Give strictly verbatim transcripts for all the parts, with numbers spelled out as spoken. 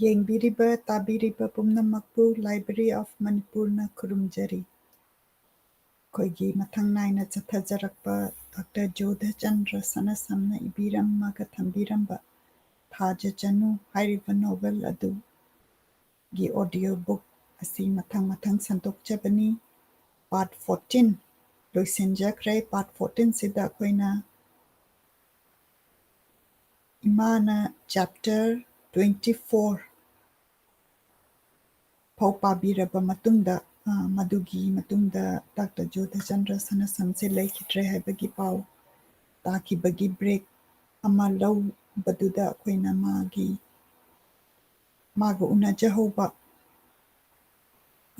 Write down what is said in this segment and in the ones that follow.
ꯌꯦꯡꯕꯤꯔꯤꯕ, ꯇꯥꯕꯤꯔꯤꯕ ꯄꯨꯝꯅꯃꯛꯄꯨ Library of Manipurꯅ ꯈꯨꯔꯨꯝꯖꯔꯤ꯫ ꯑꯩꯈꯣꯏꯒꯤ ꯃꯊꯪ ꯅꯥꯏꯅ ꯆꯠꯊꯖꯔꯛꯄ ꯗꯥꯛꯇꯔ ꯖꯣꯙꯆꯟꯗ꯭ꯔ ꯁꯅꯥꯁꯝꯅ ꯏꯕꯤꯔꯝꯃꯒ ꯊꯝꯕꯤꯔꯝꯕ ꯊꯥꯖ ꯆꯅꯨ ꯍꯥꯏꯔꯤꯕ novel ꯑꯗꯨꯒꯤ audio book ꯑꯁꯤ ꯃꯊꯪ ꯃꯊꯪ ꯁꯟꯗꯣꯛꯆꯕꯅꯤ꯫ Part fourteen ꯂꯣꯏꯁꯤꯟꯖꯈ꯭ꯔꯦ꯫ Part fourteenꯁꯤꯗ ꯑꯩꯈꯣꯏꯅ ꯏꯃꯥꯅ chapter twenty four ꯐꯥꯎ ꯄꯥꯕꯤꯔꯕ ꯃꯇꯨꯡꯗ, ꯑ, ꯃꯗꯨꯒꯤ ꯃꯇꯨꯡꯗ ꯗꯥꯛꯇꯔ ꯖꯣꯙꯆꯟꯗ꯭ꯔ ꯁꯅꯥꯁꯝꯁꯦ ꯂꯩꯈꯤꯗ꯭ꯔꯦ ꯍꯥꯏꯕꯒꯤ ꯄꯥꯎ ꯇꯥꯈꯤꯕꯒꯤ break ꯑꯃ ꯂꯧꯕꯗꯨꯗ ꯑꯩꯈꯣꯏꯅ ꯃꯥꯒꯤ, ꯃꯥꯒ ꯎꯅꯖꯍꯧꯕ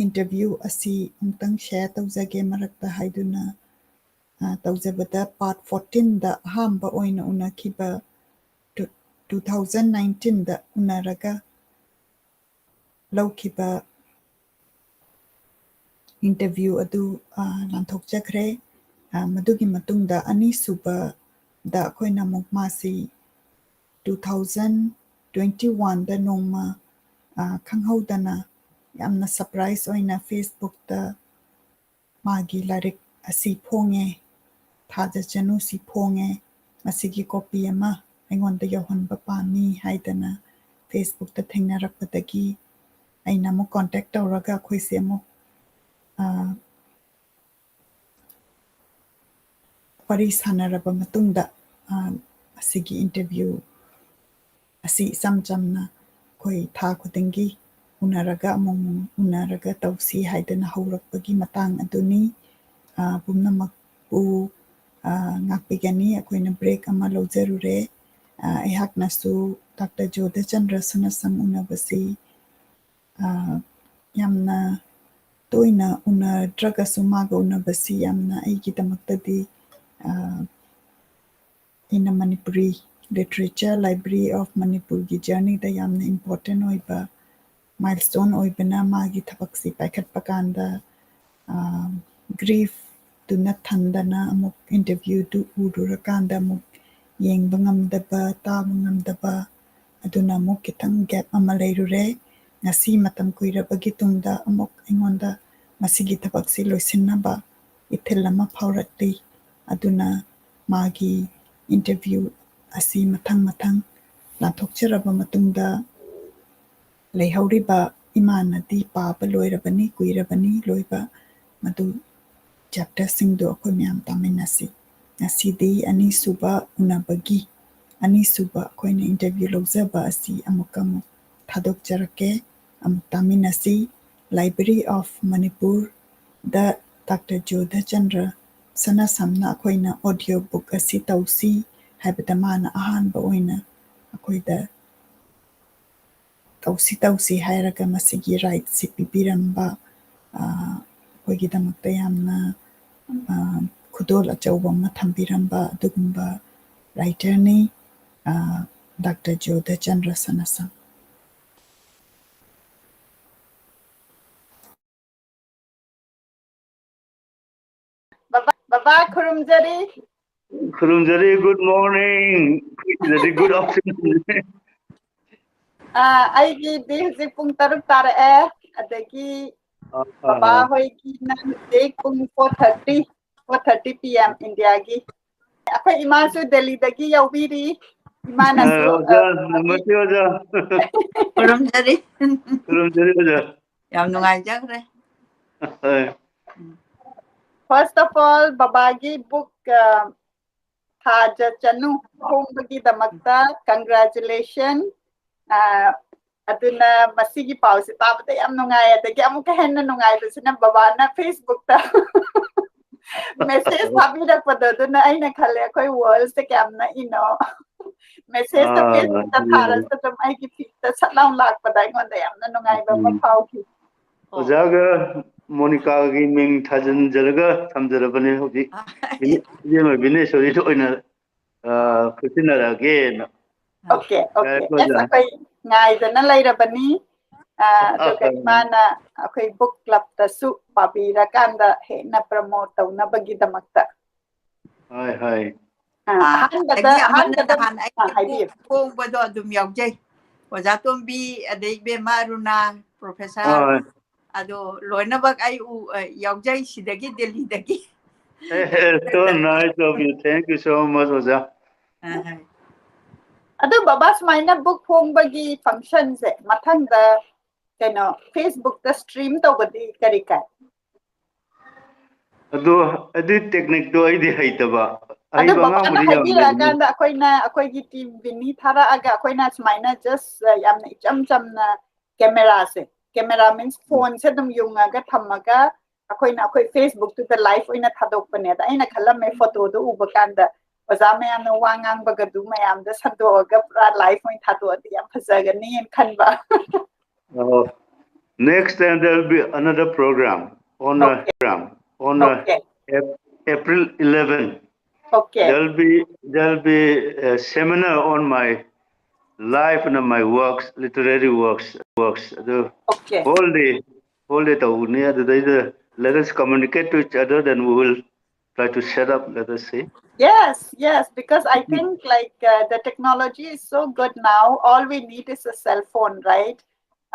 interview ꯑꯁꯤ ꯑꯃꯨꯛꯇꯪ share ꯇꯧꯖꯒꯦ ꯃꯔꯛꯇ ꯍꯥꯏꯗꯨꯅ, ꯑ, ꯇꯧꯖꯕꯗ, part fourteenꯗ ꯑꯍꯥꯟꯕ ꯑꯣꯏꯅ ꯎꯅꯈꯤꯕ two thousand nineteenꯗ ꯎꯅꯔꯒ ꯂꯧꯈꯤꯕ interview ꯑꯗꯨ, ꯑ, ꯂꯥꯟꯊꯣꯛꯆꯈ꯭ꯔꯦ꯫ ꯑ, ꯃꯗꯨꯒꯤ ꯃꯇꯨꯡꯗ ꯑꯅꯤꯁꯨꯕꯗ ꯑꯩꯈꯣꯏꯅ ꯑꯃꯨꯛ ꯃꯥꯁꯤ two thousand twenty oneꯗ ꯅꯣꯡꯃ, ꯑ, ꯈꯪꯍꯧꯗꯅ ꯌꯥꯝꯅ surprise ꯑꯣꯏꯅ Facebookꯇ ꯃꯥꯒꯤ ꯂꯥꯏꯔꯤꯛ ꯑꯁꯤ ꯐꯣꯡꯉꯦ, ꯊꯥꯖ ꯆꯅꯨꯁꯤ ꯐꯣꯡꯉꯦ, ꯃꯁꯤꯒꯤ copy ꯑꯃ ꯑꯩꯉꯣꯟꯗ ꯌꯧꯍꯟꯕ ꯄꯥꯝꯃꯤ ꯍꯥꯏꯗꯅ Facebookꯇ ꯊꯦꯡꯅꯔꯛꯄꯗꯒꯤ ꯑꯩꯅ ꯑꯃꯨꯛ contact ꯇꯧꯔꯒ ꯑꯩꯈꯣꯏꯁꯦ ꯑꯃꯨꯛ, ꯑ, ꯋꯥꯔꯤ ꯁꯥꯟꯅꯔꯕ ꯃꯇꯨꯡꯗ, ꯑ, ꯑꯁꯤꯒꯤ interview ꯑꯁꯤ ꯏꯆꯝ ꯆꯝꯅ ꯑꯩꯈꯣꯏ ꯊꯥ ꯈꯨꯗꯤꯡꯒꯤ ꯎꯅꯔꯒ ꯑꯃꯨꯛ ꯑꯃꯨꯛ ꯎꯅꯔꯒ ꯇꯧꯁꯤ ꯍꯥꯏꯗꯅ ꯍꯧꯔꯛꯄꯒꯤ ꯃꯇꯥꯡ ꯑꯗꯨꯅꯤ꯫ ꯑ, ꯄꯨꯝꯅꯃꯛꯄꯨ, ꯑ, ꯉꯥꯛꯄꯤꯒꯅꯤ꯫ ꯑꯩꯈꯣꯏꯅ break ꯑꯃ ꯂꯧꯖꯔꯨꯔꯦ꯫ ꯑ, ꯑꯩꯍꯥꯛꯅꯁꯨ ꯗꯥꯛꯇꯔ ꯖꯣꯙꯆꯟꯗ꯭ꯔ ꯁꯅꯥꯁꯝ ꯎꯅꯕꯁꯤ, ꯑ, ꯌꯥꯝꯅ ꯇꯣꯏꯅ ꯎꯅꯗ꯭ꯔꯒꯁꯨ ꯃꯥꯒ ꯎꯅꯕꯁꯤ ꯌꯥꯝꯅ ꯑꯩꯒꯤꯗꯃꯛꯇꯗꯤ, ꯑ, ꯑꯩꯅ ꯃꯅꯤꯄꯨꯔꯤ literature, Library of Manipurꯒꯤ journeyꯗ ꯌꯥꯝꯅ important ꯑꯣꯏꯕ milestone ꯑꯣꯏꯕꯅ ꯃꯥꯒꯤ ꯊꯕꯛꯁꯤ ꯄꯥꯏꯈꯠꯄ ꯀꯥꯟꯗ, ꯑ, griefꯇꯨꯅ ꯊꯟꯗꯅ ꯑꯃꯨꯛ interviewꯗꯨ ꯎꯔꯨꯔꯀꯥꯟꯗ ꯑꯃꯨꯛ ꯌꯦꯡꯕ ꯉꯝꯗꯕ, ꯇꯥꯕ ꯉꯝꯗꯕ, ꯑꯗꯨꯅ ꯑꯃꯨꯛ ꯈꯤꯇꯪ gap ꯑꯃ ꯂꯩꯔꯨꯔꯦ꯫ ꯉꯁꯤ ꯃꯇꯝ ꯀꯨꯏꯔꯕꯒꯤ ꯇꯨꯡꯗ ꯑꯃꯨꯛ ꯑꯩꯉꯣꯟꯗ ꯃꯁꯤꯒꯤ ꯊꯕꯛꯁꯤ ꯂꯣꯏꯁꯤꯟꯅꯕ ꯏꯊꯤꯜ ꯑꯃ ꯐꯥꯎꯔꯛꯂꯤ꯫ ꯑꯗꯨꯅ ꯃꯥꯒꯤ interview ꯑꯁꯤ ꯃꯊꯪ ꯃꯊꯪ ꯂꯥꯟꯊꯣꯛꯆꯔꯕ ꯃꯇꯨꯡꯗ, ꯂꯩꯍꯧꯔꯤꯕ ꯏꯃꯥꯅꯗꯤ ꯄꯥꯕ ꯂꯣꯏꯔꯕꯅꯤ, ꯀꯨꯏꯔꯕꯅꯤ ꯂꯣꯏꯕ, ꯃꯗꯨ chapterꯁꯤꯡꯗꯨ ꯑꯩꯈꯣꯏ ꯃꯌꯥꯝ ꯇꯥꯃꯤꯟꯅꯁꯤ꯫ ꯉꯁꯤꯗꯤ ꯑꯅꯤꯁꯨꯕ ꯎꯅꯕꯒꯤ, ꯑꯅꯤꯁꯨꯕ ꯑꯩꯈꯣꯏꯅ interview ꯂꯧꯖꯕ ꯑꯁꯤ ꯑꯃꯨꯛꯀ ꯑꯃꯨꯛ ꯊꯥꯗꯣꯛꯆꯔꯛꯀꯦ꯫ ꯑꯃꯨꯛ ꯇꯥꯃꯤꯟꯅꯁꯤ꯫ Library of Manipurꯗ Doctor ꯖꯣꯙꯆꯟꯗ꯭ꯔ ꯁꯅꯥꯁꯝꯅ ꯑꯩꯈꯣꯏꯅ audio book ꯑꯁꯤ ꯇꯧꯁꯤ ꯍꯥꯏꯕꯗ ꯃꯥꯅ ꯑꯍꯥꯟꯕ ꯑꯣꯏꯅ ꯑꯩꯈꯣꯏꯗ ꯇꯧꯁꯤ ꯇꯧꯁꯤ ꯍꯥꯏꯔꯒ ꯃꯁꯤꯒꯤ rightꯁꯤ ꯄꯤꯕꯤꯔꯝꯕ, ꯑ, ꯑꯩꯈꯣꯏꯒꯤꯗꯃꯛꯇ ꯌꯥꯝꯅ, ꯑ, ꯈꯨꯗꯣꯜ ꯑꯆꯧꯕ ꯑꯃ ꯊꯝꯕꯤꯔꯝꯕ ꯑꯗꯨꯒꯨꯝꯕ writerꯅꯤ, ꯑ, Doctor ꯖꯣꯙꯆꯟꯗ꯭ꯔ ꯁꯅꯥꯁꯝ꯫ ꯕꯕꯥ, ꯕꯕꯥ ꯈꯨꯔꯨꯝꯖꯔꯤ꯫ ꯈꯨꯔꯨꯝꯖꯔꯤ, good morning꯫ ꯑꯩꯈꯣꯏꯒꯤꯗꯗꯤ good afternoon꯫ ꯑ, ꯑꯩꯒꯤꯗꯤ ꯍꯧꯖꯤꯛ ꯄꯨꯡ ꯇꯔꯨꯛ ꯇꯥꯔꯛꯑꯦ꯫ ꯑꯗꯒꯤ ꯑ, ꯑ, ꯕꯕꯥ ꯍꯣꯏꯒꯤꯅ ꯍꯧꯖꯤꯛ ꯄꯨꯡ four thirty, four thirty P M Indiaꯒꯤ꯫ ꯑꯩꯈꯣꯏ ꯏꯃꯥꯁꯨ ꯗꯦꯜꯂꯤꯗꯒꯤ ꯌꯥꯎꯕꯤꯔꯤ꯫ ꯏꯃꯥꯅꯁꯨ, ꯑ, ꯑꯣꯖꯥ, ꯑ, ꯅꯃꯁꯇꯦ ꯑꯣꯖꯥ꯫ ꯈꯨꯔꯨꯝꯖꯔꯤ꯫ ꯈꯨꯔꯨꯝꯖꯔꯤ ꯑꯣꯖꯥ꯫ ꯌꯥꯝ ꯅꯨꯡꯉꯥꯏꯖꯈ꯭ꯔꯦ꯫ ꯍꯣꯏ꯫ First of all, ꯕꯕꯥꯒꯤ book, ꯑ, ꯊꯥꯖ ꯆꯅꯨ ꯐꯣꯡꯕꯒꯤꯗꯃꯛꯇ congratulation꯫ ꯑ, ꯑꯗꯨꯅ ꯃꯁꯤꯒꯤ ꯄꯥꯎꯁꯦ ꯇꯥꯕꯗ ꯌꯥꯝ ꯅꯨꯡꯉꯥꯏ꯫ ꯑꯗꯒꯤ ꯑꯃꯨꯛꯀ ꯍꯦꯟꯅ ꯅꯨꯡꯉꯥꯏꯕꯁꯤꯅ ꯕꯕꯥꯅ Facebookꯇ message ꯊꯥꯕꯤꯔꯛꯄꯗꯣ, ꯑꯗꯨꯅ ꯑꯩꯅ ꯈꯜꯂꯦ ꯑꯩꯈꯣꯏ worldꯁꯦ ꯀꯌꯥꯝ ꯅꯛꯏꯅꯣ꯫ Messageꯇ ꯑꯥ, Facebookꯇ ꯑꯗꯨꯅꯦ꯫ ꯊꯥꯔꯁꯨ ꯑꯗꯨꯝ ꯑꯩꯒꯤ feedꯇ ꯁꯠ ꯂꯥꯎ ꯂꯥꯛꯄꯗ ꯑꯩꯉꯣꯟꯗ ꯌꯥꯝꯅ ꯅꯨꯡꯉꯥꯏꯕ ꯑꯃ ꯎꯝ꯫ ꯐꯥꯎꯈꯤ꯫ ꯑꯣꯖꯥꯒ ꯃꯣꯅꯤꯀꯥꯒꯤ ꯃꯤꯡ ꯊꯥꯖꯤꯟꯖꯔꯒ ꯊꯝꯖꯔꯕꯅꯦ ꯍꯧꯖꯤꯛ꯫ ꯏꯕꯦꯝꯃ ꯕꯤꯅꯦꯁꯣꯔꯤꯗ ꯑꯣꯏꯅ, ꯑ, ꯈꯨꯠꯁꯤꯟꯅꯔꯛꯑꯒꯦꯅ꯫ Okay, okay꯫ ꯌꯥꯔꯦꯀꯣ, ꯑꯣꯖꯥ? ꯑꯁ, ꯑꯩꯈꯣꯏ ꯉꯥꯏꯗꯅ ꯂꯩꯔꯕꯅꯤ꯫ ꯑ, ꯑꯗꯨꯒ ꯑ, ꯑ꯫ ꯏꯃꯥꯅ ꯑꯩꯈꯣꯏ book clubꯇꯁꯨ ꯄꯥꯕꯤꯔꯀꯥꯟꯗ ꯍꯦꯟꯅ promote ꯇꯧꯅꯕꯒꯤꯗꯃꯛꯇ꯫ ꯍꯣꯏ, ꯍꯣꯏ꯫ ꯑꯥ, ꯑꯍꯥꯟꯕꯗ ꯑꯗꯒꯤ ꯑꯃꯅ ꯑꯍꯥꯟꯕꯗ ꯅꯍꯥꯟ ꯑꯩ ꯑꯥ, ꯍꯥꯏꯕꯤꯌꯨ. ꯐꯣꯡꯕꯗꯣ ꯑꯗꯨꯝ ꯌꯥꯎꯖꯩ, ꯑꯣꯖꯥ ꯇꯣꯝꯕꯤ, ꯑꯗꯩ ꯏꯕꯦꯝꯃ ꯑꯔꯨꯅꯥ, ꯄ꯭ꯔꯣꯐꯦꯁꯔ, ꯍꯣꯏ. ꯑꯗꯣ ꯂꯣꯏꯅꯃꯛ ꯑꯩ ꯎ ꯑ, ꯌꯥꯎꯖꯩ ꯁꯤꯗꯒꯤ, ꯗꯦꯜꯂꯤꯗꯒꯤ. So nice of you. Thank you so much, ꯑꯣꯖꯥ. ꯑ, ꯑꯗꯨ ꯕꯕꯥ, ꯁꯨꯃꯥꯏꯅ ꯕꯨꯛ ꯐꯣꯡꯕꯒꯤ ꯐꯪꯁꯟꯁꯦ ꯃꯊꯪꯗ ꯀꯩꯅꯣ ꯐꯦꯁꯕꯨꯛꯇ ꯁ꯭ꯇ꯭ꯔꯤꯝ ꯇꯧꯕꯗꯤ ꯀꯔꯤ ꯀꯥꯏ? ꯑꯗꯣ ꯑꯗꯨ ꯇꯦꯛꯅꯤꯛꯇꯣ ꯑꯩꯗꯤ ꯍꯩꯇꯕ. ꯑꯗꯨ ꯑꯍꯩꯕ ꯕꯕꯥꯅ ꯑꯉꯥꯡꯕꯨꯗꯤ ꯌꯥꯝ ꯂꯩꯕꯅꯤ. ꯍꯥꯏꯕꯤꯔꯛꯑꯀꯥꯟꯗ ꯑꯩꯈꯣꯏꯅ, ꯑꯩꯈꯣꯏꯒꯤ ꯇꯤꯝ ꯕꯤꯅꯤ ꯊꯥꯔꯛꯑꯒ ꯑꯩꯈꯣꯏꯅ ꯁꯨꯃꯥꯏꯅ ꯖꯁ ꯌꯥꯝꯅ ꯏꯆꯝ ꯆꯝꯅ ꯀꯦꯃꯦꯔꯥꯁꯦ, ꯀꯦꯃꯦꯔꯥ ꯃꯤꯟꯁ ꯐꯣꯟꯁꯦ ꯑꯗꯨꯝ ꯌꯨꯡꯉꯒ ꯊꯝꯃꯒ ꯑꯩꯈꯣꯏꯅ ꯑꯩꯈꯣꯏ ꯐꯦꯁꯕꯨꯛꯇꯨꯗ ꯂꯥꯏꯚ ꯑꯣꯏꯅ ꯊꯥꯗꯣꯛꯄꯅꯦ꯫ ꯑꯗ ꯑꯩꯅ ꯈꯜꯂꯝꯃꯦ ꯐꯣꯇꯣꯗꯣ ꯎꯕ ꯀꯥꯟꯗ ꯑꯣꯖꯥ ꯃꯌꯥꯝꯅ ꯋꯥ ꯉꯥꯡꯕꯒꯗꯨ ꯃꯌꯥꯝꯗ ꯁꯟꯗꯣꯛꯑꯒ ꯄꯨꯔꯥ ꯂꯥꯏꯚ ꯑꯣꯏꯅ ꯊꯥꯗꯣꯛꯑꯗꯤ ꯌꯥꯝ ꯐꯖꯒꯅꯤꯅ ꯈꯟꯕ꯫ Oh, next time there'll be another program on a Okay. program on a Okay. Ap- April eleven. Okay. There'll be there'll be a seminar on my life and my works, literary works, works. ꯑꯗꯨ Okay. whole day, whole day ꯇꯧꯒꯅꯤ. ꯑꯗꯨꯗꯩꯗ let us communicate to each other, then we will try to set up, let us see. Yes, yes, because I think like uh, the technology is so good now. All we need is a cell phone, right?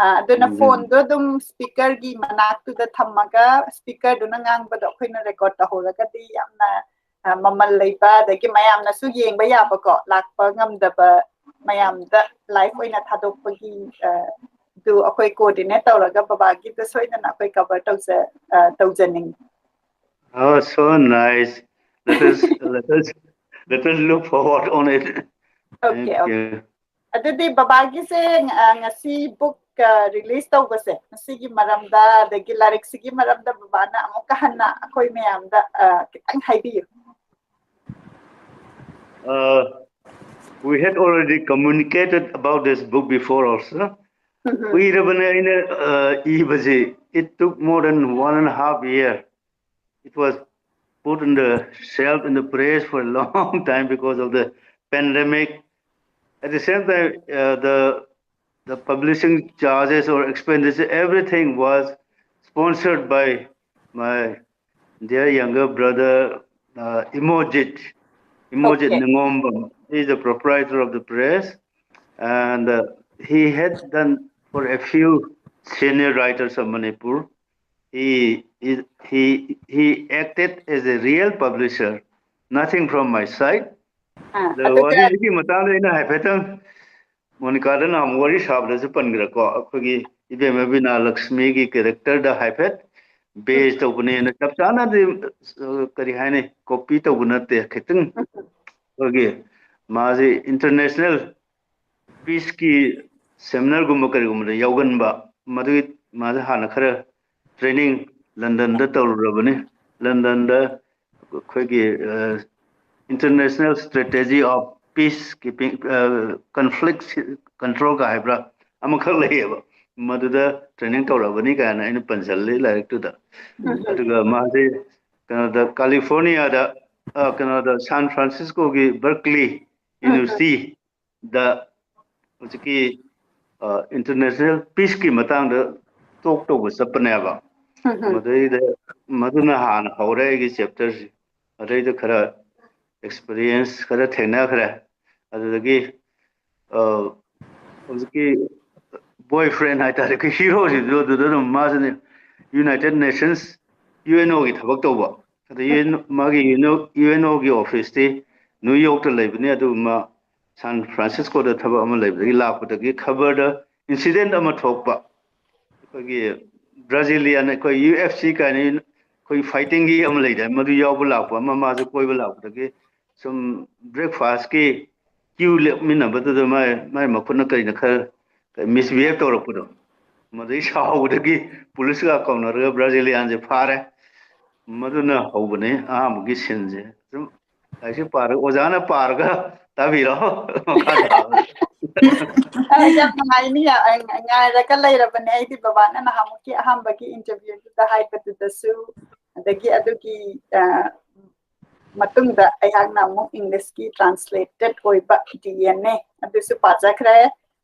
Uh, ꯑꯗꯨꯅ ꯎꯝ. ꯐꯣꯟꯗꯣ ꯑꯗꯨꯝ ꯁ꯭ꯄꯤꯀꯔꯒꯤ ꯃꯅꯥꯛꯇꯨꯗ ꯊꯝꯃꯒ ꯁ꯭ꯄꯤꯀꯔꯗꯨꯅ ꯉꯥꯡꯕꯗꯣ ꯑꯩꯈꯣꯏꯅ record ꯇꯧꯍꯧꯔꯒꯗꯤ ꯌꯥꯝꯅ uh, ꯃꯃꯜ ꯂꯩꯕ, ꯑꯗꯒꯤ ꯃꯌꯥꯝꯅꯁꯨ ꯌꯦꯡꯕ ꯌꯥꯕꯀꯣ, ꯂꯥꯛꯄ ꯉꯝꯗꯕ ꯃꯌꯥꯝꯗ ꯂꯥꯏꯚ ꯑꯣꯏꯅ ꯊꯥꯗꯣꯛꯄꯒꯤ uh, ꯑꯗꯨ ꯑꯩꯈꯣꯏ ꯀꯣꯑꯣꯔꯗꯤꯅꯦꯠ ꯇꯧꯔꯒ ꯕꯕꯥꯒꯤꯗ ꯁꯣꯏꯗꯅ ꯑꯩꯈꯣꯏ ꯀꯚꯔ ꯇꯧꯖ uh, ꯇꯧꯖꯅꯤꯡꯉꯤ. Oh, so nice. Let us let us let us look forward on it. Okay, Thank okay. you. ꯑꯗꯨꯗꯤ ꯕꯕꯥꯒꯤꯁꯦ uh, ꯉꯁꯤ ꯕꯨꯛ ꯔꯤꯂꯤꯁ ꯇꯧꯕꯁꯦ, ꯃꯁꯤꯒꯤ ꯃꯔꯝꯗ ꯑꯗꯒꯤ ꯂꯥꯏꯔꯤꯛꯁꯤꯒꯤ ꯃꯔꯝꯗ ꯕꯕꯥꯅ ꯑꯃꯨꯛꯀ ꯍꯟꯅ ꯑꯩꯈꯣꯏ ꯃꯌꯥꯝꯗ uh, ꯈꯤꯇꯪ ꯍꯥꯏꯕꯤꯌꯨ. Uh, we had already communicated about this book before also. Mhm. ꯀꯨꯏꯔꯕꯅꯦ ꯑꯩꯅ uh, ꯏꯕꯁꯤ. It took more than one and a half year. It was put in the shelf in the press for a long time because of the pandemic. At the same time, uh, the the publishing charges or expenditure, everything was sponsored by my dear younger brother uh, Imojit. Imojit Okay. Nangomba is the proprietor of the press, and uh, he had done for a few senior writers of Manipur. He is he he acted as a real publisher. Nothing from my side. ꯑꯥ, ꯑꯗ ꯑꯗꯨꯒ ꯋꯥꯔꯤꯁꯤꯒꯤ ꯃꯇꯥꯡꯗ ꯑꯩꯅ ꯍꯥꯏꯐꯦꯠꯇꯪ ꯃꯣꯅꯤꯀꯥꯗ ꯅꯍꯥꯟ ꯋꯥꯔꯤ ꯁꯥꯕꯗꯁꯨ ꯄꯟꯈ꯭ꯔꯦꯀꯣ, ꯑꯩꯈꯣꯏꯒꯤ ꯏꯕꯦꯝꯃ ꯕꯤꯅꯥ ꯂꯛꯁꯃꯤꯒꯤ ꯀꯦꯔꯦꯛꯇꯔꯗ ꯍꯥꯏꯐꯦꯠ ꯕꯦꯖ ꯇꯧꯕꯅꯦꯅ, ꯆꯞ ꯆꯥꯅꯗꯤ ꯑ, ꯀꯔꯤ ꯍꯥꯏꯅꯤ, ꯀꯣꯄꯤ ꯇꯧꯕ ꯅꯠꯇꯦ, ꯈꯤꯇꯪ ꯑꯩꯈꯣꯏꯒꯤ ꯃꯥꯁꯦ ꯏꯟꯇꯔꯅꯦꯁꯅꯦꯜ ꯄꯤꯁꯀꯤ ꯁꯦꯃꯤꯅꯥꯔꯒꯨꯝꯕ ꯀꯔꯤꯒꯨꯝꯕꯗ ꯌꯥꯎꯒꯟꯕ, ꯃꯗꯨꯒꯤ ꯃꯥꯁꯦ ꯍꯥꯟꯅ ꯈꯔ ꯇ꯭ꯔꯦꯅꯤꯡ ꯂꯟꯗꯟꯗ ꯇꯧꯔꯨꯔꯕꯅꯤ꯫ ꯂꯟꯗꯟꯗ ꯑꯩꯈꯣꯏꯒꯤ International Strategy of Peace Keeping, Conflict Controlꯒ ꯍꯥꯏꯕ꯭ꯔꯥ ꯑꯃꯈꯛ ꯂꯩꯌꯦꯕ, ꯃꯗꯨꯗ ꯇ꯭ꯔꯦꯅꯤꯡ ꯇꯧꯔꯛꯑꯕꯅꯤ ꯀꯥꯏꯅ ꯑꯩꯅ ꯄꯟꯁꯤꯜꯂꯤ ꯂꯥꯏꯔꯤꯛꯇꯨꯗ꯫ ꯑꯗꯨꯒ ꯃꯥꯁꯦ ꯀꯩꯅꯣꯗ, ꯀꯥꯂꯤꯐꯣꯔꯅꯤꯌꯥꯗ, ꯑ, ꯀꯩꯅꯣꯗ, ꯁꯥꯟ ꯐ꯭ꯔꯥꯟꯁꯤꯁꯀꯣꯒꯤ ꯕꯔꯀꯂꯤ ꯌꯨꯅꯤꯚꯔꯁꯤꯇꯤꯗ ꯍꯧꯖꯤꯛꯀꯤ ꯏꯟꯇꯔꯅꯦꯁꯅꯦꯜ ꯄꯤꯁꯀꯤ ꯃꯇꯥꯡꯗ ꯇꯣꯛ ꯇꯧꯕ ꯆꯠꯄꯅꯦꯕ꯫ ꯃꯗꯩꯗ ꯃꯗꯨꯅ ꯍꯥꯟꯅ ꯍꯧꯔꯦ ꯑꯩꯒꯤ ꯆꯦꯞꯇꯔꯁꯤ꯫ ꯑꯗꯩꯗ ꯈꯔ ꯑꯦꯛꯁꯄꯤꯔꯤꯌꯦꯟꯁ ꯈꯔ ꯊꯦꯡꯅꯈ꯭ꯔꯦ꯫ ꯑꯗꯨꯗꯒꯤ ꯑ, ꯍꯧꯖꯤꯛꯀꯤ ꯕꯣꯏ ꯐ꯭ꯔꯦꯟ ꯍꯥꯏꯇꯥꯔꯦ, ꯑꯩꯈꯣꯏ ꯍꯤꯔꯣꯁꯤꯁꯨ ꯑꯗꯨꯗ ꯑꯗꯨꯝ ꯃꯥꯁꯤꯅꯦ, ꯌꯨꯅꯥꯏꯇꯦꯠ ꯅꯦꯁꯟꯁ, ꯌꯨ ꯑꯦꯟ ꯑꯣꯒꯤ ꯊꯕꯛ ꯇꯧꯕ꯫ ꯑꯗ ꯌꯨ ꯑꯦꯟ, ꯃꯥꯒꯤ ꯌꯨ ꯑꯦꯟ ꯑꯣꯒꯤ ꯑꯣꯐꯤꯁꯇꯤ ꯅ꯭ꯌꯨ ꯌꯣꯔꯛꯇ ꯂꯩꯕꯅꯤ, ꯑꯗꯨꯒ ꯃꯥ ꯁꯥꯟ ꯐ꯭ꯔꯥꯟꯁꯤꯁꯀꯣꯗ ꯊꯕꯛ ꯑꯃ ꯂꯩꯕꯗꯒꯤ ꯂꯥꯛꯄꯗꯒꯤ ꯈꯕꯔꯗ ꯏꯟꯁꯤꯗꯦꯟ ꯑꯃ ꯊꯣꯛꯄ, ꯑꯩꯈꯣꯏꯒꯤ ꯕ꯭ꯔꯥꯖꯤꯂꯤꯌꯥꯟ, ꯑꯩꯈꯣꯏ ꯌꯨ ꯑꯦꯐ ꯁꯤ ꯀꯥꯏꯅ ꯑꯩꯈꯣꯏ ꯐꯥꯏꯇꯤꯡꯒꯤ ꯑꯃ ꯂꯩꯗꯥꯏ, ꯃꯗꯨ ꯌꯥꯎꯕ ꯂꯥꯛꯄ ꯑꯃ, ꯃꯥꯁꯨ ꯀꯣꯏꯕ ꯂꯥꯛꯄꯗꯒꯤ ꯁꯨꯝ ꯕ꯭ꯔꯦꯛꯐꯥꯁꯀꯤ ꯀ꯭ꯌꯨ ꯂꯦꯞꯃꯤꯟꯅꯕꯗꯨꯗ ꯃꯥꯏ, ꯃꯥꯏ ꯃꯈꯨꯠꯅ ꯀꯔꯤꯅ ꯈꯔ ꯃꯤꯁꯕꯤꯍꯦꯕ ꯇꯧꯔꯛꯄꯗꯣ, ꯃꯗꯨꯗꯩ ꯁꯥꯎꯕꯗꯒꯤ ꯄꯨꯂꯤꯁꯀ ꯀꯧꯅꯔꯒ ꯕ꯭ꯔꯥꯖꯤꯂꯤꯌꯥꯟꯁꯦ ꯐꯥꯔꯦ꯫ ꯃꯗꯨꯅ ꯍꯧꯕꯅꯦ ꯑꯍꯥꯟꯕꯒꯤ ꯁꯤꯟꯁꯦ꯫ ꯁꯨꯝ ꯂꯥꯏꯔꯤꯛꯁꯦ ꯄꯥꯔꯒ, ꯑꯣꯖꯥꯅ ꯄꯥꯔꯒ ꯇꯥꯕꯤꯔꯣ꯫ ꯃꯈꯥ ꯇꯥꯕ꯫ ꯑ, ꯌꯥꯝ ꯅꯨꯡꯉꯥꯏꯅꯤ, ꯌꯥ-, ꯑ, ꯉꯥꯏꯔꯒ ꯂꯩꯔꯕꯅꯦ ꯑꯩꯗꯤ꯫ ꯕꯕꯥꯅ ꯅꯍꯥꯟꯃꯨꯛꯀꯤ ꯑꯍꯥꯟꯕꯒꯤ ꯏꯟꯇꯔꯚꯤꯌꯨꯗꯨꯗ ꯍꯥꯏꯕꯗꯨꯗꯁꯨ, ꯑꯗꯒꯤ ꯑꯗꯨꯒꯤ ꯑ, ꯃꯇꯨꯡꯗ ꯑꯩꯍꯥꯛꯅ ꯑꯃꯨꯛ ꯏꯪꯂꯤꯁꯀꯤ ꯇ꯭ꯔꯥꯟꯁꯂꯦꯇꯦꯠ ꯑꯣꯏꯕ ꯗꯤ ꯑꯦꯟ ꯑꯦ ꯑꯗꯨꯁꯨ ꯄꯥꯖꯈ꯭ꯔꯦ꯫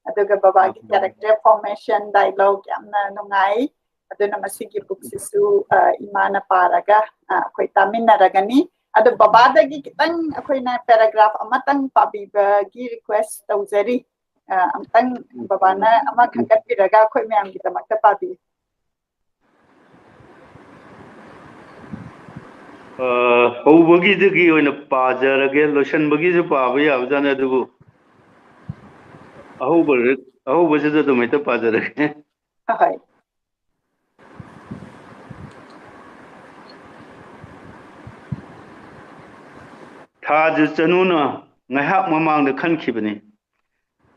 ꯑꯗꯨꯒ ꯕꯕꯥꯒꯤ ꯀꯦꯔꯦꯛꯇꯔ ꯐꯣꯔꯃꯦꯁꯟ ꯗꯥꯏꯂꯣꯒ ꯌꯥꯝꯅ ꯅꯨꯡꯉꯥꯏ꯫ ꯑꯗꯨꯅ ꯃꯁꯤꯒꯤ ꯕꯨꯛꯁꯤꯁꯨ ꯑ, ꯏꯃꯥꯅ ꯄꯥꯔꯒ ꯑ, ꯑꯩꯈꯣꯏ ꯇꯥꯃꯤꯟꯅꯔꯒꯅꯤ꯫ ꯑꯗꯣ ꯕꯕꯥꯗꯒꯤ ꯈꯤꯇꯪ ꯑꯩꯈꯣꯏꯅ paragraph ꯑꯃꯇꯪ ꯄꯥꯕꯤꯕꯒꯤ request ꯇꯧꯖꯔꯤ꯫ ꯑ, ꯑꯃꯇꯪ ꯕꯕꯥꯅ ꯑꯃ ꯈꯟꯒꯠꯄꯤꯔꯒ ꯑꯩꯈꯣꯏ ꯃꯌꯥꯝꯒꯤꯗꯃꯛꯇ ꯄꯥꯕꯤꯌꯨ꯫ ꯑ, ꯍꯧꯕꯒꯤꯗꯒꯤ ꯑꯣꯏꯅ ꯄꯥꯖꯔꯒꯦ, ꯂꯣꯏꯁꯟꯕꯒꯤꯁꯨ ꯄꯥꯕ ꯌꯥꯕꯖꯥꯠꯅꯤ, ꯑꯗꯨꯕꯨ ꯑꯍꯧꯕ, ꯑꯍꯧꯕꯁꯤꯗ ꯑꯗꯨꯝ ꯍꯦꯛꯇ ꯄꯥꯖꯔꯒꯦ꯫ ꯍꯣꯏ꯫ ꯊꯥꯖ ꯆꯅꯨꯅ ꯉꯥꯏꯍꯥꯛ ꯃꯃꯥꯡꯗ ꯈꯟꯈꯤꯕꯅꯤ,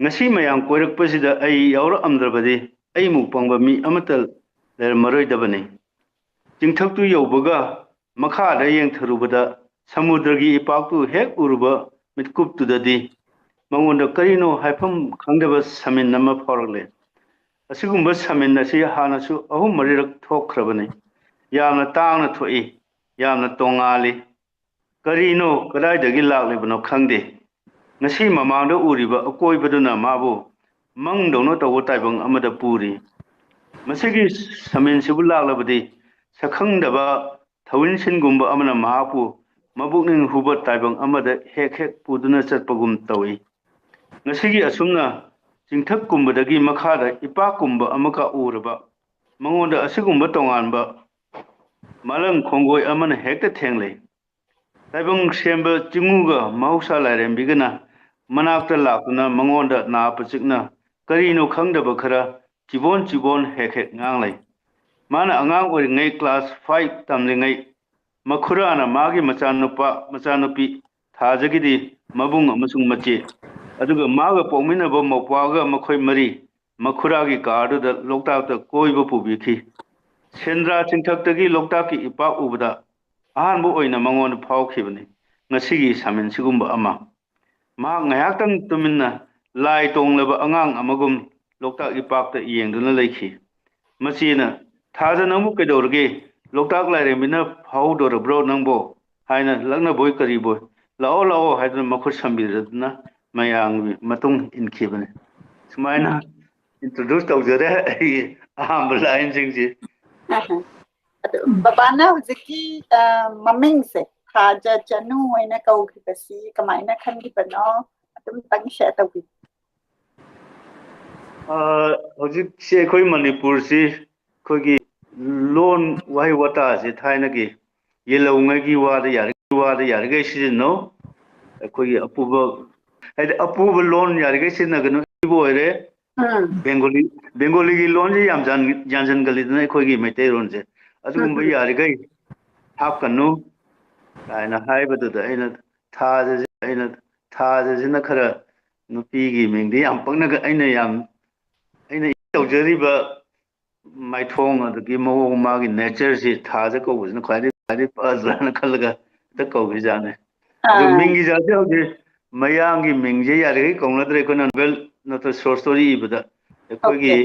"ꯉꯁꯤ ꯃꯌꯥꯝ ꯀꯣꯏꯔꯛꯄꯁꯤꯗ ꯑꯩ ꯌꯥꯎꯔꯛꯑꯝꯗ꯭ꯔꯕꯗꯤ ꯑꯩꯃꯨꯛ ꯄꯪꯕ ꯃꯤ ꯑꯃꯠꯇ ꯂꯩꯔꯝꯃꯔꯣꯏꯗꯕꯅꯤ"꯫ ꯆꯤꯡꯊꯛꯇꯨ ꯌꯧꯕꯒ ꯃꯈꯥꯗ ꯌꯦꯡꯊꯔꯨꯕꯗ ꯁꯃꯨꯗ꯭ꯔꯒꯤ ꯏꯄꯥꯛꯇꯨ ꯍꯦꯛ ꯎꯔꯨꯕ ꯃꯤꯠꯀꯨꯞꯇꯨꯗꯗꯤ ꯃꯉꯣꯟꯗ ꯀꯔꯤꯅꯣ ꯍꯥꯏꯐꯝ ꯈꯪꯗꯕ ꯁꯃꯤꯟ ꯑꯃ ꯐꯥꯎꯔꯛꯂꯦ꯫ ꯑꯁꯤꯒꯨꯝꯕ ꯁꯃꯤꯟ ꯑꯁꯤ ꯍꯥꯟꯅꯁꯨ ꯑꯍꯨꯝ ꯃꯔꯤꯔꯛ ꯊꯣꯛꯈ꯭ꯔꯕꯅꯤ꯫ ꯌꯥꯝꯅ ꯇꯥꯡꯅ ꯊꯣꯛꯏ, ꯌꯥꯝꯅ ꯇꯣꯉꯥꯜꯂꯤ꯫ ꯀꯔꯤꯅꯣ, ꯀꯗꯥꯏꯗꯒꯤ ꯂꯥꯛꯂꯤꯕꯅꯣ ꯈꯪꯗꯦ꯫ ꯉꯁꯤ ꯃꯃꯥꯡꯗ ꯎꯔꯤꯕ ꯑꯀꯣꯏꯕꯗꯨꯅ ꯃꯥꯕꯨ ꯃꯪꯗꯧꯅ ꯇꯧꯕ ꯇꯥꯏꯕꯪ ꯑꯃꯗ ꯄꯨꯔꯤ꯫ ꯃꯁꯤꯒꯤ ꯁꯃꯤꯟꯁꯤꯕꯨ ꯂꯥꯛꯂꯕꯗꯤ ꯁꯛꯈꯪꯗꯕ ꯊꯧꯋꯤꯟꯁꯤꯟꯒꯨꯝꯕ ꯑꯃꯅ ꯃꯍꯥꯛꯄꯨ ꯃꯕꯨꯛꯅꯤꯡ ꯍꯨꯕ ꯇꯥꯏꯕꯪ ꯑꯃꯗ ꯍꯦꯛ ꯍꯦꯛ ꯄꯨꯗꯨꯅ ꯆꯠꯄꯒꯨꯝ ꯇꯧꯏ꯫ ꯉꯁꯤꯒꯤ ꯑꯁꯨꯝꯅ ꯆꯤꯡꯊꯛꯀꯨꯝꯕꯗꯒꯤ ꯃꯈꯥꯗ ꯏꯄꯥꯛꯀꯨꯝꯕ ꯑꯃꯒ ꯎꯔꯕ ꯃꯉꯣꯟꯗ ꯑꯁꯤꯒꯨꯝꯕ ꯇꯣꯉꯥꯟꯕ ꯃꯥꯂꯪ ꯈꯣꯡꯒꯣꯏ ꯑꯃꯅ ꯍꯦꯛꯇ ꯊꯦꯡꯂꯩ꯫ ꯇꯥꯏꯕꯪ ꯁꯦꯝꯕ ꯆꯤꯡꯉꯨꯒ ꯃꯍꯧꯁꯥ ꯂꯥꯏꯔꯦꯝꯕꯤꯒꯅ ꯃꯅꯥꯛꯇ ꯂꯥꯛꯇꯨꯅ ꯃꯉꯣꯟꯗ ꯅꯥ ꯄꯆꯤꯛꯅ ꯀꯔꯤꯅꯣ ꯈꯪꯗꯕ ꯈꯔ ꯆꯤꯕꯣꯟ ꯆꯤꯕꯣꯟ ꯍꯦꯛ ꯍꯦꯛ ꯉꯥꯡꯂꯩ꯫ ꯃꯥꯅ ꯑꯉꯥꯡ ꯑꯣꯏꯔꯤꯉꯩ class five ꯇꯝꯂꯤꯉꯩ ꯃꯈꯨꯔꯥꯅ ꯃꯥꯒꯤ ꯃꯆꯥꯅꯨꯄꯥ ꯃꯆꯥꯅꯨꯄꯤ ꯊꯥꯖꯒꯤꯗꯤ ꯃꯕꯨꯡ ꯑꯃꯁꯨꯡ ꯃꯆꯦ, ꯑꯗꯨꯒ ꯃꯥꯒ ꯄꯣꯛꯃꯤꯟꯅꯕ ꯃꯧꯄ꯭ꯋꯥꯒ ꯃꯈꯣꯏ ꯃꯔꯤ ꯃꯈꯨꯔꯥꯒꯤ ꯀꯥꯔꯗꯨꯗ ꯂꯣꯛꯇꯥꯛꯇ ꯀꯣꯏꯕ ꯄꯨꯕꯤꯈꯤ꯫ ꯁꯦꯟꯗ꯭ꯔꯥ ꯆꯤꯡꯊꯛꯇꯒꯤ ꯂꯣꯛꯇꯥꯛꯀꯤ ꯏꯄꯥꯛ ꯎꯕꯗ ꯑꯍꯥꯟꯕ ꯑꯣꯏꯅ ꯃꯉꯣꯟꯗ ꯐꯥꯎꯈꯤꯕꯅꯤ ꯉꯁꯤꯒꯤ ꯁꯃꯤꯟ ꯁꯤꯒꯨꯝꯕ ꯑꯃ꯫ ꯃꯍꯥꯛ ꯉꯥꯏꯍꯥꯛꯇꯪ ꯇꯨꯃꯤꯟꯅ ꯂꯥꯏ ꯇꯣꯡꯂꯕ ꯑꯉꯥꯡ ꯑꯃꯒꯨꯝ ꯂꯣꯛꯇꯥꯛ ꯏꯄꯥꯛꯇ ꯌꯦꯡꯗꯨꯅ ꯂꯩꯈꯤ꯫ ꯃꯆꯦꯅ, "ꯊꯥꯖ, ꯅꯪꯕꯨ ꯀꯩꯗꯧꯔꯒꯦ? ꯂꯣꯛꯇꯥꯛ ꯂꯥꯏꯔꯦꯝꯕꯤꯅ ꯐꯥꯎꯗꯣꯔꯕ꯭ꯔꯣ ꯅꯪꯕꯣ?" ꯍꯥꯏꯅ ꯂꯛꯅꯕꯣꯏ ꯀꯔꯤꯕꯣꯏ, "ꯂꯥꯛꯑꯣ, ꯂꯥꯛꯑꯣ" ꯍꯥꯏꯗꯨꯅ ꯃꯈꯨꯠ ꯁꯝꯕꯤꯗꯨꯅ ꯃꯌꯥꯝꯒꯤ ꯃꯇꯨꯡ ꯏꯟꯈꯤꯕꯅꯤ꯫ ꯁꯨꯃꯥꯏꯅ introduce ꯇꯧꯖꯔꯦ ꯑꯩꯒꯤ ꯑꯍꯥꯟꯕ ꯂꯥꯏꯟꯁꯤꯡꯁꯤ꯫ ꯑꯗꯨ ꯕꯕꯥꯅ ꯍꯧꯖꯤꯛꯀꯤ, ꯑ, ꯃꯃꯤꯡꯁꯦ, ꯊꯥꯖ ꯆꯅꯨ ꯍꯥꯏꯅ ꯀꯧꯈꯤꯕꯁꯤ ꯀꯃꯥꯏꯅ ꯈꯟꯈꯤꯕꯅꯣ? ꯑꯗꯨꯝꯇꯪ ꯁꯦꯌꯔ ꯇꯧꯕꯤꯌꯨ꯫ ꯑ, ꯍꯧꯖꯤꯛꯁꯦ ꯑꯩꯈꯣꯏ ꯃꯅꯤꯄꯨꯔꯁꯤ ꯑꯩꯈꯣꯏꯒꯤ ꯂꯣꯟ ꯋꯥꯍꯩ ꯋꯥꯇꯥꯁꯦ ꯊꯥꯏꯅꯒꯤ ꯌꯦꯜꯍꯧꯉꯩꯒꯤ ꯋꯥꯗ ꯌꯥꯔꯤ ꯋꯥꯗ ꯌꯥꯔꯤꯈꯩ ꯁꯤꯖꯤꯟꯅꯧ꯫ ꯑꯩꯈꯣꯏꯒꯤ ꯑꯄꯨꯕ, ꯍꯥꯏꯗꯤ ꯑꯄꯨꯕ ꯂꯣꯟ ꯌꯥꯔꯤꯈꯩ ꯁꯤꯖꯤꯟꯅꯒꯅꯨ꯫ ꯏꯕꯨ ꯑꯣꯏꯔꯦ, ꯎꯝ, ꯕꯦꯡꯒꯣꯂꯤ, ꯕꯦꯡꯒꯣꯂꯤꯒꯤ ꯂꯣꯟꯁꯦ ꯌꯥꯝ ꯌꯥꯟꯁꯤꯟꯒꯜꯂꯤꯗꯅ ꯑꯩꯈꯣꯏꯒꯤ ꯃꯩꯇꯩꯔꯣꯟꯁꯦ꯫ ꯑꯗꯨꯒꯨꯝꯕ ꯎꯝ, ꯌꯥꯔꯤꯈꯩ ꯍꯥꯞꯀꯅꯨ ꯀꯥꯏꯅ ꯍꯥꯏꯕꯗꯨꯗ ꯑꯩꯅ ꯊꯥꯖꯁꯦ, ꯑꯩꯅ ꯊꯥꯖꯁꯤꯅ ꯈꯔ ꯅꯨꯄꯤꯒꯤ ꯃꯤꯡꯗꯤ ꯌꯥꯝ ꯄꯛꯅꯒ ꯑꯩꯅ ꯌꯥꯝ, ꯑꯩꯅ ꯇꯧꯖꯔꯤꯕ ꯃꯥꯏꯊꯣꯡ ꯑꯗꯒꯤ ꯃꯑꯣꯡ, ꯃꯥꯒꯤ ꯅꯦꯆꯔꯁꯤ ꯊꯥꯖ ꯀꯧꯕꯁꯤꯅ ꯈ꯭ꯋꯥꯏꯗꯒꯤ, ꯈ꯭ꯋꯥꯏꯗꯒꯤ ꯐꯖꯅ ꯈꯜꯂꯒ ꯍꯦꯛꯇ ꯀꯧꯕꯤꯖꯥꯠꯅꯤ꯫ ꯑꯗꯨ ꯑꯥ, ꯃꯤꯡꯒꯤ ꯖꯥꯠꯁꯦ ꯍꯧꯖꯤꯛ ꯃꯌꯥꯡꯒꯤ ꯃꯤꯡꯁꯦ ꯌꯥꯔꯤꯈꯩ ꯀꯧꯅꯗ꯭ꯔꯦ꯫ ꯑꯩꯈꯣꯏꯅ ꯅꯣꯕꯦꯜ ꯅꯠꯇ꯭ꯔ ꯁꯣꯔꯠ ꯁ꯭ꯇꯣꯔꯤ ꯏꯕꯗ ꯑꯩꯈꯣꯏꯒꯤ ꯑꯣꯀꯦ꯫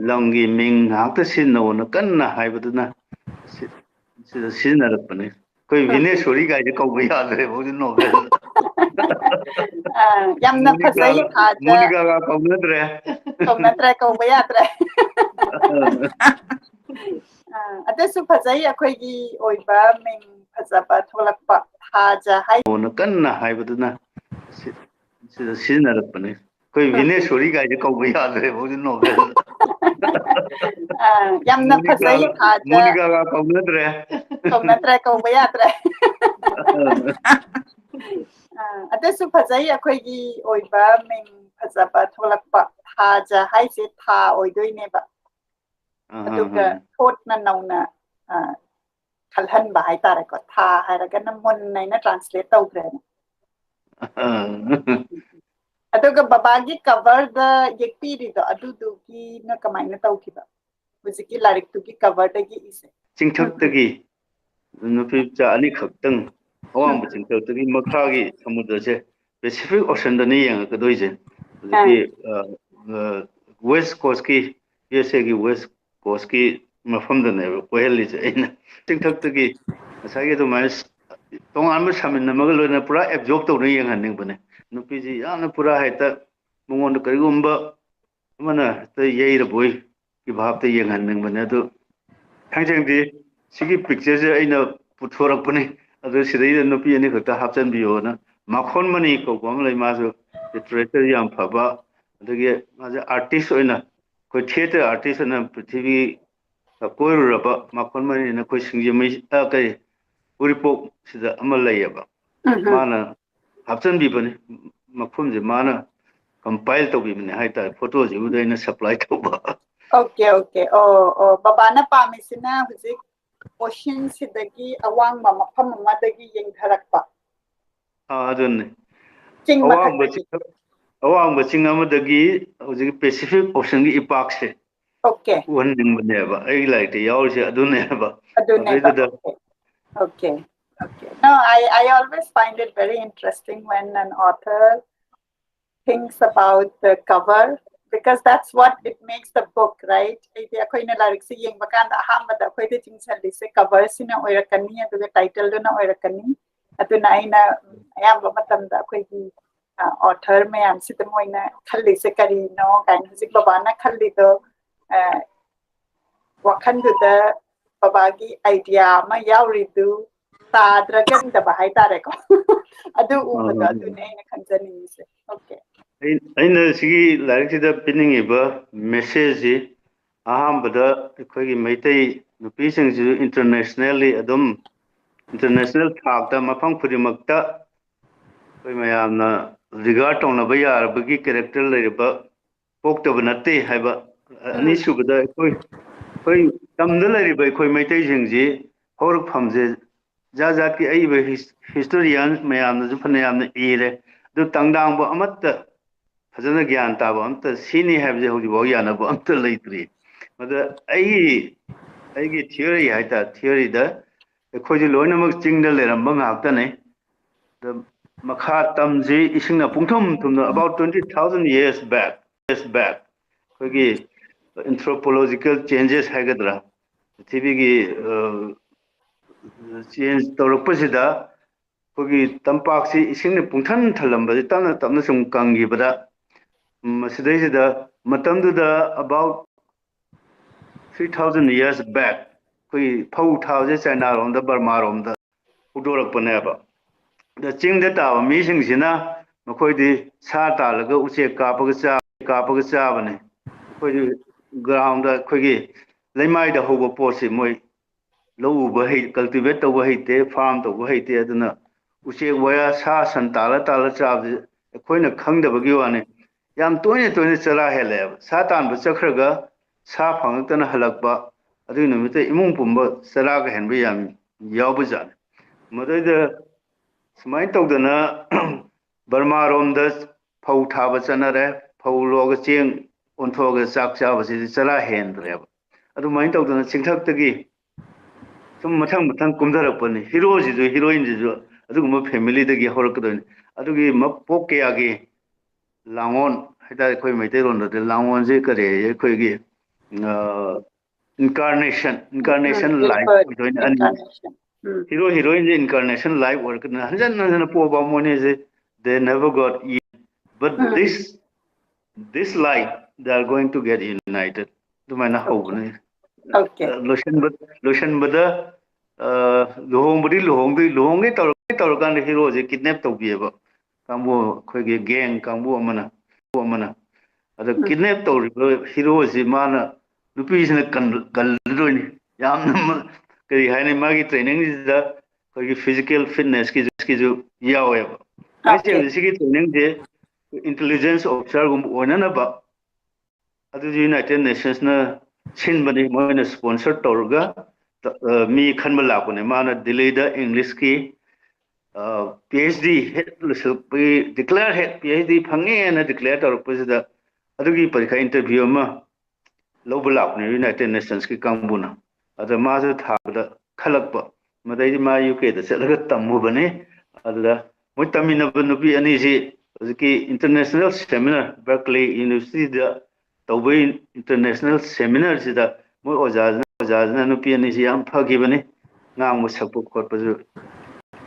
ꯂꯝꯒꯤ ꯃꯤꯡ ꯉꯥꯛꯇ ꯁꯤꯖꯤꯟꯅꯧꯅ ꯀꯟꯅ ꯍꯥꯏꯕꯗꯨꯅ ꯁꯤ-, ꯁꯤꯗ ꯁꯤꯖꯤꯟꯅꯔꯛꯄꯅꯤ꯫ ꯑꯩꯈꯣꯏ ꯎꯝ, ꯚꯤꯅꯦꯁꯣꯔꯤ ꯀꯥꯏꯁꯦ ꯀꯧꯕ ꯌꯥꯗ꯭ꯔꯦ ꯍꯧꯖꯤꯛ ꯅꯣꯕꯦꯜ꯫ ꯑꯥ, ꯌꯥꯝꯅ ꯐꯖꯩ ꯃꯣꯅꯤꯀꯥꯒ, ꯊꯥꯖ꯫ ꯃꯣꯅꯤꯀꯥꯒ ꯀꯧꯅꯗ꯭ꯔꯦ꯫ ꯀꯧꯅꯗ꯭ꯔꯦ, ꯀꯧꯕ ꯌꯥꯗ꯭ꯔꯦ꯫ ꯑꯥ, ꯑꯗꯨꯁꯨ ꯐꯖꯩ, ꯑꯩꯈꯣꯏꯒꯤ ꯑꯣꯏꯕ ꯃꯤꯡ ꯐꯖꯕ ꯊꯣꯛꯂꯛꯄ꯫ ꯊꯥꯖ ꯍꯥꯏ꯫ ꯀꯣꯟꯅ ꯀꯟꯅ ꯍꯥꯏꯕꯗꯨꯅ ꯁꯤ-, ꯁꯤꯗ ꯁꯤꯖꯤꯟꯅꯔꯛꯄꯅꯤ꯫ ꯑꯩꯈꯣꯏ ꯚꯤꯅꯦꯁꯣꯔꯤ ꯀꯥꯏꯁꯦ ꯀꯧꯕ ꯌꯥꯗ꯭ꯔꯦ ꯍꯧꯖꯤꯛ ꯅꯣꯕꯦꯜ꯫ ꯑꯥ, ꯌꯥꯝꯅ ꯐꯖꯩ ꯃꯣꯅꯤꯀꯥꯒ, ꯊꯥꯖ꯫ ꯃꯣꯅꯤꯀꯥꯒ ꯀꯧꯅꯗ꯭ꯔꯦ꯫ ꯀꯧꯅꯗ꯭ꯔꯦ, ꯀꯧꯕ ꯌꯥꯗ꯭ꯔꯦ꯫ ꯑꯥ, ꯑꯗꯨꯁꯨ ꯐꯖꯩ, ꯑꯩꯈꯣꯏꯒꯤ ꯑꯣꯏꯕ ꯃꯤꯡ ꯐꯖꯕ ꯊꯣꯛꯂꯛꯄ꯫ ꯊꯥꯖ ꯍꯥꯏꯁꯦ ꯊꯥ ꯑꯣꯏꯗꯣꯏꯅꯦꯕ꯫ ꯑꯥ, ꯑꯥ, ꯑꯗꯨꯒ ꯑꯥ꯫ ꯊꯣꯠꯅ ꯅꯧꯅ, ꯑ, ꯈꯜꯍꯟꯕ ꯍꯥꯏꯇꯥꯔꯦꯀꯣ꯫ ꯊꯥ ꯍꯥꯏꯔꯒꯅ ꯃꯨꯟ ꯍꯥꯏꯅ ꯇ꯭ꯔꯥꯟꯁꯂꯦꯠ ꯇꯧꯈ꯭ꯔꯦꯅ꯫ ꯑꯥ꯫ ꯑꯗꯨꯒ ꯕꯕꯥꯒꯤ ꯀꯚꯔꯗ ꯌꯦꯛꯄꯤꯔꯤꯗꯣ ꯑꯗꯨꯗꯨꯒꯤꯅ ꯀꯃꯥꯏꯅ ꯇꯧꯈꯤꯕ? ꯍꯧꯖꯤꯛꯀꯤ ꯂꯥꯏꯔꯤꯛꯇꯨꯒꯤ ꯀꯚꯔꯗꯒꯤ ꯏꯁꯦ꯫ ꯆꯤꯡꯊꯛꯇꯒꯤ ꯅꯨꯄꯤ ꯃꯆꯥ ꯑꯅꯤꯈꯛꯇꯪ ꯑꯋꯥꯡꯕ ꯆꯤꯡꯊꯛꯇꯒꯤ ꯃꯈꯥꯒꯤ ꯁꯃꯨꯗ꯭ꯔꯁꯦ ꯄꯦꯁꯤꯐꯤꯛ ꯑꯣꯁꯟꯗꯅꯤ ꯌꯦꯡꯉꯛꯀꯗꯣꯏꯁꯦ꯫ ꯍꯧꯖꯤꯛꯀꯤ, ꯑ, ꯑ, ꯋꯦꯁ ꯀꯣꯁꯀꯤ, ꯌꯨ ꯑꯦꯁ ꯑꯦꯒꯤ ꯋꯦꯁ ꯀꯣꯁꯀꯤ ꯃꯐꯝꯗꯅꯦꯕ ꯀꯣꯏꯍꯜꯂꯤꯁꯦ ꯑꯩꯅ꯫ ꯆꯤꯡꯊꯛꯇꯒꯤ ꯉꯁꯥꯏꯒꯤ ꯑꯗꯨꯃꯥꯏꯅ ꯇꯣꯉꯥꯟꯕ ꯁꯥꯃꯤꯟ ꯑꯃꯒ ꯂꯣꯏꯅꯅ ꯄꯨꯔꯥ ꯑꯦꯕꯖꯣꯔꯕ ꯇꯧꯅ ꯌꯦꯡꯍꯟꯅꯤꯡꯕꯅꯦ꯫ ꯅꯨꯄꯤꯁꯤ ꯌꯥꯝꯅ ꯄꯨꯔꯥ ꯍꯦꯛꯇ ꯃꯉꯣꯟꯗ ꯀꯔꯤꯒꯨꯝꯕ ꯑꯃꯅ ꯍꯦꯛꯇ ꯌꯩꯔꯕꯣꯏꯒꯤ ꯚꯥꯞꯇ ꯌꯦꯡꯍꯟꯅꯤꯡꯕꯅꯦ꯫ ꯑꯗꯨ ꯊꯥꯡꯖꯦꯡꯗꯤ ꯁꯤꯒꯤ ꯄꯤꯛꯆꯔꯁꯦ ꯑꯩꯅ ꯄꯨꯊꯣꯔꯛꯄꯅꯤ꯫ ꯑꯗꯨ ꯁꯤꯗꯩꯗ ꯅꯨꯄꯤ ꯑꯅꯤꯈꯛꯇ ꯍꯥꯞꯆꯤꯟꯕꯤꯌꯣꯅ꯫ ꯃꯈꯣꯟ ꯃꯅꯤ ꯀꯧꯕ ꯑꯃ ꯂꯩ, ꯃꯥꯁꯨ ꯂꯤꯇꯔꯦꯆꯔ ꯌꯥꯝ ꯐꯕ, ꯑꯗꯒꯤ ꯃꯥꯁꯦ ꯑꯥꯔꯇꯤꯁ ꯑꯣꯏꯅ, ꯑꯩꯈꯣꯏ ꯊꯤꯌꯦꯇꯔ ꯑꯥꯔꯇꯤꯁ ꯑꯣꯏꯅ ꯄ꯭ꯔꯤꯊꯤꯕꯤ ꯀꯣꯏꯔꯨꯔꯕ ꯃꯈꯣꯟ ꯃꯅꯤꯅ ꯑꯩꯈꯣꯏ ꯁꯤꯡꯖꯃꯩ, ꯑ, ꯀꯔꯤ, ꯎꯔꯤꯄꯣꯛꯁꯤꯗ ꯑꯃ ꯂꯩꯌꯦꯕ꯫ ꯎꯝ, ꯎꯝ꯫ ꯃꯥꯅ ꯍꯥꯞꯆꯤꯟꯕꯤꯕꯅꯤ꯫ ꯃꯈꯨꯝꯁꯦ ꯃꯥꯅ ꯀꯝꯄꯥꯏꯜ ꯇꯧꯕꯤꯕꯅꯦ ꯍꯥꯏꯇꯥꯔꯦ, ꯐꯣꯇꯣꯁꯤꯕꯨꯗꯤ ꯑꯩꯅ ꯁꯄ꯭ꯂꯥꯏ ꯇꯧꯕ꯫ Okay, okay. ꯑꯣ, ꯑꯣ, ꯕꯕꯥꯅ ꯄꯥꯝꯃꯤꯁꯤꯅ ꯍꯧꯖꯤꯛ ꯑꯣꯁꯤꯟꯁꯤꯗꯒꯤ ꯑꯋꯥꯡꯕ ꯃꯐꯝ ꯑꯃꯗꯒꯤ ꯌꯦꯡꯊꯔꯛꯄ꯫ ꯑꯥ, ꯑꯗꯨꯅꯤ꯫ ꯆꯤꯡ ꯑꯋꯥꯡꯕ ꯃꯊꯛꯇꯒꯤ꯫ ꯆꯤꯡ, ꯑꯋꯥꯡꯕ ꯆꯤꯡ ꯑꯃꯗꯒꯤ ꯍꯧꯖꯤꯛ ꯄꯦꯁꯤꯐꯤꯛ ꯑꯣꯁꯤꯟꯒꯤ ꯏꯄꯥꯛꯁꯦ ꯑꯣꯀꯦ꯫ ꯎꯍꯟꯅꯤꯡꯕꯅꯦꯕ꯫ ꯑꯩꯒꯤ ꯂꯥꯏꯔꯤꯛꯇ ꯌꯥꯎꯔꯤꯁꯦ ꯑꯗꯨꯅꯦꯕ꯫ ꯑꯗꯨꯅꯦꯕ꯫ ꯑꯗꯨꯗꯩꯗꯨꯗ okay, okay, okay. No, I, I always find it very interesting when an author thinks about the cover, because that's what it makes the book, right? ꯍꯥꯏꯗꯤ ꯑꯩꯈꯣꯏꯅ ꯂꯥꯏꯔꯤꯛꯁꯦ ꯌꯦꯡꯕ ꯀꯥꯟꯗ ꯑꯍꯥꯟꯕꯗ ꯑꯩꯈꯣꯏꯗ ꯆꯤꯡꯁꯤꯜꯂꯤꯁꯦ ꯀꯚꯔꯁꯤꯅ ꯑꯣꯏꯔꯛꯀꯅꯤ, ꯑꯗꯨꯒ ꯇꯥꯏꯇꯜꯗꯨꯅ ꯑꯣꯏꯔꯛꯀꯅꯤ꯫ ꯑꯗꯨꯅ ꯑꯩꯅ ꯑꯌꯥꯝꯕ ꯃꯇꯝꯗ ꯑꯩꯈꯣꯏꯒꯤ, ꯑ, ꯑꯣꯊꯔ ꯃꯌꯥꯝꯁꯤꯗ ꯃꯣꯏꯅ ꯈꯜꯂꯤꯁꯦ ꯀꯔꯤꯅꯣ ꯀꯥꯏꯅ ꯍꯧꯖꯤꯛ ꯕꯕꯥꯅ ꯈꯜꯂꯤꯗꯣ, ꯑ, ꯋꯥꯈꯜꯗꯨꯗ ꯕꯕꯥꯒꯤ ꯑꯥꯏꯗꯤꯌꯥ ꯑꯃ ꯌꯥꯎꯔꯤꯗꯨ ꯇꯥꯗ꯭ꯔꯒꯟꯗꯕ ꯍꯥꯏꯇꯥꯔꯦꯀꯣ꯫ ꯑꯗꯨ ꯎꯕꯗꯣ, ꯑꯥ, ꯑꯗꯨꯅꯦ ꯑꯩꯅ ꯈꯟꯖꯅꯤꯡꯉꯤꯁꯦ꯫ ꯑꯣꯀꯦ꯫ ꯑꯩ-, ꯑꯩꯅ ꯁꯤꯒꯤ ꯂꯥꯏꯔꯤꯛꯁꯤꯗ ꯄꯤꯅꯤꯡꯉꯤꯕ ꯃꯦꯁꯦꯖꯁꯤ, ꯑꯍꯥꯟꯕꯗ ꯑꯩꯈꯣꯏꯒꯤ ꯃꯩꯇꯩ ꯅꯨꯄꯤꯁꯤꯡꯁꯤꯁꯨ ꯏꯟꯇꯔꯅꯦꯁꯅꯦꯜꯂꯤ ꯑꯗꯨꯝ, ꯏꯟꯇꯔꯅꯦꯁꯅꯦꯜ ꯊꯥꯛꯇ ꯃꯐꯝ ꯈꯨꯗꯤꯡꯃꯛꯇ ꯑꯩꯈꯣꯏ ꯃꯌꯥꯝꯅ ꯔꯤꯒꯥꯔꯗ ꯇꯧꯅꯕ ꯌꯥꯔꯕꯒꯤ ꯀꯦꯔꯦꯛꯇꯔ ꯂꯩꯔꯕ ꯄꯣꯛꯇꯕ ꯅꯠꯇꯦ ꯍꯥꯏꯕ꯫ ꯎꯝ꯫ ꯑꯅꯤꯁꯨꯕꯗ ꯑꯩꯈꯣꯏ, ꯑꯩꯈꯣꯏ ꯇꯝꯗ ꯂꯩꯔꯤꯕ ꯑꯩꯈꯣꯏ ꯃꯩꯇꯩꯁꯤꯡꯁꯤ ꯍꯧꯔꯛꯐꯝꯁꯦ ꯖꯥꯠ ꯖꯥꯠꯀꯤ ꯑꯏꯕ ꯍꯤꯁ-, ꯍꯤꯁꯇꯣꯔꯤꯌꯥꯟ ꯃꯌꯥꯝꯅꯁꯨ ꯐꯅꯌꯥꯝꯅ ꯏꯔꯦ꯫ ꯑꯗꯨ ꯇꯪꯗꯥꯡꯕ ꯑꯃꯠꯇ, ꯐꯖꯅ ꯒ꯭ꯌꯥꯟ ꯇꯥꯕ ꯑꯝꯇ ꯁꯤꯅꯤ ꯍꯥꯏꯕꯁꯦ ꯍꯧꯖꯤꯛꯐꯥꯎ ꯌꯥꯅꯕ ꯑꯝꯇ ꯂꯩꯇ꯭ꯔꯤ꯫ ꯃꯗ ꯑꯩꯒꯤ, ꯑꯩꯒꯤ ꯊꯤꯑꯣꯔꯤ ꯍꯥꯏꯇꯥꯔꯦ, ꯊꯤꯑꯣꯔꯤꯗ ꯑꯩꯈꯣꯏꯁꯦ ꯂꯣꯏꯅꯃꯛ ꯆꯤꯡꯗ ꯂꯩꯔꯝꯕ ꯉꯥꯛꯇꯅꯦ꯫ ꯑꯗ ꯃꯈꯥ ꯇꯝꯁꯤ ꯏꯁꯤꯡꯅ ꯄꯨꯡꯊꯨꯝ ꯊꯨꯝꯅ, about twenty thousand years back, years back, ꯑꯩꯈꯣꯏꯒꯤ anthropological changes ꯍꯥꯏꯒꯗ꯭ꯔꯥ, ꯄ꯭ꯔꯤꯊꯤꯕꯤꯒꯤ, ꯑ, ꯆꯦꯟꯖ ꯇꯧꯔꯛꯄꯁꯤꯗ ꯑꯩꯈꯣꯏꯒꯤ ꯇꯝꯄꯥꯛꯁꯤ ꯏꯁꯤꯡꯅ ꯄꯨꯡꯊꯟ ꯊꯜꯂꯝꯕꯁꯤ ꯇꯞꯅ ꯇꯞꯅ ꯁꯨꯝ ꯀꯪꯈꯤꯕꯗ, ꯎꯝ, ꯃꯁꯤꯗꯩꯁꯤꯗ ꯃꯇꯝꯗꯨꯗ about three thousand years back ꯑꯩꯈꯣꯏꯒꯤ ꯐꯧ ꯊꯥꯕꯁꯦ ꯆꯥꯏꯅꯥꯔꯣꯝꯗ, ꯕꯔꯃꯥꯔꯣꯝꯗ, ꯍꯧꯗꯣꯔꯛꯄꯅꯦꯕ꯫ ꯑꯗ ꯆꯤꯡꯗ ꯇꯥꯕ ꯃꯤꯁꯤꯡꯁꯤꯅ ꯃꯈꯣꯏꯗꯤ ꯁꯥ ꯇꯥꯜꯂꯒ ꯎꯆꯦꯛ ꯀꯥꯞꯄꯒ ꯆꯥ-, ꯀꯥꯞꯄꯒ ꯆꯥꯕꯅꯤ꯫ ꯑꯩꯈꯣꯏꯗꯤ ground ꯑꯩꯈꯣꯏꯒꯤ ꯂꯩꯃꯥꯏꯗ ꯍꯧꯕ ꯄꯣꯠꯁꯤ ꯃꯣꯏ ꯂꯧ ꯎꯕ ꯍꯩ, cultivate ꯇꯧꯕ ꯍꯩꯇꯦ, farm ꯇꯧꯕ ꯍꯩꯇꯦ꯫ ꯑꯗꯨꯅ ꯎꯆꯦꯛ ꯋꯥꯌꯥ, ꯁꯥ ꯁꯟ ꯇꯥꯜꯂ ꯇꯥꯜꯂ ꯆꯥꯕꯁꯤ ꯑꯩꯈꯣꯏꯅ ꯈꯪꯗꯕꯒꯤ ꯋꯥꯅꯤ꯫ ꯌꯥꯝ ꯇꯣꯏꯅ ꯇꯣꯏꯅ ꯆꯔꯥ ꯍꯦꯜꯂꯛꯑꯦꯕ꯫ ꯁꯥ ꯇꯥꯟꯕ ꯆꯠꯈ꯭ꯔꯒ ꯁꯥ ꯐꯪꯉꯛꯇꯅ ꯍꯜꯂꯛꯄ, ꯑꯗꯨꯒꯤ ꯅꯨꯃꯤꯠꯇ ꯏꯃꯨꯡ ꯄꯨꯝꯕ ꯆꯔꯥꯒ ꯍꯦꯟꯕ ꯌꯥꯝ ꯌꯥꯎꯕꯖꯥꯠꯅꯤ꯫ ꯃꯗꯩꯗ ꯁꯨꯃꯥꯏꯅ ꯇꯧꯗꯅ ꯕꯔꯃꯥꯔꯣꯝꯗ ꯐꯧ ꯊꯥꯕ ꯆꯠꯅꯔꯦ꯫ ꯐꯧ ꯂꯣꯛꯑꯒ ꯆꯦꯡ ꯑꯣꯟꯊꯣꯛꯑꯒ ꯆꯥꯛ ꯆꯥꯕꯁꯤꯗꯤ ꯆꯔꯥ ꯍꯦꯟꯗ꯭ꯔꯦꯕ꯫ ꯑꯗꯨꯃꯥꯏꯅ ꯇꯧꯗꯅ ꯆꯤꯡꯊꯛꯇꯒꯤ ꯁꯨꯝ ꯃꯊꯪ ꯃꯊꯪ ꯀꯨꯝꯊꯔꯛꯄꯅꯤ꯫ ꯍꯤꯔꯣꯁꯤꯁꯨ ꯍꯤꯔꯣꯏꯟꯁꯤꯁꯨ ꯑꯗꯨꯒꯨꯝꯕ family ꯗꯒꯤ ꯍꯧꯔꯛꯀꯗꯣꯏꯅꯤ꯫ ꯑꯗꯨꯒꯤ ꯃꯄꯣꯛ ꯀꯌꯥꯒꯤ ꯂꯥꯡꯑꯣꯟ ꯍꯥꯏꯇꯥꯔꯦ, ꯑꯩꯈꯣꯏ ꯃꯩꯇꯩꯂꯣꯟꯗꯗꯤ ꯂꯥꯡꯑꯣꯟꯁꯦ ꯀꯔꯤ ꯍꯥꯏꯌꯦ? ꯑꯩꯈꯣꯏꯒꯤ incarnation, incarnation life ꯑꯣꯏꯗꯣꯏꯅꯤ ꯑꯅꯤ꯫ Hero heroine ꯁꯦ incarnation life ꯑꯣꯏꯔꯛꯀꯅꯤ꯫ ꯍꯟꯖꯟ ꯍꯟꯖꯟꯅ ꯄꯣꯛꯑꯕ ꯃꯣꯏꯅꯤꯁꯦ, they never got united, but this this life they are going to get united. ꯑꯗꯨꯃꯥꯏꯅ ꯍꯧꯕꯅꯤ꯫ ꯂꯣꯏꯁꯤꯟꯕ ꯂꯣꯏꯁꯤꯟꯕꯗ ꯂꯨꯍꯣꯡꯕꯗꯤ ꯂꯨꯍꯣꯡꯗꯣꯏ ꯂꯨꯍꯣꯡꯒꯦ ꯇꯧꯔ ꯇꯧꯔꯀꯥꯟꯗ ꯍꯤꯔꯣꯁꯦ ꯀꯤꯗꯅꯦꯞ ꯇꯧꯕꯤꯑꯕ꯫ ꯀꯥꯡꯕꯨ ꯑꯩꯈꯣꯏꯒꯤ ꯒꯦꯡ ꯀꯥꯡꯕꯨ ꯑꯃꯅ ꯑꯃꯅ ꯑꯗ ꯀꯤꯗꯅꯦꯞ ꯇꯧꯔꯤꯕ ꯍꯤꯔꯣꯁꯤ ꯃꯥꯅ ꯅꯨꯄꯤꯁꯤꯅ ꯀꯜꯂꯗꯣꯏꯅꯤ꯫ ꯌꯥꯝꯅ ꯀꯔꯤ ꯍꯥꯏꯅꯤ, ꯃꯥꯒꯤ ꯇ꯭ꯔꯦꯅꯤꯡꯁꯤꯗ ꯑꯩꯈꯣꯏꯒꯤ physical fitness ꯀꯤꯁꯨ ꯌꯥꯎꯋꯦꯕ꯫ ꯍꯥꯏꯁꯦ ꯁꯤꯒꯤ ꯇ꯭ꯔꯦꯅꯤꯡꯁꯦ intelligence officer ꯒꯨꯝꯕ ꯑꯣꯏꯅꯅꯕ ꯑꯗꯨꯁꯨ United Nations ꯅ ꯁꯤꯟꯕꯅꯤ, ꯃꯣꯏꯅ sponsor ꯇꯧꯔꯒ ꯃꯤ ꯈꯟꯕ ꯂꯥꯛꯄꯅꯦ꯫ ꯃꯥꯅ ꯗꯤꯜꯂꯤꯗ English ꯀꯤ PhD ꯍꯦꯛ ꯂꯣꯏꯁꯤꯜꯂꯛꯄꯒꯤ, declare ꯍꯦꯛ PhD ꯐꯪꯉꯦꯅ declare ꯇꯧꯔꯛꯄꯁꯤꯗ ꯑꯗꯨꯒꯤ ꯄꯔꯤꯈꯥ interview ꯑꯃ ꯂꯧꯕ ꯂꯥꯛꯄꯅꯦ United Nations ꯀꯤ ꯀꯥꯡꯕꯨꯅ꯫ ꯑꯗ ꯃꯥꯁꯨ ꯊꯥꯕꯗ ꯈꯜꯂꯛꯄ, ꯃꯗꯩꯗꯤ ꯃꯥ UK ꯗ ꯆꯠꯂꯒ ꯇꯝꯃꯨꯕꯅꯤ꯫ ꯑꯗꯨꯗ ꯃꯣꯏ ꯇꯝꯃꯤꯟꯅꯕ ꯅꯨꯄꯤ ꯑꯅꯤꯁꯤ ꯍꯧꯖꯤꯛꯀꯤ international seminar, Berkeley University ꯗ ꯇꯧꯕꯒꯤ international seminar ꯁꯤꯗ ꯃꯣꯏ ꯑꯣꯖꯥꯁꯤꯅ ꯑꯣꯖꯥꯁꯤꯅ ꯅꯨꯄꯤ ꯑꯅꯤꯁꯤ ꯌꯥꯝ ꯐꯈꯤꯕꯅꯤ꯫ ꯉꯥꯡꯕ ꯁꯛꯄ ꯈꯣꯠꯄꯁꯨ,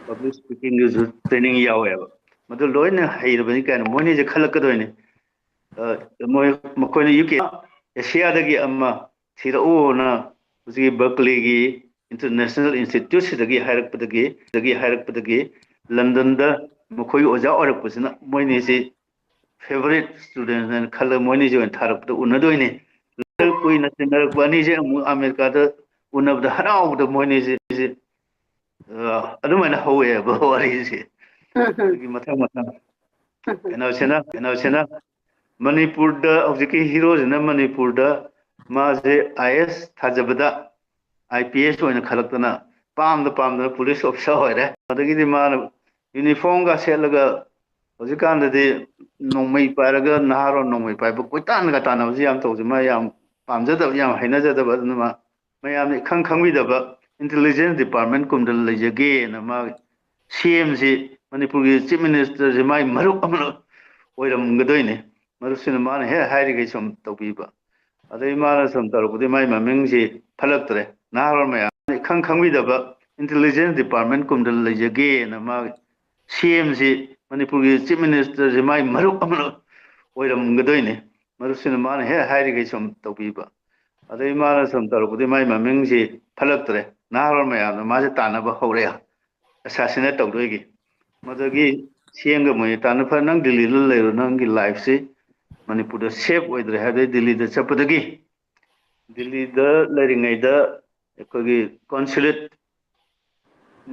public speaking ꯗꯁꯨ training ꯌꯥꯎꯋꯦꯕ꯫ ꯃꯗꯨ ꯂꯣꯏꯅ ꯍꯩꯔꯕꯅꯤ ꯀꯥꯏꯅ ꯃꯣꯏꯅꯤꯁꯦ ꯈꯜꯂꯛꯀꯗꯣꯏꯅꯤ꯫ ꯃꯣꯏ ꯃꯈꯣꯏꯅ UK, ꯑꯦꯁꯤꯌꯥꯗꯒꯤ ꯑꯃ ꯊꯤꯔꯛꯎꯅ ꯍꯧꯖꯤꯛꯀꯤ Berkeley ꯒꯤ ꯏꯟꯇꯔꯅꯦꯁꯅꯦꯜ ꯏꯟꯁꯇꯤꯇ꯭ꯌꯨꯠꯁꯤꯗꯒꯤ ꯍꯥꯏꯔꯛꯄꯗꯒꯤ ꯗꯒꯤ ꯍꯥꯏꯔꯛꯄꯗꯒꯤ ꯂꯟꯗꯟꯗ ꯃꯈꯣꯏꯒꯤ ꯑꯣꯖꯥ ꯑꯣꯏꯔꯛꯄꯁꯤꯅ ꯃꯣꯏꯅꯤꯁꯤ ꯐꯦꯚꯔꯤꯠ ꯁ꯭ꯇꯨꯗꯦꯟꯅ ꯈꯜꯂꯒ ꯃꯣꯏꯅꯤꯁꯤ ꯑꯣꯏꯅ ꯊꯥꯔꯛꯄꯗ ꯎꯅꯗꯣꯏꯅꯤ꯫ ꯀꯨꯏꯅ ꯇꯤꯟꯅꯔꯛꯄ ꯑꯅꯤꯁꯦ ꯑꯃꯨꯛ ꯑꯃꯦꯔꯤꯀꯥꯗ ꯎꯅꯕꯗ ꯍꯔꯥꯎꯕꯗ ꯃꯣꯏꯅꯤꯁꯦ ꯑ, ꯑꯗꯨꯃꯥꯏꯅ ꯍꯧꯋꯦꯕ ꯋꯥꯔꯤꯁꯦ꯫ ꯑꯗꯒꯤ ꯃꯊꯪ ꯃꯊꯪ ꯀꯩꯅꯣꯁꯤꯅ ꯀꯩꯅꯣꯁꯤꯅ ꯃꯅꯤꯄꯨꯔꯗ ꯍꯧꯖꯤꯛꯀꯤ ꯍꯤꯔꯣꯁꯤꯅ ꯃꯅꯤꯄꯨꯔꯗ ꯃꯥꯁꯦ ꯑꯥꯏ ꯑꯦꯁ ꯊꯥꯖꯕꯗ ꯑꯥꯏ ꯄꯤ ꯑꯦꯁ ꯑꯣꯏꯅ ꯈꯜꯂꯛꯇꯅ ꯄꯥꯝꯗ ꯄꯥꯝꯗꯅ ꯄꯨꯂꯤꯁ ꯑꯣꯐꯤꯁꯥꯔ ꯑꯣꯏꯔꯦ꯫ ꯑꯗꯒꯤꯗꯤ ꯃꯥꯅ ꯌꯨꯅꯤꯐꯣꯔꯝꯒ ꯁꯦꯠꯂꯒ ꯍꯧꯖꯤꯛꯀꯥꯟꯗꯗꯤ ꯅꯣꯡꯃꯩ ꯄꯥꯏꯔꯒ ꯅꯍꯥꯔꯣꯟ ꯅꯣꯡꯃꯩ ꯄꯥꯏꯕ ꯀꯣꯏꯇꯥꯟꯒ ꯇꯥꯟꯅꯕꯁꯤ ꯌꯥꯝ ꯇꯧꯖꯩ꯫ ꯃꯥ ꯌꯥꯝ ꯄꯥꯝꯖꯗꯕ, ꯌꯥꯝ ꯍꯩꯅꯖꯗꯕ꯫ ꯑꯗꯨꯅ ꯃꯥ ꯃꯌꯥꯝꯅ ꯏꯈꯪ ꯈꯪꯕꯤꯗꯕ ꯏꯟꯇꯦꯂꯤꯖꯦꯟꯁ ꯗꯤꯄꯥꯔꯠꯃꯦꯟ ꯀꯨꯝꯗ ꯂꯩꯖꯒꯦꯅ ꯃꯥ ꯁꯤ ꯑꯦꯝꯁꯤ, ꯃꯅꯤꯄꯨꯔꯒꯤ ꯆꯤꯐ ꯃꯤꯅꯤꯁꯇꯔꯁꯤ ꯃꯥꯏ ꯃꯔꯨꯞ ꯑꯃ ꯑꯣꯏꯔꯝꯒꯗꯣꯏꯅꯦ꯫ ꯃꯔꯨꯞꯁꯤꯅ ꯃꯥꯅ ꯍꯦꯛ ꯍꯥꯏꯔꯤꯈꯩ ꯁꯨꯝ ꯇꯧꯕꯤꯕ꯫ ꯑꯗꯩ ꯃꯥꯅ ꯁꯨꯝ ꯇꯧꯔꯛꯄꯗꯤ ꯃꯥꯏ ꯃꯃꯤꯡꯁꯤ ꯐꯠꯂꯛꯇ꯭ꯔꯦ꯫ ꯅꯍꯥꯔꯣꯜ ꯃꯌꯥꯝ ꯏꯈꯪ ꯈꯪꯕꯤꯗꯕ ꯏꯟꯇꯦꯂꯤꯖꯦꯟꯁ ꯗꯤꯄꯥꯔꯠꯃꯦꯟ ꯀꯨꯝꯗ ꯂꯩꯖꯒꯦꯅ ꯃꯥ ꯁꯤ ꯑꯦꯝꯁꯤ, ꯃꯅꯤꯄꯨꯔꯒꯤ ꯆꯤꯐ ꯃꯤꯅꯤꯁꯇꯔꯁꯤ ꯃꯥꯏ ꯃꯔꯨꯞ ꯑꯃ ꯑꯣꯏꯔꯝꯒꯗꯣꯏꯅꯦ꯫ ꯃꯔꯨꯞꯁꯤꯅ ꯃꯥꯅ ꯍꯦꯛ ꯍꯥꯏꯔꯤꯈꯩ ꯁꯨꯝ ꯇꯧꯕꯤꯕ꯫ ꯑꯗꯩ ꯃꯥꯅ ꯁꯨꯝ ꯇꯧꯔꯛꯄꯗꯤ ꯃꯥꯏ ꯃꯃꯤꯡꯁꯤ ꯐꯠꯂꯛꯇ꯭ꯔꯦ꯫ ꯅꯍꯥꯔꯣꯜ ꯃꯌꯥꯝꯅ ꯃꯥꯁꯦ ꯇꯥꯟꯅꯕ ꯍꯧꯔꯛꯑꯦ, ꯑꯦꯁꯥꯁꯤꯅꯦꯠ ꯇꯧꯗꯣꯏꯒꯤ꯫ ꯃꯗꯨꯗꯒꯤ ꯁꯤ ꯑꯦꯝꯒ ꯃꯣꯏꯅꯤ ꯇꯥꯟꯅ, "ꯐꯔꯦ, ꯅꯪ ꯗꯤꯜꯂꯤꯗ ꯂꯩꯔꯣ, ꯅꯪꯒꯤ ꯂꯥꯏꯐꯁꯤ ꯃꯅꯤꯄꯨꯔꯗ ꯁꯦꯐ ꯑꯣꯏꯗ꯭ꯔꯦ" ꯍꯥꯏꯕꯗꯒꯤ ꯗꯤꯜꯂꯤꯗ ꯆꯠꯄꯗꯒꯤ, ꯗꯤꯜꯂꯤꯗ ꯂꯩꯔꯤꯉꯩꯗ ꯑꯩꯈꯣꯏꯒꯤ ꯀꯣꯟꯁꯨꯂꯦꯠ,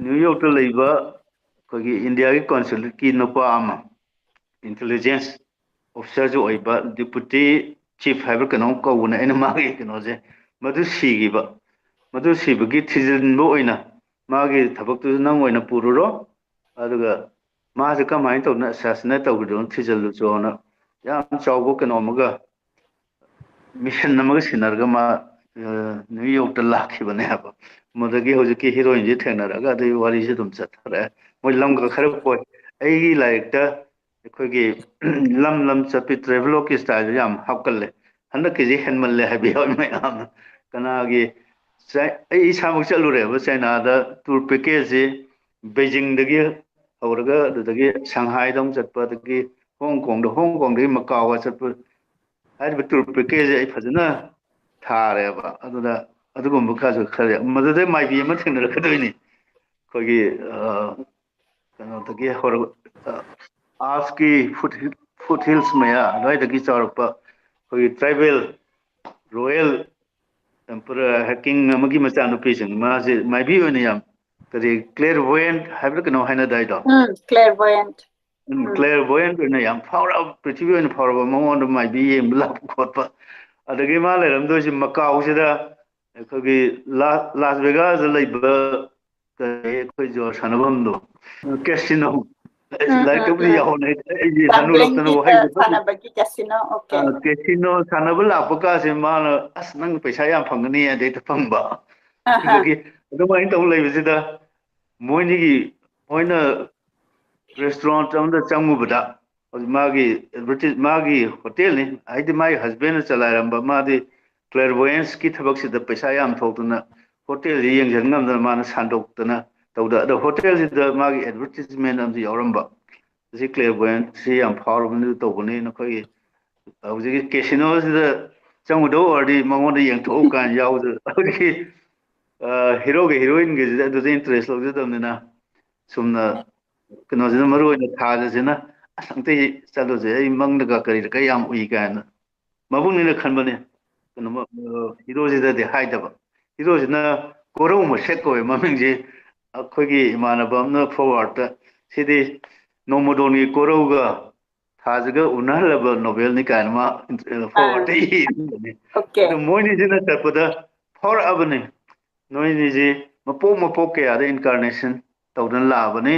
ꯅ꯭ꯌꯨ ꯌꯣꯔꯛꯇ ꯂꯩꯕ ꯑꯩꯈꯣꯏꯒꯤ ꯏꯟꯗꯤꯌꯥꯒꯤ ꯀꯣꯟꯁꯨꯂꯦꯠꯀꯤ ꯅꯨꯄꯥ ꯑꯃ, ꯏꯟꯇꯦꯂꯤꯖꯦꯟꯁ ꯑꯣꯐꯤꯁꯥꯔꯁꯨ ꯑꯣꯏꯕ, ꯗꯤꯄꯨꯇꯤ ꯆꯤꯐ ꯍꯥꯏꯕ꯭ꯔꯥ ꯀꯩꯅꯣꯝ ꯀꯧꯕꯅꯦ, ꯑꯩꯅ ꯃꯥꯒꯤ ꯀꯩꯅꯣꯁꯦ, ꯃꯗꯨ ꯁꯤꯈꯤꯕ꯫ ꯃꯗꯨ ꯁꯤꯕꯒꯤ ꯊꯤꯖꯤꯟꯕ ꯑꯣꯏꯅ ꯃꯥꯒꯤ ꯊꯕꯛꯇꯨꯁꯨ ꯅꯪ ꯑꯣꯏꯅ ꯄꯨꯔꯨꯔꯣ, ꯑꯗꯨꯒ ꯃꯥꯁꯦ ꯀꯃꯥꯏꯅ ꯇꯧꯗꯅ ꯑꯦꯁꯥꯁꯤꯅꯦꯠ ꯇꯧꯈꯤꯗꯣꯏꯅꯣ ꯊꯤꯖꯤꯜꯂꯨꯆꯣꯅ ꯌꯥꯝ ꯆꯥꯎꯕ ꯀꯩꯅꯣ ꯑꯃꯒ, ꯃꯤꯁꯟ ꯑꯃꯒ ꯁꯤꯟꯅꯔꯒ ꯃꯥ, ꯑ, ꯅ꯭ꯌꯨ ꯌꯣꯔꯛꯇ ꯂꯥꯛꯈꯤꯕꯅꯦ ꯍꯥꯏꯕ꯫ ꯃꯗꯒꯤ ꯍꯧꯖꯤꯛꯀꯤ ꯍꯤꯔꯣꯏꯟꯁꯤ ꯊꯦꯡꯅꯔꯒ ꯑꯗꯩ ꯋꯥꯔꯤꯁꯦ ꯑꯗꯨꯝ ꯆꯠꯊꯔꯛꯑꯦ꯫ ꯃꯣꯏ ꯂꯝꯒ ꯈꯔ ꯀꯣꯏ꯫ ꯑꯩꯒꯤ ꯂꯥꯏꯔꯤꯛꯇ ꯑꯩꯈꯣꯏꯒꯤ ꯂꯝ ꯂꯝ ꯆꯠꯄꯤ ꯇ꯭ꯔꯦꯚꯦꯂꯣꯒꯀꯤ ꯁ꯭ꯇꯥꯏꯜꯁꯦ ꯌꯥꯝ ꯍꯥꯞꯀꯜꯂꯦ꯫ ꯍꯟꯗꯛꯀꯤꯁꯦ ꯍꯦꯟꯃꯜꯂꯦ ꯍꯥꯏꯕ ꯌꯥꯎꯋꯤ ꯃꯌꯥꯝꯅ꯫ ꯀꯅꯥꯒꯤ ꯆꯥꯏ-, ꯑꯩ ꯏꯁꯥꯃꯛ ꯆꯠꯂꯨꯔꯦꯕ ꯆꯥꯏꯅꯥꯗ, ꯇꯨꯔ ꯄꯦꯀꯦꯖꯁꯤ ꯕꯩꯖꯤꯡꯗꯒꯤ ꯍꯧꯔꯒ ꯑꯗꯨꯗꯒꯤ ꯁꯪꯍꯥꯏꯗ ꯑꯃꯨꯛ ꯆꯠꯄ, ꯑꯗꯒꯤ ꯍꯣꯡ ꯀꯣꯡꯗ, ꯍꯣꯡ ꯀꯣꯡꯗꯒꯤ ꯃꯀꯥꯎꯒ ꯆꯠꯄ, ꯍꯥꯏꯔꯤꯕ ꯇꯨꯔ ꯄꯦꯀꯦꯖꯁꯦ ꯑꯩ ꯐꯖꯅ ꯊꯥꯔꯦꯕ꯫ ꯑꯗꯨꯗ ꯑꯗꯨꯒꯨꯝꯕ ꯈꯔꯁꯨ ꯈꯔ ꯌꯥꯎ-, ꯃꯗꯨꯗꯩ ꯃꯥꯏꯕꯤ ꯑꯃ ꯊꯦꯡꯅꯔꯛꯀꯗꯣꯏꯅꯤ꯫ ꯑꯩꯈꯣꯏꯒꯤ, ꯑ, ꯀꯩꯅꯣꯗꯒꯤ ꯍꯧꯔꯒ, ꯑ, ꯑꯥꯜꯞꯁꯀꯤ ꯐꯨꯠ ꯍꯤꯜ-, ꯐꯨꯠ ꯍꯤꯜꯁ ꯃꯌꯥ ꯑꯗꯨꯋꯥꯏꯗꯒꯤ ꯆꯥꯎꯔꯛꯄ ꯑꯩꯈꯣꯏꯒꯤ ꯇ꯭ꯔꯥꯏꯕꯦꯜ ꯔꯣꯌꯦꯜ ꯑꯦꯝꯄꯔꯔ ꯀꯤꯡ ꯑꯃꯒꯤ ꯃꯆꯥꯅꯨꯄꯤꯁꯤꯡ, ꯃꯥꯁꯦ ꯃꯥꯏꯕꯤ ꯑꯣꯏꯅ ꯌꯥꯝ, ꯀꯔꯤ, ꯀ꯭ꯂꯦꯔꯚꯣꯌꯦꯟꯠ ꯍꯥꯏꯕ꯭ꯔꯥ ꯀꯩꯅꯣ ꯍꯥꯏꯅꯗꯥꯏꯗꯣ? ꯎꯝ, ꯀ꯭ꯂꯦꯔꯚꯣꯌꯦꯟꯠ꯫ ꯎꯝ, ꯀ꯭ꯂꯦꯔꯚꯣꯌꯦꯟꯠ ꯑꯣꯏꯅ ꯌꯥꯝ ꯐꯥꯎꯔꯛꯑꯕ, ꯄ꯭ꯔꯤꯊꯤꯕꯤ ꯑꯣꯏꯅ ꯐꯥꯎꯔꯕ, ꯃꯉꯣꯟꯗ ꯃꯥꯏꯕꯤ ꯌꯦꯡꯕ ꯂꯥꯛꯄ ꯈꯣꯠꯄ꯫ ꯑꯗꯒꯤ ꯃꯥ ꯂꯩꯔꯝꯗꯣꯏꯁꯦ ꯃꯀꯥꯎꯁꯤꯗ ꯑꯩꯈꯣꯏꯒꯤ ꯂꯥ-, ꯂꯥꯁ ꯚꯦꯒꯥꯁꯇ ꯂꯩꯕ ꯀꯔꯤ, ꯑꯩꯈꯣꯏ ꯖꯨꯋꯥꯔ ꯁꯥꯟꯅꯐꯝꯗꯣ, ꯀꯦꯁꯤꯅꯣ꯫ ꯑꯩꯁꯨ ꯎꯝ, ꯂꯥꯏꯔꯤꯛꯇꯕꯨꯗꯤ ꯎꯝ, ꯎꯝ꯫ ꯌꯥꯎꯍꯧꯅꯩ, ꯑꯩꯁꯦ Gambling-ꯒꯤ ꯍꯅꯨꯔꯛꯇꯅ ꯋꯥꯍꯩꯗꯣ ꯈꯪꯗꯦ꯫ ꯁꯥꯟꯅꯕꯒꯤ ꯀꯦꯁꯤꯅꯣ, okay꯫ ꯑ, ꯀꯦꯁꯤꯅꯣ ꯁꯥꯟꯅꯕ ꯂꯥꯛꯄ ꯀꯥꯁꯦ ꯃꯥꯅ, "ꯑꯁ, ꯅꯪ ꯄꯩꯁꯥ ꯌꯥꯝ ꯐꯪꯒꯅꯤ" ꯑꯗꯩꯗ ꯐꯪꯕ꯫ ꯑꯍꯥ꯫ ꯑꯗꯨꯗꯒꯤ ꯑꯗꯨꯃꯥꯏꯅ ꯇꯧ ꯂꯩꯕꯁꯤꯗ ꯃꯣꯏꯅꯤꯒꯤ, ꯃꯣꯏꯅ restaurant ꯑꯃꯗ ꯆꯪꯉꯨꯕꯗ, ꯍꯧꯖꯤꯛ ꯃꯥꯒꯤ advertise-, ꯃꯥꯒꯤ ꯍꯣꯇꯦꯜꯅꯤ, ꯍꯥꯏꯗꯤ ꯃꯥꯒꯤ husband-ꯅ ꯆꯂꯥꯏꯔꯝꯕ, ꯃꯥꯗꯤ clairvoyance-ꯀꯤ ꯊꯕꯛꯁꯤꯗ ꯄꯩꯁꯥ ꯌꯥꯝ ꯊꯣꯛꯇꯅ ꯍꯣꯇꯦꯜꯁꯤ ꯌꯦꯡꯁꯤꯟ ꯉꯝꯗꯅ ꯃꯥꯅ ꯁꯟꯗꯣꯛꯇꯅ ꯇꯧꯗ꯫ ꯑꯗꯣ ꯍꯣꯇꯦꯜꯁꯤꯗ ꯃꯥꯒꯤ advertisement ꯑꯃꯁꯨ ꯌꯥꯎꯔꯝꯕ, "ꯁꯤ clairvoyance-ꯁꯤ ꯌꯥꯝ ꯐꯥꯎꯔꯕꯅꯤ, ꯇꯧꯕꯅꯤ ꯅꯈꯣꯏꯒꯤ ꯍꯧꯖꯤꯛꯀꯤ casino-ꯁꯤꯗ ꯆꯪꯉꯨꯗꯧ ꯑꯣꯏꯔꯗꯤ ꯃꯉꯣꯟꯗ ꯌꯦꯡꯊꯣꯛꯎ" ꯀꯥꯏꯅ ꯌꯥꯎꯕꯗ, ꯍꯧꯖꯤꯛꯀꯤ, ꯑ, hero-ꯒ heroine-ꯒꯁꯤꯗꯤ ꯑꯗꯨꯗ interest ꯂꯧꯖꯗꯕꯅꯤꯅ, ꯁꯨꯝꯅ ꯀꯩꯅꯣꯁꯤꯅ, ꯃꯔꯨ ꯑꯣꯏꯅ ꯊꯥꯖꯁꯤꯅ, "ꯑꯁ, ꯑꯝꯇ ꯆꯠꯂꯨꯁꯦ, ꯑꯩ ꯃꯪꯗꯒ ꯀꯔꯤꯗ ꯀꯩ ꯌꯥꯝ ꯎꯏ" ꯀꯥꯏꯅ ꯃꯕꯨꯡꯅꯤꯅ ꯈꯟꯕꯅꯦ꯫ ꯀꯩꯅꯣ, ꯑ, hero-ꯁꯤꯗꯗꯤ ꯍꯥꯏꯗꯕ꯫ Hero-ꯁꯤꯅ ꯀꯣꯔꯧ ꯃꯁꯦꯛ ꯀꯧꯋꯦ ꯃꯃꯤꯡꯁꯤ꯫ ꯑꯩꯈꯣꯏꯒꯤ ꯏꯃꯥꯟꯅꯕ ꯑꯃꯅ foreword-ꯇ, "ꯁꯤꯗꯤ ꯅꯣꯡꯃꯗꯣꯟꯒꯤ ꯀꯣꯔꯧꯒ ꯊꯥꯖꯒ ꯎꯅꯍꯜꯂꯕ novel-ꯅꯤ" ꯀꯥꯏꯅ ꯃꯥ foreword-ꯇ ꯑꯥ꯫ ꯏꯔꯤꯕꯅꯤ꯫ Okay꯫ ꯑꯗꯣ ꯃꯣꯏꯅꯤꯁꯤꯅ ꯆꯠꯄꯗ ꯐꯥꯎꯔꯛꯑꯕꯅꯤ, "ꯅꯣꯏꯅꯤꯁꯤ ꯃꯄꯣꯛ ꯃꯄꯣꯛ ꯀꯌꯥꯗ incarnation ꯇꯧꯗꯅ ꯂꯥꯛꯑꯕꯅꯤ,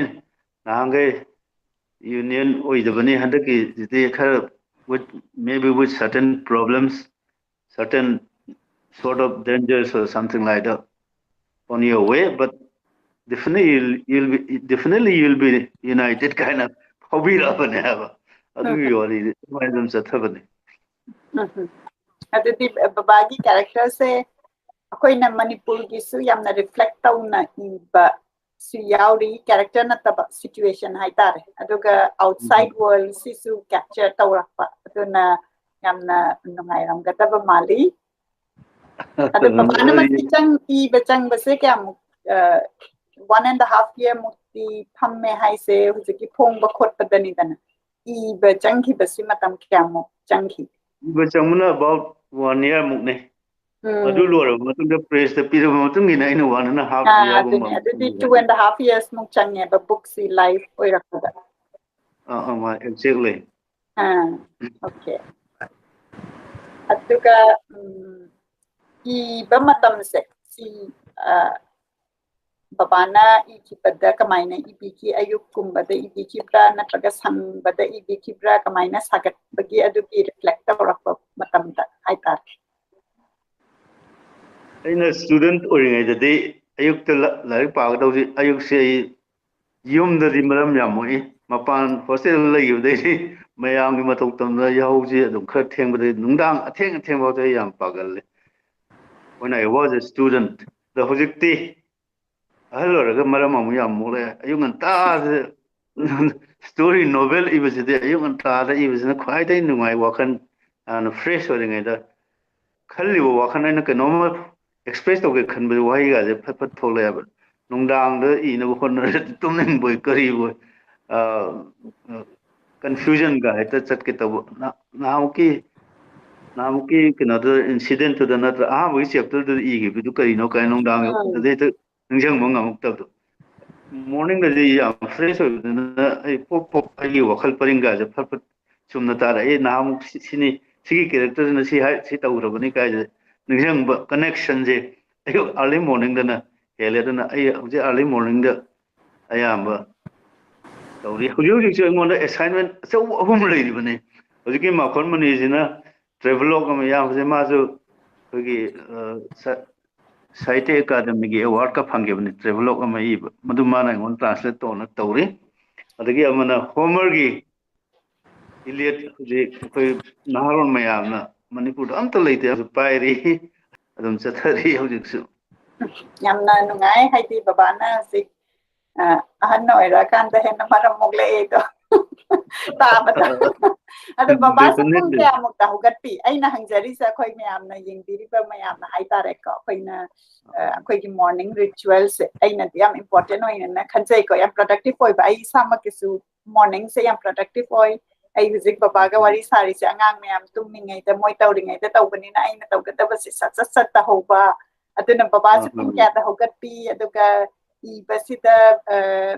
ꯅꯍꯥꯟꯈꯩ union ꯑꯣꯏꯗꯕꯅꯤ, ꯍꯟꯗꯛꯀꯤꯁꯤꯗꯤ ꯈꯔ with, maybe with certain problems, certain sort of dangers or something like that on your way, but definitely you'll, you'll be, definitely you'll be united" ꯀꯥꯏꯅ ꯐꯥꯎꯕꯤꯔꯛꯑꯕꯅꯦ ꯍꯥꯏꯕ꯫ ꯑꯗꯨꯒꯤ ꯎꯝ꯫ ꯋꯥꯔꯤꯗꯤ ꯑꯗꯨꯃꯥꯏꯅ ꯑꯗꯨꯝ ꯆꯠꯊꯕꯅꯦ꯫ ꯎꯝ꯫ ꯑꯗꯨꯗꯤ ꯕꯕꯥꯒꯤ character-ꯁꯦ ꯑꯩꯈꯣꯏꯅ ꯃꯅꯤꯄꯨꯔꯒꯤꯁꯨ ꯌꯥꯝꯅ reflect ꯇꯧꯅ ꯏꯕꯁꯨ ꯌꯥꯎꯔꯤ, character ꯅꯠꯇꯕ situation ꯍꯥꯏꯇꯥꯔꯦ, ꯑꯗꯨꯒ outside world-ꯁꯤꯁꯨ capture ꯇꯧꯔꯛꯄ, ꯑꯗꯨꯅ ꯌꯥꯝꯅ ꯅꯨꯡꯉꯥꯏꯔꯝꯒꯗꯕ ꯃꯥꯜꯂꯤ꯫ ꯑꯗꯨ ꯕꯕꯥꯅ ꯃꯁꯤ ꯆꯪ ꯏꯕ ꯆꯪꯕꯁꯦ ꯀꯌꯥꯃꯨꯛ, one and a half year ꯃꯨꯛꯇꯤ ꯐꯝꯃꯦ ꯍꯥꯏꯁꯦ ꯍꯧꯖꯤꯛꯀꯤ ꯐꯣꯡꯕ ꯈꯣꯠꯄꯗꯅꯤꯗꯅ, ꯏꯕ ꯆꯪꯈꯤꯕꯁꯤ ꯃꯇꯝ ꯀꯌꯥꯃꯨꯛ ꯆꯪꯈꯤ? ꯏꯕ ꯆꯪꯕꯅ about one year ꯃꯨꯛꯅꯦ꯫ ꯎꯝ. ꯑꯗꯨ ꯂꯣꯏꯔꯕ ꯃꯇꯨꯡꯗ press ꯇ ꯄꯤꯔꯕ ꯃꯇꯨꯡ ꯏꯟꯅ ꯑꯩꯅ one and a half ah, year ꯒꯨꯝꯕ ꯑꯗꯨꯅꯦ꯫ ꯑꯗꯨꯗꯤ two and a half years ꯃꯨꯛ ꯆꯪꯉꯦꯕ book ꯁꯤ live ꯑꯣꯏꯔꯛꯄꯗ꯫ ꯑꯥ, ꯑꯥ, ꯃꯥ exactly꯫ ꯑꯥ, okay꯫ ꯑꯗꯨꯒ, ꯎꯝ, ꯏꯕ ꯃꯇꯝꯁꯦ ꯁꯤ, ꯑ, ꯕꯕꯥꯅ ꯏꯈꯤꯕꯗ ꯀꯃꯥꯏꯅ ꯏꯕꯤꯈꯤ? ꯑꯌꯨꯛꯀꯨꯝꯕꯗ ꯏꯕꯤꯈꯤꯕ꯭ꯔꯥ, ꯅꯠꯇ꯭ꯔꯒ ꯁꯪꯕꯗ ꯏꯕꯤꯈꯤꯕ꯭ꯔꯥ? ꯀꯃꯥꯏꯅ ꯁꯥꯒꯠꯄꯒꯤ ꯑꯗꯨꯒꯤ reflect ꯇꯧꯔꯛꯄ ꯃꯇꯝꯗ ꯍꯥꯏꯇꯥꯔꯦ? ꯑꯩꯅ student ꯑꯣꯏꯔꯤꯉꯩꯗꯗꯤ ꯑꯌꯨꯛꯇ ꯂ-, ꯂꯥꯏꯔꯤꯛ ꯄꯥꯒꯗꯧꯁꯤ, ꯑꯌꯨꯛꯁꯦ ꯑꯩ ꯌꯨꯝꯗꯗꯤ ꯃꯔꯝ ꯌꯥꯝ ꯃꯣꯛꯏ꯫ ꯃꯄꯥꯟ hostel ꯗ ꯂꯩꯈꯤꯕꯗꯩꯗꯤ ꯃꯌꯥꯝꯒꯤ ꯃꯇꯧ ꯇꯝꯗꯅ ꯌꯥꯍꯧꯁꯤ ꯑꯗꯨꯝ ꯈꯔ ꯊꯦꯡꯕꯗꯒꯤ ꯅꯨꯡꯗꯥꯡ ꯑꯊꯦꯡ ꯑꯊꯦꯡꯐꯥꯎꯗ ꯑꯩ ꯌꯥꯝ ꯄꯥꯒꯜꯂꯤ꯫ When I was a student꯫ ꯑꯗꯣ ꯍꯧꯖꯤꯛꯇꯤ ꯑꯍꯜ ꯑꯣꯏꯔꯒ ꯃꯔꯝ ꯑꯃꯨꯛ ꯌꯥꯝ ꯃꯣꯛꯂꯛꯑꯦ꯫ ꯑꯌꯨꯛ ꯉꯟꯇꯥꯗ story novel ꯏꯕꯁꯤꯗꯤ, ꯑꯌꯨꯛ ꯉꯟꯇꯥꯗ ꯏꯕꯁꯤꯅ ꯈ꯭ꯋꯥꯏꯗꯒꯤ ꯅꯨꯡꯉꯥꯏ꯫ ꯋꯥꯈꯜ ꯌꯥꯝꯅ fresh ꯑꯣꯏꯔꯤꯉꯩꯗ ꯈꯜꯂꯤꯕ ꯋꯥꯈꯜ, ꯑꯩꯅ ꯀꯩꯅꯣꯝꯃ express ꯇꯧꯒꯦ ꯈꯟꯕꯗ ꯋꯥꯍꯩꯒꯁꯦ ꯐꯠ ꯐꯠ ꯊꯣꯛꯂꯛꯑꯦꯕ꯫ ꯅꯨꯡꯗꯥꯡꯗ ꯏꯅꯕ ꯍꯣꯠꯅꯔꯗꯤ ꯇꯨꯝꯅꯤꯡꯕꯣꯏ ꯀꯔꯤꯕꯣꯏ, ꯑ, ꯑ, confusion ꯒ ꯍꯦꯛꯇ ꯆꯠꯀꯦ ꯇꯧꯕ꯫ ꯅ-, ꯅꯍꯥꯟꯃꯨꯛꯀꯤ, ꯅꯍꯥꯟꯃꯨꯛꯀꯤ ꯀꯩꯅꯣꯗ, incident ꯇꯨꯗ ꯅꯠꯇ꯭ꯔ, ꯑꯍꯥꯟꯕꯒꯤ chapter ꯗꯨꯗ ꯏꯈꯤꯕꯗꯨ ꯀꯔꯤꯅꯣ ꯀꯥꯏꯅ ꯅꯨꯡꯗꯥꯡ ꯎꯝ꯫ ꯌꯧꯔꯛꯄꯗꯗꯤ ꯍꯦꯛꯇ ꯅꯤꯡꯁꯤꯡꯕ ꯉꯝꯃꯛꯇꯕꯗꯣ꯫ Morning ꯗꯗꯤ ꯌꯥꯝ fresh ꯑꯣꯏꯕꯅꯤꯅ ꯑꯩ ꯄꯣꯞ ꯄꯣꯞ ꯑꯩꯒꯤ ꯋꯥꯈꯜ ꯄꯔꯤꯡꯒꯥꯁꯦ ꯐꯠ ꯐꯠ ꯆꯨꯝꯅ ꯇꯥꯔꯛꯏ꯫ ꯅꯍꯥꯟꯃꯨꯛ ꯁꯤ-, ꯁꯤꯅꯤ, ꯁꯤꯒꯤ character ꯁꯤꯅ ꯁꯤ ꯍꯥꯏ, ꯁꯤ ꯇꯧꯈ꯭ꯔꯕꯅꯤ ꯀꯥꯏꯁꯦ ꯅꯤꯡꯁꯤꯡꯕ connection ꯁꯦ ꯑꯌꯨꯛ early morning ꯗꯅ ꯍꯦꯜꯂꯦ꯫ ꯑꯗꯨꯅ ꯑꯩ ꯍꯧꯖꯤꯛ early morning ꯗ ꯑꯌꯥꯝꯕ ꯇꯧꯔꯤ꯫ ꯍꯧꯖꯤꯛ ꯍꯧꯖꯤꯛꯁꯨ ꯑꯩꯉꯣꯟꯗ assignment ꯑꯆꯧꯕ ꯑꯍꯨꯝ ꯂꯩꯔꯤꯕꯅꯤ꯫ ꯍꯧꯖꯤꯛꯀꯤ ꯃꯥꯈꯣꯟ ꯃꯅꯤꯁꯤꯅ travelogue ꯑꯃ, ꯏꯌꯥꯝꯕꯁꯦ ꯃꯥꯁꯨ ꯑꯩꯈꯣꯏꯒꯤ, ꯑ, ꯁ-, ꯁꯥꯍꯤꯇ꯭ꯌ ꯑꯦꯀꯥꯗꯃꯤꯒꯤ award ꯀ ꯐꯪꯈꯤꯕꯅꯤ, travelogue ꯑꯃ ꯏꯕ꯫ ꯃꯗꯨ ꯃꯥꯅ ꯑꯩꯉꯣꯟꯗ translate ꯇꯧꯅ ꯇꯧꯔꯤ꯫ ꯑꯗꯒꯤ ꯑꯃꯅ ꯍꯣꯃꯔꯒꯤ Iliad ꯍꯧꯖꯤꯛ ꯑꯩꯈꯣꯏ ꯅꯍꯥꯔꯣꯜ ꯃꯌꯥꯝꯅ ꯃꯅꯤꯄꯨꯔꯗ ꯑꯝꯇ ꯂꯩꯇꯦ, ꯑꯗꯨ ꯄꯥꯏꯔꯤ, ꯑꯗꯨꯝ ꯆꯠꯊꯔꯤ ꯍꯧꯖꯤꯛꯁꯨ꯫ ꯌꯥꯝꯅ ꯅꯨꯡꯉꯥꯏ, ꯍꯥꯏꯗꯤ ꯕꯕꯥꯅ ꯍꯧꯖꯤꯛ ꯑ, ꯑꯍꯟ ꯑꯣꯏꯔꯛꯑꯀꯥꯟꯗ ꯍꯦꯟꯅ ꯃꯔꯝ ꯃꯣꯛꯂꯛꯑꯦꯗꯣ ꯇꯥꯕꯗ꯫ ꯑꯗꯣ ꯕꯕꯥꯁꯦ ꯄꯨꯡ ꯀꯌꯥꯃꯨꯛꯇ ꯍꯧꯒꯠꯄꯤ? ꯑꯩꯅ ꯍꯪꯖꯔꯤꯁꯦ ꯑꯩꯈꯣꯏ ꯃꯌꯥꯝꯅ, ꯌꯦꯡꯕꯤꯔꯤꯕ ꯃꯌꯥꯝꯅ ꯍꯥꯏꯇꯥꯔꯦꯀꯣ, ꯑꯩꯈꯣꯏꯅ, ꯑ, ꯑꯩꯈꯣꯏꯒꯤ morning ritualꯁꯦ ꯑꯩꯅꯗꯤ ꯌꯥꯝ important ꯑꯣꯏꯅ ꯈꯟꯖꯩꯀꯣ, ꯌꯥꯝ productive ꯑꯣꯏꯕ꯫ ꯑꯩ ꯏꯁꯥꯃꯛꯀꯤꯁꯨ morningꯁꯦ ꯌꯥꯝ productive ꯑꯣꯏ꯫ ꯑꯩ ꯍꯧꯖꯤꯛ ꯕꯕꯥꯒ ꯋꯥꯔꯤ ꯁꯥꯔꯤꯁꯦ ꯑꯉꯥꯡ ꯃꯌꯥꯝ ꯇꯨꯝꯃꯤꯉꯩꯗ, ꯃꯣꯏ ꯇꯧꯔꯤꯉꯩꯗ ꯇꯧꯕꯅꯤꯅ ꯑꯩꯅ ꯇꯧꯒꯗꯕꯁꯦ ꯁꯠ ꯁꯠ ꯁꯠ ꯇꯧꯍꯧꯕ꯫ ꯑꯗꯨꯅ ꯕꯕꯥꯁꯦ ꯄꯨꯡ ꯀꯌꯥꯗ ꯍꯧꯒꯠꯄꯤ? ꯑꯗꯨꯒ ꯏꯕꯁꯤꯗ, ꯑ,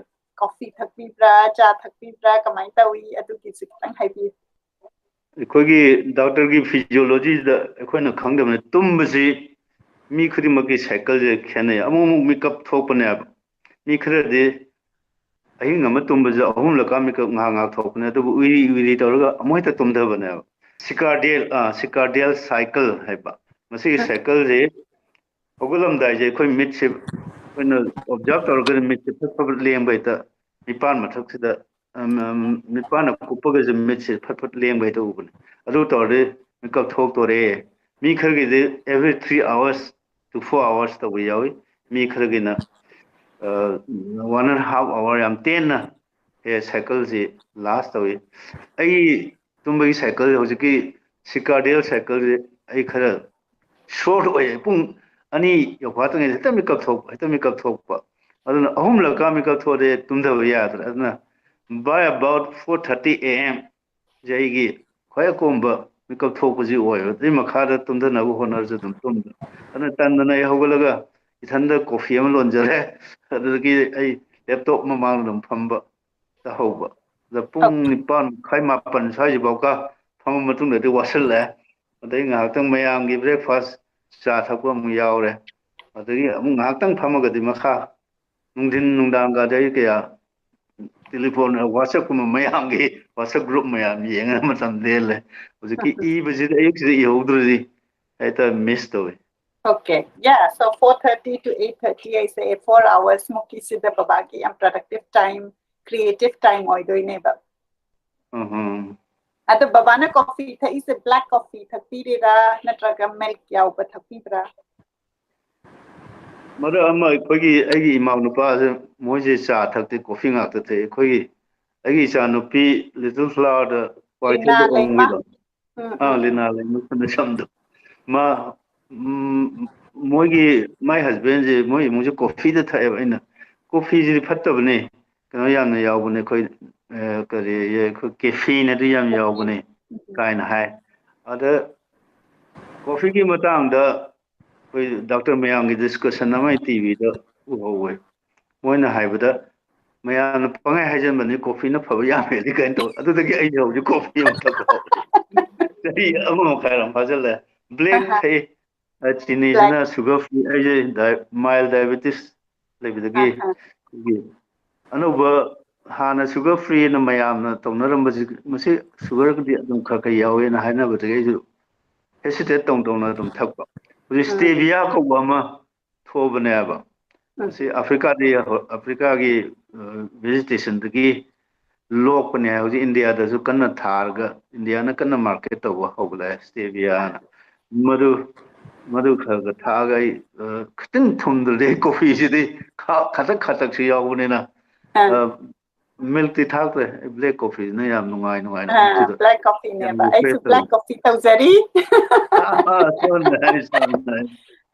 coffee ꯊꯛꯄꯤꯕ꯭ꯔꯥ, ꯆꯥ ꯊꯛꯄꯤꯕ꯭ꯔꯥ, ꯀꯃꯥꯏꯅ ꯇꯧꯏ? ꯑꯗꯨꯒꯤꯁꯨ ꯈꯤꯇꯪ ꯍꯥꯏꯕꯤꯌꯨ꯫ ꯑꯩꯈꯣꯏꯒꯤ doctorꯒꯤ physiologyꯗ ꯑꯩꯈꯣꯏꯅ ꯈꯪꯗꯕꯅꯤ, ꯇꯨꯝꯕꯁꯤ ꯃꯤ ꯈꯨꯗꯤꯡꯃꯛꯀꯤ cycleꯁꯦ ꯈꯦꯠꯅꯩ꯫ ꯑꯃꯨꯛ ꯑꯃꯨꯛ ꯃꯤꯀꯞ ꯊꯣꯛꯄꯅꯦꯕ꯫ ꯃꯤ ꯈꯔꯗꯤ ꯑꯍꯤꯡ ꯑꯃ ꯇꯨꯝꯕꯁꯦ ꯑꯍꯨꯝꯂꯛꯀ ꯃꯤꯀꯞ ꯉꯥꯏꯍꯥꯛ ꯉꯥꯏꯍꯥꯛ ꯊꯣꯛꯄꯅꯦ, ꯑꯗꯨꯕꯨ ꯎꯏꯔꯤ ꯎꯏꯔꯤ ꯇꯧꯔꯒ ꯑꯃꯨꯛ ꯍꯦꯛꯇ ꯇꯨꯝꯊꯕꯅꯦꯕ꯫ Circadian, ꯑ, circadian cycle ꯍꯥꯏꯕ꯫ ꯃꯁꯤꯒꯤ cycleꯁꯦ ꯍꯧꯒꯠꯂꯝꯗꯥꯏꯁꯦ ꯑꯩꯈꯣꯏ ꯃꯤꯠꯁꯦ, ꯑꯩꯈꯣꯏꯅ observe ꯇꯧꯔꯒꯗꯤ ꯃꯤꯠꯁꯦ ꯐꯠ ꯐꯠ ꯐꯠ ꯂꯦꯡꯕ ꯍꯦꯛꯇ, ꯃꯤꯠꯄꯥꯟ ꯃꯊꯛꯁꯤꯗ, ꯑꯝ, ꯑꯝ, ꯃꯤꯠꯄꯥꯟꯅ ꯀꯨꯞꯄꯒꯁꯨ ꯃꯤꯠꯁꯦ ꯐꯠ ꯐꯠ ꯂꯦꯡꯕ ꯍꯦꯛꯇ ꯎꯕꯅꯦ꯫ ꯑꯗꯨ ꯇꯧꯔꯗꯤ ꯃꯤꯀꯞ ꯊꯣꯛꯇꯣꯔꯦ꯫ ꯃꯤ ꯈꯔꯒꯤꯗꯤ every three hours to four hours ꯇꯧꯕ ꯌꯥꯎꯏ꯫ ꯃꯤ ꯈꯔꯒꯤꯅ, ꯑ, one and half hour, ꯌꯥꯝ ꯇꯦꯟꯅ ꯍꯦ cycleꯁꯤ last ꯇꯧꯏ꯫ ꯑꯩ ꯇꯨꯝꯕꯒꯤ cycle, ꯍꯧꯖꯤꯛꯀꯤ circadian cycleꯁꯦ ꯑꯩ ꯈꯔ short ꯑꯣꯏꯌꯦ꯫ ꯄꯨꯡ ꯑꯅꯤ ꯌꯧꯐꯥꯠꯇ꯭ꯔꯤꯉꯩꯗ ꯍꯦꯛꯇ ꯃꯤꯀꯞ ꯊꯣꯛꯄ, ꯍꯦꯛꯇ ꯃꯤꯀꯞ ꯊꯣꯛꯄ꯫ ꯑꯗꯨꯅ ꯑꯍꯨꯝꯂꯛꯀ ꯃꯤꯀꯞ ꯊꯣꯛꯑꯗꯤ ꯇꯨꯝꯊꯕ ꯌꯥꯗ꯭ꯔꯦ꯫ ꯑꯗꯨꯅ by about four thirty A M ꯁꯦ ꯑꯩꯒꯤ ꯈ꯭ꯋꯥꯏ ꯑꯀꯣꯝꯕ ꯃꯤꯀꯞ ꯊꯣꯛꯄꯁꯤ ꯑꯣꯏꯕ꯫ ꯑꯗꯨꯏ ꯃꯈꯥꯗ ꯇꯨꯝꯊꯅꯕ ꯍꯣꯠꯅꯔꯁꯨ ꯑꯗꯨꯝ ꯇꯨꯝꯗ꯭ꯔꯦ꯫ ꯑꯗꯨꯅ ꯇꯟꯗꯅ ꯑꯩ ꯍꯧꯒꯠꯂꯒ ꯏꯊꯟꯗ coffee ꯑꯃ ꯂꯣꯟꯖꯔꯦ꯫ ꯑꯗꯨꯗꯒꯤ ꯑꯩ laptop ꯃꯃꯥꯡꯗ ꯑꯗꯨꯝ ꯐꯝꯕ ꯇꯧꯍꯧꯕ꯫ ꯑꯗ ꯄꯨꯡ ꯅꯤꯄꯥꯟ ꯃꯈꯥꯏ, ꯃꯥꯄꯟ ꯁ꯭ꯋꯥꯏꯁꯤꯐꯥꯎꯀ ꯐꯝꯃ ꯃꯇꯨꯡꯗꯗꯤ ꯋꯥꯁꯤꯜꯂꯛꯑꯦ꯫ ꯑꯗꯩ ꯉꯥꯏꯍꯥꯛꯇꯪ ꯃꯌꯥꯝꯒꯤ breakfast, ꯆꯥ ꯊꯛꯄ ꯑꯃꯨꯛ ꯌꯥꯎꯔꯦ꯫ ꯑꯗꯒꯤ ꯑꯃꯨꯛ ꯉꯥꯏꯍꯥꯛꯇꯪ ꯐꯝꯃꯒꯗꯤ ꯃꯈꯥ ꯅꯨꯡꯊꯤꯟ ꯅꯨꯡꯗꯥꯡꯒꯗꯤ ꯑꯩ ꯀꯌꯥ telephone, WhatsApp ꯀꯨꯝꯕ ꯃꯌꯥꯝꯒꯤ WhatsApp group ꯃꯌꯥꯝ ꯌꯦꯡꯉꯒ ꯃꯇꯝ ꯂꯦꯜꯂꯦ꯫ ꯍꯧꯖꯤꯛꯀꯤ ꯏꯕꯁꯤꯗꯤ ꯑꯌꯨꯛꯁꯤꯗ ꯏꯍꯧꯗ꯭ꯔꯗꯤ ꯍꯦꯛꯇ miss ꯇꯧꯋꯤ꯫ Okay, yeah, so four thirty to eight thirty, ꯑꯩꯁꯦ four hours ꯃꯨꯛꯀꯤꯁꯤꯗ ꯕꯕꯥꯒꯤ ꯌꯥꯝ productive time, creative time ꯑꯣꯏꯗꯣꯏꯅꯦꯕ꯫ ꯎꯝ꯫ ꯑꯗꯣ ꯕꯕꯥꯅ coffee ꯊꯛꯏꯁꯦ black coffee ꯊꯛꯄꯤꯔꯤꯔꯥ, ꯅꯠꯇ꯭ꯔꯒ milk ꯌꯥꯎꯕ ꯊꯛꯄꯤꯕ꯭ꯔꯥ? ꯃꯔꯛ ꯑꯃ ꯑꯩꯈꯣꯏꯒꯤ, ꯑꯩꯒꯤ ꯏꯃꯥ ꯅꯨꯄꯥꯁꯦ, ꯃꯣꯏꯁꯦ ꯆꯥ ꯊꯛꯇꯦ, ꯀꯣꯐꯤ ꯉꯥꯛꯇ ꯊꯛꯑꯦ꯫ ꯑꯩꯈꯣꯏꯒꯤ, ꯑꯩꯒꯤ ꯏꯆꯥ ꯅꯨꯄꯤ ꯂꯤꯇꯜ ꯐ꯭ꯂꯥꯋꯔꯗ ꯀ꯭ꯋꯥꯏꯊꯦꯜꯗ ꯂꯤꯅꯥ ꯂꯩꯃ? ꯑꯣꯡꯕꯤꯗꯣ, ꯎꯝ, ꯑꯥ, ꯎꯝ, ꯎꯝ꯫ ꯂꯤꯅꯥ ꯂꯩꯃ ꯈꯨꯟꯅ ꯁꯝꯗꯣ, ꯃꯥ, ꯎꯝ, ꯃꯣꯏꯒꯤ, ꯃꯥꯏ ꯍꯁꯕꯦꯟꯁꯦ, ꯃꯣꯏ ꯏꯃꯨꯡꯁꯦ ꯀꯣꯐꯤꯗ ꯊꯛꯑꯦꯕ꯫ ꯑꯩꯅ, "ꯀꯣꯐꯤꯁꯤꯗꯤ ꯐꯠꯇꯕꯅꯦ, ꯀꯩꯅꯣ ꯌꯥꯝꯅ ꯌꯥꯎꯕꯅꯦ, ꯑꯩꯈꯣꯏ, ꯑ, ꯀꯔꯤ, ꯑꯩꯈꯣꯏ ꯀꯦꯐꯤꯟ ꯑꯗꯨ ꯌꯥꯝ ꯌꯥꯎꯕꯅꯦ" ꯀꯥꯏꯅ ꯍꯥꯏ꯫ ꯑꯗ ꯀꯣꯐꯤꯒꯤ ꯃꯇꯥꯡꯗ ꯑꯩꯈꯣꯏ ꯗꯥꯛꯇꯔ ꯃꯌꯥꯝꯒꯤ ꯗꯤꯁꯀꯁꯟ ꯑꯃ ꯇꯤꯚꯤꯗ ꯎꯍꯧꯋꯦ꯫ ꯃꯣꯏꯅ ꯍꯥꯏꯕꯗ, "ꯃꯌꯥꯝꯅ ꯄꯪꯍꯥꯏ ꯍꯥꯏꯖꯟꯕꯅꯤ, ꯀꯣꯐꯤꯅ ꯐꯕ ꯌꯥꯝꯃꯦꯗꯤ" ꯀꯥꯏꯅ ꯇꯧ꯫ ꯑꯗꯨꯗꯒꯤ ꯑꯩꯁꯦ ꯍꯧꯖꯤꯛ ꯀꯣꯐꯤ ꯑꯃ ꯊꯛꯄ ꯍꯧꯔꯦ꯫ ꯆꯍꯤ ꯑꯃ ꯃꯈꯥꯏ ꯑꯃ ꯐꯥꯖꯤꯜꯂꯦ꯫ ꯕ꯭ꯂꯦꯛ ꯑꯍꯥ꯫ ꯊꯛꯏ꯫ ꯑ, ꯆꯤꯅꯤꯁꯤꯅ ꯕ꯭ꯂꯦꯛ꯫ Sugar free. ꯑꯩꯁꯦ ꯗꯥꯏ-, ꯃꯥꯏꯜ ꯗꯥꯏꯕꯦꯇꯤꯁ ꯂꯩꯕꯗꯒꯤ ꯑꯍꯥ꯫ ꯑꯩꯈꯣꯏꯒꯤ ꯑꯅꯧꯕ, ꯍꯥꯟꯅ ꯁꯨꯒꯔ ꯐ꯭ꯔꯤꯅ ꯃꯌꯥꯝꯅ ꯇꯧꯅꯔꯝꯕꯁꯤ, ꯃꯁꯤ ꯁꯨꯒꯔꯒꯗꯤ ꯑꯗꯨꯝ ꯈꯔ ꯈꯔ ꯌꯥꯎꯋꯦꯅ ꯍꯥꯏꯅꯕꯗꯒꯤ ꯑꯩꯁꯨ ꯍꯦꯁꯤꯇꯦꯠ ꯇꯧ ꯇꯧꯅ ꯑꯗꯨꯝ ꯊꯛꯄ꯫ ꯍꯧꯖꯤꯛ ꯎꯝ꯫ ꯁ꯭ꯇꯦꯕꯤꯌꯥ ꯀꯧꯕ ꯑꯃ ꯊꯣꯛꯑꯕꯅꯦꯕ꯫ ꯎꯝ꯫ ꯃꯁꯤ ꯑꯐ꯭ꯔꯤꯀꯥꯗꯤ, ꯑꯐ꯭ꯔꯤꯀꯥꯒꯤ, ꯑ, ꯚꯦꯖꯤꯇꯦꯁꯟꯗꯒꯤ ꯂꯣꯛꯄꯅꯦ ꯍꯥꯏ꯫ ꯍꯧꯖꯤꯛ ꯏꯟꯗꯤꯌꯥꯗꯁꯨ ꯀꯟꯅ ꯊꯥꯔꯒ, ꯏꯟꯗꯤꯌꯥꯅ ꯀꯟꯅ ꯃꯥꯔꯀꯦꯠ ꯇꯧꯕ ꯍꯧꯒꯠꯂꯛꯑꯦ, ꯁ꯭ꯇꯦꯕꯤꯌꯥꯅ꯫ ꯃꯗꯨ, ꯃꯗꯨ ꯈꯔ ꯈꯔ ꯊꯛꯑꯒ ꯑꯩ, ꯑ, ꯈꯤꯇꯪ ꯊꯨꯝꯗ꯭ꯔꯗꯤ ꯑꯩ ꯀꯣꯐꯤꯁꯤꯗꯤ ꯈꯥ-, ꯈꯥꯇꯛ ꯈꯥꯇꯛꯁꯨ ꯌꯥꯎꯕꯅꯤꯅ, ꯑꯥ꯫ ꯑ, ꯃꯤꯜꯛꯇꯤ ꯊꯥꯛꯇ꯭ꯔꯦ꯫ ꯑꯩ ꯕ꯭ꯂꯦꯛ ꯀꯣꯐꯤꯁꯤꯅ ꯌꯥꯝ ꯅꯨꯡꯉꯥꯏ, ꯅꯨꯡꯉꯥꯏꯅ ꯑꯥ, ꯊꯛꯄꯗ ꯕ꯭ꯂꯦꯛ ꯀꯣꯐꯤꯅꯦꯕ꯫ ꯌꯥꯝ ꯑꯩꯁꯨ ꯔꯤꯐ꯭ꯔꯦꯁ ꯕ꯭ꯂꯦꯛ ꯑꯣꯏ꯫ ꯀꯣꯐꯤ ꯇꯧꯖꯔꯤ꯫ ꯑꯥ, ꯑꯥ, ꯁꯣꯝꯗ ꯍꯥꯏ, ꯁꯣꯝꯗ ꯍꯥꯏ꯫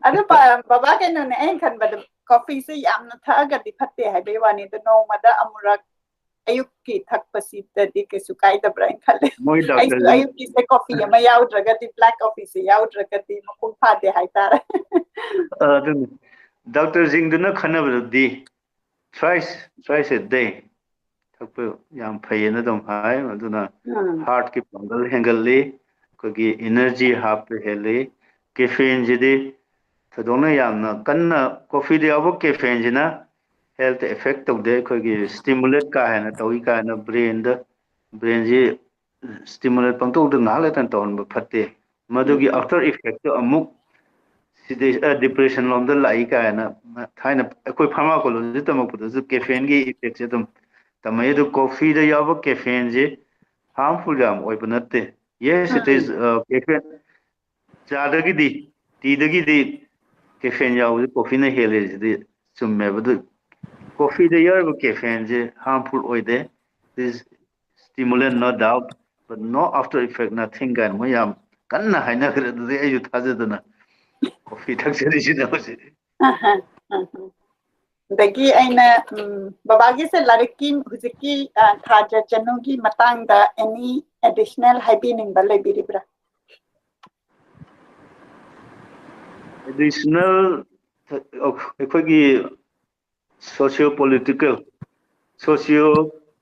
ꯑꯗꯨ ꯄ-, ꯕꯕꯥ, ꯀꯩꯅꯣꯅꯦ, ꯑꯩꯅ ꯈꯟꯕꯗ ꯀꯣꯐꯤꯁꯦ ꯌꯥꯝꯅ ꯊꯛꯑꯒꯗꯤ ꯐꯠꯇꯦ ꯍꯥꯏꯕꯩ ꯋꯥꯅꯤ, ꯑꯗꯣ ꯅꯣꯡꯃꯗ ꯑꯃꯨꯔꯛ ꯑꯌꯨꯛꯀꯤ ꯊꯛꯄꯁꯤꯗꯗꯤ ꯀꯩꯁꯨ ꯀꯥꯏꯗꯕ꯭ꯔꯥ ꯍꯥꯏꯅ ꯈꯜꯂꯦ꯫ ꯃꯣꯏ ꯑꯩꯁꯨ ꯗꯥꯛꯇꯔꯁꯤꯅ ꯑꯌꯨꯛꯀꯤꯁꯦ ꯀꯣꯐꯤ ꯑꯃ ꯌꯥꯎꯗ꯭ꯔꯒꯗꯤ, ꯕ꯭ꯂꯦꯛ ꯀꯣꯐꯤꯁꯦ ꯌꯥꯎꯗ꯭ꯔꯒꯗꯤ ꯃꯄꯨꯡ ꯐꯥꯗꯦ ꯍꯥꯏꯇꯥꯔꯦ꯫ ꯑ, ꯑꯗꯨꯅꯤ꯫ ꯗꯥꯛꯇꯔꯁꯤꯡꯗꯨꯅ ꯈꯟꯅꯕꯗꯗꯤ thrice, thrice a day ꯊꯛꯄ ꯌꯥꯝ ꯐꯩꯌꯦꯅ ꯑꯗꯨꯝ ꯍꯥꯏ꯫ ꯑꯗꯨꯅ ꯎꯝ꯫ ꯍꯥꯔꯠꯀꯤ ꯄꯥꯡꯒꯜ ꯍꯦꯟꯒꯠꯂꯤ, ꯑꯩꯈꯣꯏꯒꯤ ꯏꯅꯔꯖꯤ ꯍꯥꯞꯄ ꯍꯦꯜꯂꯤ꯫ ꯀꯦꯐꯤꯟꯁꯤꯗꯤ ꯊꯣꯏꯗꯣꯛꯅ ꯌꯥꯝꯅ ꯀꯟꯅ, ꯀꯣꯐꯤꯗ ꯌꯥꯎꯕ ꯀꯦꯐꯤꯟꯁꯤꯅ ꯍꯦꯜꯠ ꯑꯦꯐꯦꯛ ꯇꯧꯗꯦ꯫ ꯑꯩꯈꯣꯏꯒꯤ ꯁ꯭ꯇꯤꯃꯨꯂꯦꯠ ꯀꯥ ꯍꯦꯟꯅ ꯇꯧꯏ ꯀꯥꯏꯅ ꯕ꯭ꯔꯦꯟꯗ, ꯕ꯭ꯔꯦꯟꯁꯤ ꯁ꯭ꯇꯤꯃꯨꯂꯦꯠ ꯄꯪꯇꯧꯗ ꯉꯥꯏꯍꯥꯛ ꯂꯩꯇꯅ ꯇꯧꯍꯟꯕ ꯐꯠꯇꯦ꯫ ꯃꯗꯨꯒꯤ ꯎꯝ꯫ ꯑꯥꯐꯇꯔ ꯏꯐꯦꯛꯇꯣ ꯑꯃꯨꯛ ꯁꯤꯗꯩ, ꯑ, ꯗꯤꯄ꯭ꯔꯦꯁꯟ ꯂꯣꯝꯗ ꯂꯥꯛꯏ ꯀꯥꯏꯅ ꯊꯥꯏꯅ ꯑꯩꯈꯣꯏ ꯐꯥꯔꯃꯥꯀꯣꯂꯣꯖꯤ ꯇꯝꯃꯛꯄꯗꯁꯨ ꯀꯦꯐꯤꯟꯒꯤ ꯏꯐꯦꯛꯁꯦ ꯑꯗꯨꯝ ꯇꯝꯃꯛꯏ꯫ ꯑꯗꯨ ꯀꯣꯐꯤꯗ ꯌꯥꯎꯕ ꯀꯦꯐꯤꯟꯁꯦ ꯍꯥꯔꯝꯐꯨꯜ ꯌꯥꯝ ꯑꯣꯏꯕ ꯅꯠꯇꯦ꯫ Yes, it is, ꯎꯝ꯫ ꯑ, ꯀꯦꯐꯤꯟ ꯆꯥꯗꯒꯤꯗꯤ, ꯇꯤꯗꯒꯤꯗꯤ ꯀꯦꯐꯦꯟ ꯌꯥꯎꯕꯁꯦ ꯀꯣꯐꯤꯅ ꯍꯦꯜꯂꯦ ꯁꯤꯗꯤ ꯆꯨꯝꯃꯦꯕ꯫ ꯑꯗꯨ ꯀꯣꯐꯤꯗ ꯌꯥꯎꯔꯤꯕ ꯀꯦꯐꯦꯟꯁꯦ harmful ꯑꯣꯏꯗꯦ, it is stimulant, no doubt, but no after effect, nothing ꯀꯥꯏꯅ ꯃꯣꯏ ꯌꯥꯝ ꯀꯟꯅ ꯍꯥꯏꯅꯈ꯭ꯔꯦ꯫ ꯑꯗꯨꯗꯤ ꯑꯩꯁꯨ ꯊꯥꯖꯗꯅ ꯀꯣꯐꯤ ꯊꯛꯆꯔꯤꯁꯤꯅ ꯍꯧꯖꯤꯛ꯫ ꯑꯍ, ꯑꯍ꯫ ꯑꯗꯒꯤ ꯑꯩꯅ ꯎꯝ, ꯕꯕꯥꯒꯤꯁꯦ ꯂꯥꯏꯔꯤꯛꯀꯤ ꯍꯧꯖꯤꯛꯀꯤ ꯑ, ꯊꯥꯖ ꯆꯅꯨꯒꯤ ꯃꯇꯥꯡꯗ any additional ꯍꯥꯏꯕꯤꯅꯤꯡꯕ ꯂꯩꯕꯤꯔꯤꯕ꯭ꯔꯥ? Additional ꯑꯩꯈꯣꯏꯒꯤ socio political, socio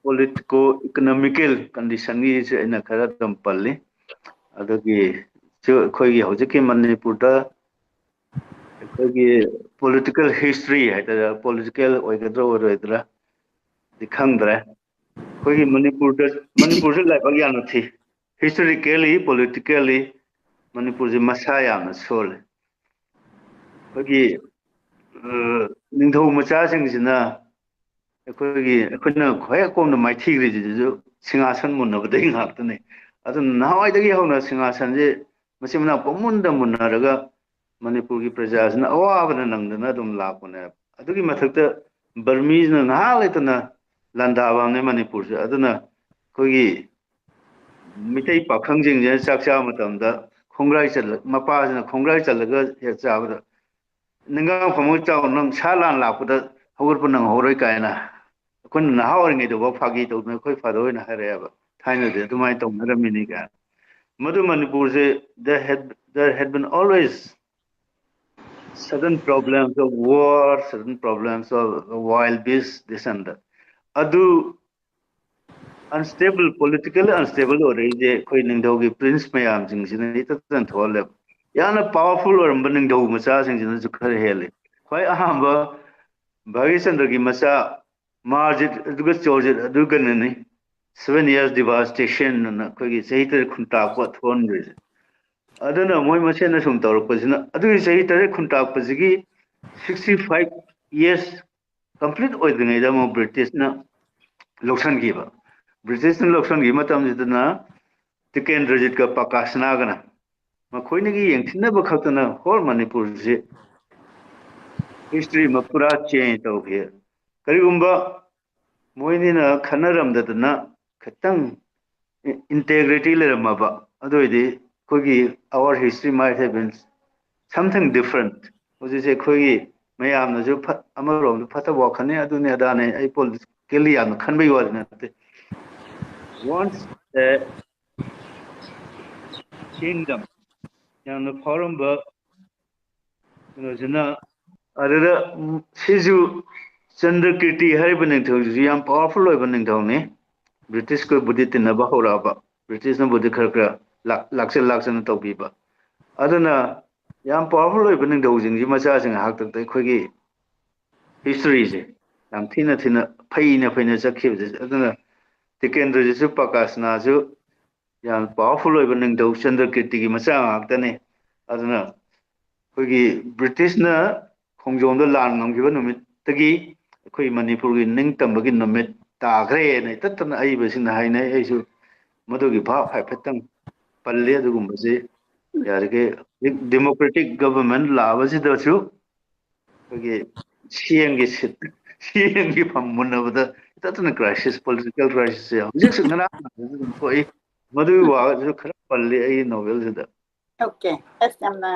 politico economical conditionꯒꯤꯁꯦ ꯑꯩꯅ ꯈꯔ ꯑꯗꯨꯝ ꯄꯜꯂꯤ꯫ ꯑꯗꯨꯒꯤ ꯁꯨ ꯑꯩꯈꯣꯏꯒꯤ ꯍꯧꯖꯤꯛꯀꯤ ꯃꯅꯤꯄꯨꯔꯗ ꯑꯩꯈꯣꯏꯒꯤ political history ꯍꯥꯏꯇꯥꯔꯦ, political ꯑꯣꯏꯒꯗ꯭ꯔꯥ ꯑꯣꯏꯔꯣꯏꯗ꯭ꯔꯥ ꯗꯤ ꯈꯪꯗ꯭ꯔꯦ꯫ ꯑꯩꯈꯣꯏꯒꯤ ꯃꯅꯤꯄꯨꯔꯗ, ꯃꯅꯤꯄꯨꯔꯁꯦ ꯂꯥꯏꯕꯛ ꯌꯥꯝꯅ ꯊꯤ꯫ Historically, politically ꯃꯅꯤꯄꯨꯔꯁꯦ ꯃꯁꯥ ꯌꯥꯝꯅ ꯁꯣꯜꯂꯤ꯫ ꯑꯩꯈꯣꯏꯒꯤ ꯑ, ꯅꯤꯡꯊꯧ ꯃꯆꯥꯁꯤꯡꯁꯤꯅ ꯑꯩꯈꯣꯏꯒꯤ, ꯑꯩꯈꯣꯏꯅ ꯈ꯭ꯋꯥꯏ ꯑꯀꯣꯝꯗ ꯃꯥꯏꯊꯤꯈ꯭ꯔꯤꯁꯤꯁꯨ ꯁꯤꯡꯍꯥꯁꯟ ꯃꯨꯟꯅꯕꯗꯒꯤ ꯉꯥꯛꯇꯅꯤ꯫ ꯑꯗꯨꯅ ꯅꯍꯥꯟꯋꯥꯏꯗꯒꯤ ꯍꯧꯅ ꯁꯤꯡꯍꯥꯁꯟꯁꯦ ꯃꯆꯤꯟ ꯃꯅꯥꯎ ꯄꯪꯃꯨꯟꯗ ꯃꯨꯟꯅꯔꯒ ꯃꯅꯤꯄꯨꯔꯒꯤ ꯄ꯭ꯔꯖꯥꯁꯤꯅ ꯑꯋꯥꯕꯅ ꯅꯪꯗꯅ ꯑꯗꯨꯝ ꯂꯥꯛꯄꯅꯦꯕ꯫ ꯑꯗꯨꯒꯤ ꯃꯊꯛꯇ ꯕꯔꯃꯤꯁꯤꯅ ꯉꯥꯏꯍꯥꯛ ꯂꯩꯇꯅ ꯂꯥꯟꯗꯥꯕꯅꯦ ꯃꯅꯤꯄꯨꯔꯁꯦ꯫ ꯑꯗꯨꯅ ꯑꯩꯈꯣꯏꯒꯤ ꯃꯤꯇꯩ ꯄꯥꯈꯪꯁꯤꯡꯁꯤꯅ ꯆꯥꯛ ꯆꯥꯕ ꯃꯇꯝꯗ ꯈꯣꯡꯒ꯭ꯔꯥꯏ ꯆꯜꯂ-, ꯃꯄꯥꯁꯤꯅ ꯈꯣꯡꯒ꯭ꯔꯥꯏ ꯆꯜꯂꯒ ꯍꯦꯛ ꯆꯥꯕꯗ, "ꯅꯤꯡꯒꯥꯡ ꯐꯝꯃꯒ ꯆꯥꯎ, ꯅꯪ ꯁꯥ ꯂꯥꯟ ꯂꯥꯛꯄꯗ ꯍꯧꯒꯠꯄ ꯅꯪꯍꯧꯔꯣꯏ" ꯀꯥꯏꯅ ꯑꯩꯈꯣꯏꯅ ꯅꯍꯥ ꯑꯣꯏꯔꯤꯉꯩꯗꯐꯥꯎ ꯐꯥꯒꯤ ꯇꯧꯗꯅ ꯑꯩꯈꯣꯏ ꯐꯥꯗꯔ ꯍꯣꯏꯅ ꯍꯥꯏꯔꯛꯑꯦꯕ, "ꯊꯥꯏꯅꯗꯤ ꯑꯗꯨꯃꯥꯏꯅ ꯇꯧꯅꯔꯝꯃꯤꯅꯤ" ꯀꯥꯏꯅ꯫ ꯃꯗꯨ ꯃꯅꯤꯄꯨꯔꯁꯦ, there had, there had been always sudden problems of war, sudden problems of wild beasts, this and that. ꯑꯗꯨ unstable, politically unstable ꯑꯣꯏꯔꯛꯏꯁꯦ ꯑꯩꯈꯣꯏ ꯅꯤꯡꯊꯧꯒꯤ prince ꯃꯌꯥꯝꯁꯤꯡꯁꯤꯅ ꯏꯇꯠꯇꯅ ꯊꯣꯛꯍꯜꯂꯦꯕ꯫ ꯌꯥꯝꯅ powerful ꯑꯣꯏꯔꯝꯕ ꯅꯤꯡꯊꯧ ꯃꯆꯥꯁꯤꯡꯁꯤꯅꯁꯨ ꯈꯔ ꯍꯦꯜꯂꯤ꯫ ꯈ꯭ꯋꯥꯏ ꯑꯍꯥꯟꯕ ꯚꯥꯒꯤꯔꯆꯟꯗ꯭ꯔꯒꯤ ꯃꯆꯥ ꯃꯥꯔꯖꯤꯠ ꯑꯗꯨꯒ ꯆꯣꯔꯖꯤꯠ ꯑꯗꯨꯒꯅꯅꯤ seven years devastation ꯑꯅ ꯑꯩꯈꯣꯏꯒꯤ ꯆꯍꯤ ꯇꯔꯦꯠ ꯈꯨꯟꯇꯥꯛꯄ ꯊꯣꯛꯍꯟꯈ꯭ꯔꯤꯁꯦ꯫ ꯑꯗꯨꯅ ꯃꯣꯏ ꯃꯁꯦꯟꯅ ꯁꯨꯝ ꯇꯧꯔꯛꯄꯁꯤꯅ, ꯑꯗꯨꯒꯤ ꯆꯍꯤ ꯇꯔꯦꯠ ꯈꯨꯟꯇꯥꯛꯄꯁꯤꯒꯤ sixty five years complete ꯑꯣꯏꯗ꯭ꯔꯤꯉꯩꯗ ꯑꯃꯨꯛ ꯕ꯭ꯔꯤꯇꯤꯁꯅ ꯂꯧꯁꯤꯟꯈꯤꯕ꯫ ꯕ꯭ꯔꯤꯇꯤꯁꯅ ꯂꯧꯁꯤꯟꯈꯤꯕ ꯃꯇꯝꯁꯤꯗꯅ ꯇꯤꯀꯦꯟꯗ꯭ꯔꯖꯤꯠꯀ ꯄ꯭ꯔꯀꯥꯁꯅꯥꯒꯅ ꯃꯈꯣꯏꯅꯤꯒꯤ ꯌꯦꯡꯊꯤꯅꯕ ꯈꯛꯇꯅ whole ꯃꯅꯤꯄꯨꯔꯁꯤ History ꯑꯃ ꯄꯨꯔꯥ change ꯇꯧꯈꯤ꯫ ꯀꯔꯤꯒꯨꯝꯕ ꯃꯣꯏꯅꯤꯅ ꯈꯟꯅꯔꯝꯗꯗꯅ ꯈꯤꯇꯪ integrity ꯂꯩꯔꯝꯃꯕ, ꯑꯗꯨ ꯑꯣꯏꯗꯤ ꯑꯩꯈꯣꯏꯒꯤ our history might have been something different꯫ ꯍꯧꯖꯤꯛꯁꯦ ꯑꯩꯈꯣꯏꯒꯤ ꯃꯌꯥꯝꯅꯁꯨ ꯐꯠ-, ꯑꯃꯔꯣꯝꯗ ꯐꯠꯇꯕ ꯋꯥꯈꯜꯅꯤ, ꯑꯗꯨꯅꯤ ꯑꯗꯥꯅꯤ, ꯑꯩ politically ꯌꯥꯝꯅ ꯈꯟꯕꯒꯤ ꯋꯥꯗꯤ ꯅꯠꯇꯦ꯫ Once a kingdom, ꯌꯥꯝꯅ ꯐꯥꯎꯔꯝꯕ ꯀꯩꯅꯣꯁꯤꯅ, ꯑꯗꯨꯗ, ꯎꯝ, ꯁꯤꯁꯨ ꯆꯟꯗ꯭ꯔꯀꯤꯔꯇꯤ ꯍꯥꯏꯔꯤꯕ ꯅꯤꯡꯊꯧꯁꯤꯁꯨ ꯌꯥꯝ powerful ꯑꯣꯏꯕ ꯅꯤꯡꯊꯧꯅꯤ꯫ ꯕ꯭ꯔꯤꯇꯤꯁꯀꯕꯨꯗꯤ ꯇꯤꯟꯅꯕ ꯍꯧꯔꯛꯑꯕ, ꯕ꯭ꯔꯤꯇꯤꯁꯅꯕꯨꯗꯤ ꯈꯔ ꯈꯔ ꯂꯥꯛ-, ꯂꯥꯛꯆ ꯂꯥꯛꯆꯅ ꯇꯧꯕꯤꯕ꯫ ꯑꯗꯨꯅ ꯌꯥꯝ powerful ꯑꯣꯏꯕ ꯅꯤꯡꯊꯧꯁꯤꯡꯁꯤ ꯃꯆꯥꯁꯤꯡ ꯉꯥꯏꯍꯥꯛꯇꯪꯗ ꯑꯩꯈꯣꯏꯒꯤ historyꯁꯦ ꯌꯥꯝ ꯊꯤꯅ ꯊꯤꯅ ꯐꯩꯅ ꯐꯩꯅ ꯆꯠꯈꯤꯕꯁꯦ꯫ ꯑꯗꯨꯅ ꯇꯤꯀꯦꯟꯗ꯭ꯔꯖꯤꯠꯁꯨ ꯄ꯭ꯔꯀꯥꯁꯅꯥꯁꯨ ꯌꯥꯝ powerful ꯑꯣꯏꯕ ꯅꯤꯡꯊꯧ ꯆꯟꯗ꯭ꯔꯀꯤꯔꯇꯤꯒꯤ ꯃꯆꯥ ꯉꯥꯛꯇꯅꯤ꯫ ꯑꯗꯨꯅ ꯑꯩꯈꯣꯏꯒꯤ ꯕ꯭ꯔꯤꯇꯤꯁꯅ ꯈꯣꯡꯖꯣꯝꯗ ꯂꯥꯟ ꯉꯝꯈꯤꯕ ꯅꯨꯃꯤꯠꯇꯒꯤ ꯑꯩꯈꯣꯏ ꯃꯅꯤꯄꯨꯔꯒꯤ ꯅꯤꯡꯇꯝꯕꯒꯤ ꯅꯨꯃꯤꯠ ꯇꯥꯈ꯭ꯔꯦꯅ ꯏꯇꯠꯇꯅ ꯑꯏꯕꯁꯤꯡꯅ ꯍꯥꯏꯅꯩ꯫ ꯑꯩꯁꯨ ꯃꯗꯨꯒꯤ ꯚꯥꯞ ꯍꯥꯏꯐꯦꯠꯇꯪ ꯄꯜꯂꯤ꯫ ꯑꯗꯨꯒꯨꯝꯕꯁꯤ ꯌꯥꯔꯤꯈꯩ democratic government ꯂꯥꯛꯑꯕꯁꯤꯗꯁꯨ ꯑꯩꯈꯣꯏꯒꯤ ꯁꯤꯑꯦꯝꯒꯤ seat, ꯁꯤꯑꯦꯝꯒꯤ ꯐꯝ ꯃꯨꯟꯅꯕꯗ ꯏꯇꯠꯇꯅ crisis, political crisisꯁꯦ ꯍꯧꯖꯤꯛꯁꯨ ꯉꯔꯥꯡ ꯅꯍꯥꯟꯗꯁꯨ ꯑꯗꯨꯝ ꯊꯣꯛꯏ꯫ ꯃꯗꯨꯒꯤ ꯋꯥꯁꯨ ꯈꯔ ꯄꯜꯂꯤ ꯑꯩꯒꯤ novelꯁꯤꯗ꯫ Okay, ꯑꯁ, ꯌꯥꯝꯅ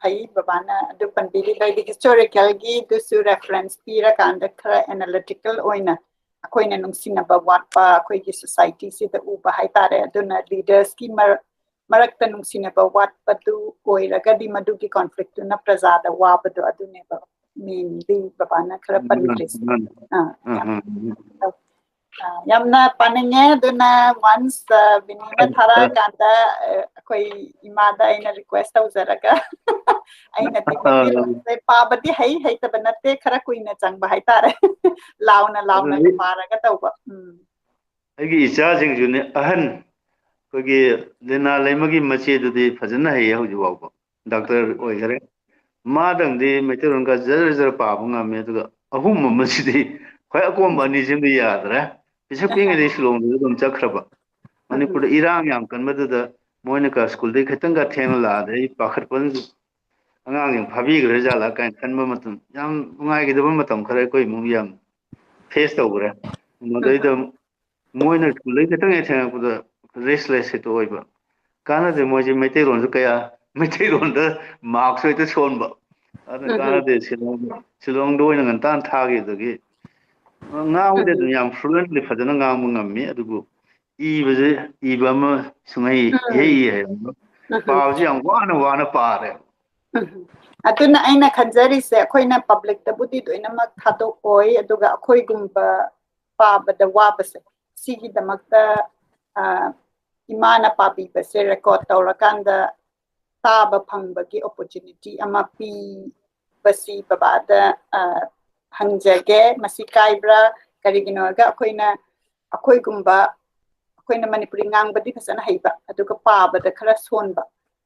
ꯐꯩ ꯕꯕꯥꯅ ꯑꯗꯨ ꯄꯟꯕꯤꯔꯤꯗꯣ꯫ ꯍꯥꯏꯗꯤ historicalꯒꯤꯗꯨꯁꯨ reference ꯄꯤꯔꯀꯥꯟꯗ ꯈꯔ analytical ꯑꯣꯏꯅ ꯑꯩꯈꯣꯏꯅ ꯅꯨꯡꯁꯤꯅꯕ ꯋꯥꯠꯄ ꯑꯩꯈꯣꯏꯒꯤ societyꯁꯤꯗ ꯎꯕ ꯍꯥꯏꯇꯥꯔꯦ꯫ ꯑꯗꯨꯅ leadersꯀꯤ ꯃꯔꯛ-, ꯃꯔꯛꯇ ꯅꯨꯡꯁꯤꯅꯕ ꯋꯥꯠꯄꯗꯨ ꯑꯣꯏꯔꯒꯗꯤ ꯃꯗꯨꯒꯤ conflictꯇꯨꯅ ꯄ꯭ꯔꯖꯥꯗ ꯋꯥꯕꯗꯣ ꯑꯗꯨꯅꯦꯕ mainly ꯕꯕꯥꯅ ꯈꯔ ꯄꯟꯈ꯭ꯔꯤꯁꯦ꯫ ꯃꯥꯅꯤ꯫ ꯑꯥ, ꯌꯥꯝ ꯑꯍ꯫ ꯑ, ꯌꯥꯝꯅ ꯄꯥꯅꯤꯡꯉꯦ꯫ ꯑꯗꯨꯅ once, ꯑ, ꯕꯤꯅꯤꯅ ꯊꯥꯔꯛꯑꯀꯥꯟꯗ, ꯑ, ꯑꯩꯈꯣꯏ ꯏꯃꯥꯗ ꯑꯩꯅ request ꯇꯧꯖꯔꯒ ꯑꯩꯅꯗꯤ ꯃꯩꯇꯩꯂꯣꯟꯁꯦ ꯄꯥꯕꯗꯤ ꯍꯩ, ꯍꯩꯇꯕ ꯅꯠꯇꯦ, ꯈꯔ ꯀꯨꯏꯅ ꯆꯪꯕ ꯍꯥꯏꯇꯥꯔꯦ꯫ ꯂꯥꯎꯅ ꯂꯥꯎꯅꯒ ꯑꯗꯨꯗꯤ ꯄꯥꯔꯒ ꯇꯧꯕ꯫ ꯎꯝ꯫ ꯑꯩꯒꯤ ꯏꯆꯥꯁꯤꯡꯁꯨꯅꯦ, ꯑꯍꯟ ꯑꯩꯈꯣꯏꯒꯤ ꯂꯤꯅꯥ ꯂꯩꯃꯒꯤ ꯃꯆꯦꯗꯨꯗꯤ ꯐꯖꯅ ꯍꯩꯌꯦ ꯍꯧꯖꯤꯛ ꯐꯥꯎꯕ, doctor ꯑꯣꯏꯈꯔꯦ꯫ ꯃꯥꯗꯪꯗꯤ ꯃꯩꯇꯩꯂꯣꯟꯒ ꯖꯔ ꯖꯔ ꯄꯥꯕ ꯉꯝꯃꯦ, ꯑꯗꯨꯒ ꯑꯍꯨꯝ ꯑꯃꯁꯤꯗꯤ ꯈ꯭ꯋꯥꯏ ꯑꯀꯣꯝꯕ ꯑꯅꯤꯁꯤꯃꯗꯤ ꯌꯥꯗ꯭ꯔꯦ꯫ ꯄꯤꯁꯛ ꯄꯤꯛꯉꯩꯗꯤ ꯁꯤꯂꯣꯡꯗꯁꯨ ꯑꯗꯨꯝ ꯆꯠꯈ꯭ꯔꯕ꯫ ꯃꯅꯤꯄꯨꯔꯗ ꯏꯔꯥꯡ ꯌꯥꯝ ꯀꯟꯕꯗꯨꯗ ꯃꯣꯏꯅ ꯀ-, schoolꯗꯒꯤ ꯈꯤꯇꯪꯒ ꯊꯦꯡꯅ ꯂꯥꯛꯑꯗꯤ ꯑꯩ ꯄꯥꯈꯠꯄꯅ ꯑꯉꯥꯡꯁꯤꯡ ꯐꯥꯕꯤꯈ꯭ꯔ ꯖꯥꯠꯂꯥ ꯀꯥꯏꯅ ꯈꯟꯕ ꯃꯇꯝ, ꯌꯥꯝ ꯅꯨꯡꯉꯥꯏꯈꯤꯗꯕ ꯃꯇꯝ ꯈꯔ ꯑꯩꯈꯣꯏ ꯏꯃꯨꯡ ꯌꯥꯝ ꯐꯦꯁ ꯇꯧꯈ꯭ꯔꯦ꯫ ꯃꯗꯩꯗ ꯃꯣꯏꯅ ꯁ꯭ꯀꯨꯜꯗꯒꯤ ꯈꯤꯇꯪ ꯍꯦꯛ ꯊꯦꯡꯉꯛꯄꯗ ꯔꯦꯁꯂꯦꯁ ꯍꯦꯛꯇ ꯑꯣꯏꯕ꯫ ꯀꯥꯟꯅꯗꯦ, ꯃꯣꯏꯁꯦ ꯃꯩꯇꯩꯂꯣꯟꯁꯨ ꯀꯌꯥ, ꯃꯩꯇꯩꯂꯣꯟꯗ ꯃꯥꯔꯛꯁꯨ ꯍꯦꯛꯇ ꯁꯣꯟꯕ꯫ ꯑꯗꯨꯅ ꯀꯥꯟꯅꯗꯦ, ꯁꯤꯂꯣꯡ, ꯁꯤꯂꯣꯡꯗ ꯑꯣꯏꯅ ꯉꯟꯇꯥꯅ ꯊꯥꯈꯤꯕꯗꯒꯤ ꯉꯥꯡꯕꯗꯤ ꯑꯗꯨꯝ ꯌꯥꯝ ꯐ꯭ꯂꯨꯑꯦꯟꯠꯂꯤ ꯐꯖꯅ ꯉꯥꯡꯕ ꯉꯝꯃꯤ, ꯑꯗꯨꯕꯨ ꯏꯕꯁꯦ, ꯏꯕ ꯑꯃ ꯁꯨꯡꯍꯩ ꯏꯍꯩ ꯏ ꯍꯩꯔꯝꯃꯣꯏ꯫ ꯄꯥꯕꯁꯤ ꯌꯥꯝ ꯋꯥꯅ ꯋꯥꯅ ꯄꯥꯔꯦ꯫ ꯎꯝ꯫ ꯑꯗꯨꯅ ꯑꯩꯅ ꯈꯟꯖꯔꯤꯁꯦ, ꯑꯩꯈꯣꯏꯅ ꯄꯕ꯭ꯂꯤꯛꯇꯕꯨꯗꯤ ꯂꯣꯏꯅꯃꯛ ꯊꯥꯗꯣꯛꯑꯣꯏ, ꯑꯗꯨꯒ ꯑꯩꯈꯣꯏꯒꯨꯝꯕ ꯄꯥꯕꯗ ꯋꯥꯕꯁꯦ, ꯁꯤꯒꯤꯗꯃꯛꯇ ꯑ, ꯏꯃꯥꯅ ꯄꯥꯕꯤꯕꯁꯦ ꯔꯦꯀꯣꯔꯠ ꯇꯧꯔꯀꯥꯟꯗ ꯇꯥꯕ ꯐꯪꯕꯒꯤ ꯑꯣꯄꯣꯔꯆꯨꯅꯤꯇꯤ ꯑꯃ ꯄꯤꯕꯁꯤ ꯕꯕꯥꯗ ꯑ, ꯍꯪꯖꯒꯦ꯫ ꯃꯁꯤ ꯀꯥꯏꯕ꯭ꯔꯥ? ꯀꯔꯤꯒꯤꯅꯣ ꯍꯥꯏꯔꯒ ꯑꯩꯈꯣꯏꯅ, ꯑꯩꯈꯣꯏꯒꯨꯝꯕ, ꯑꯩꯈꯣꯏꯅ ꯃꯅꯤꯄꯨꯔꯤ ꯉꯥꯡꯕꯗꯤ ꯐꯖꯅ ꯍꯩꯕ, ꯑꯗꯨꯒ ꯄꯥꯕꯗ ꯈꯔ ꯁꯣꯟꯕ꯫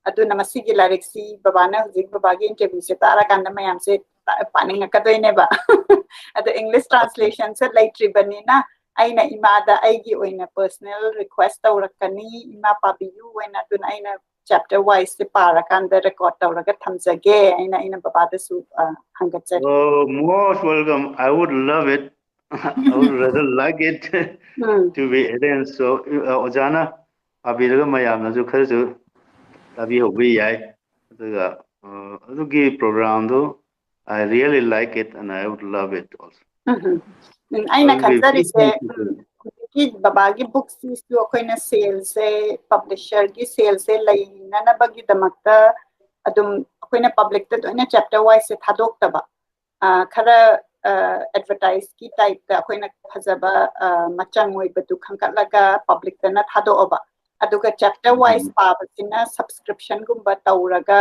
ꯑꯗꯨꯅ ꯃꯁꯤꯒꯤ ꯂꯥꯏꯔꯤꯛꯁꯤ ꯕꯕꯥꯅ ꯍꯧꯖꯤꯛ ꯕꯕꯥꯒꯤ ꯏꯟꯇꯔꯚ꯭ꯌꯨꯁꯦ ꯇꯥꯔꯀꯥꯟꯗ ꯃꯌꯥꯝꯁꯦ ꯄꯥꯅꯤꯡꯉꯛꯀꯗꯣꯏꯅꯦꯕ꯫ ꯑꯗꯣ ꯏꯪꯂꯤꯁ ꯇ꯭ꯔꯥꯟꯁꯂꯦꯁꯟꯁꯦ ꯂꯩꯇ꯭ꯔꯤꯕꯅꯤꯅ ꯑꯩꯅ ꯏꯃꯥꯗ ꯑꯩꯒꯤ ꯑꯣꯏꯅ ꯄꯔꯁꯅꯦꯜ ꯔꯤꯀ꯭ꯋꯦꯁ ꯇꯧꯔꯛꯀꯅꯤ, "ꯏꯃꯥ ꯄꯥꯕꯤꯌꯨ" ꯍꯥꯏꯅ꯫ ꯑꯗꯨꯅ ꯑꯩꯅ ꯆꯦꯞꯇꯔ ꯋꯥꯏꯁꯁꯦ ꯄꯥꯔꯀꯥꯟꯗ ꯔꯦꯀꯣꯔꯠ ꯇꯧꯔꯒ ꯊꯝꯖꯒꯦ ꯍꯥꯏꯅ ꯑꯩꯅ ꯕꯕꯥꯗꯁꯨ ꯑ, ꯍꯪꯒꯠꯆꯔꯤ꯫ Oh, most welcome. I would love it. I would rather like it um. to be arranged. So, uh, ꯑꯣꯖꯥꯅ ꯄꯥꯕꯤꯔꯒ ꯃꯌꯥꯝꯅꯁꯨ ꯈꯔꯁꯨ ꯇꯥꯕꯤꯍꯧꯕ ꯌꯥꯏ꯫ ꯑꯗꯨꯒ uh, ꯑꯗꯨꯒꯤ ꯄ꯭ꯔꯣꯒ꯭ꯔꯥꯝꯗꯨ, I really like it and I would love it also. ꯎꯝ, ꯎꯝ꯫ ꯎꯝ, ꯑꯩꯅ ꯑꯗꯨꯒꯤ ꯈꯟꯖꯔꯤꯁꯦ, feedback ꯎꯝ, ꯍꯧꯖꯤꯛꯀꯤ ꯕꯕꯥꯒꯤ ꯕꯨꯛꯁꯤꯁꯨ ꯑꯩꯈꯣꯏꯅ ꯁꯦꯜꯁꯦ, ꯄꯕ꯭ꯂꯤꯁꯔꯒꯤ ꯁꯦꯜꯁꯦ ꯂꯩꯅꯅꯕꯒꯤꯗꯃꯛꯇ ꯑꯗꯨꯝ ꯑꯩꯈꯣꯏꯅ ꯄꯕ꯭ꯂꯤꯛꯇ ꯂꯣꯏꯅ ꯆꯦꯞꯇꯔ ꯋꯥꯏꯁꯁꯦ ꯊꯥꯗꯣꯛꯇꯕ, ꯑ, ꯈꯔ ꯑꯦꯗꯚꯔꯇꯥꯏꯁꯀꯤ ꯇꯥꯏꯞꯇ ꯑꯩꯈꯣꯏꯅ ꯐꯖꯕ ꯑ, ꯃꯆꯪ ꯑꯣꯏꯕꯗꯨ ꯈꯟꯒꯠꯂꯒ ꯄꯕ꯭ꯂꯤꯛꯇꯅ ꯊꯥꯗꯣꯛꯑꯕ꯫ ꯑꯗꯨꯒ ꯆꯦꯞꯇꯔ ꯋꯥꯏꯁ ꯄꯥꯕꯁꯤꯅ ꯁꯕꯁꯀ꯭ꯔꯤꯞꯁꯟꯒꯨꯝꯕ ꯇꯧꯔꯒ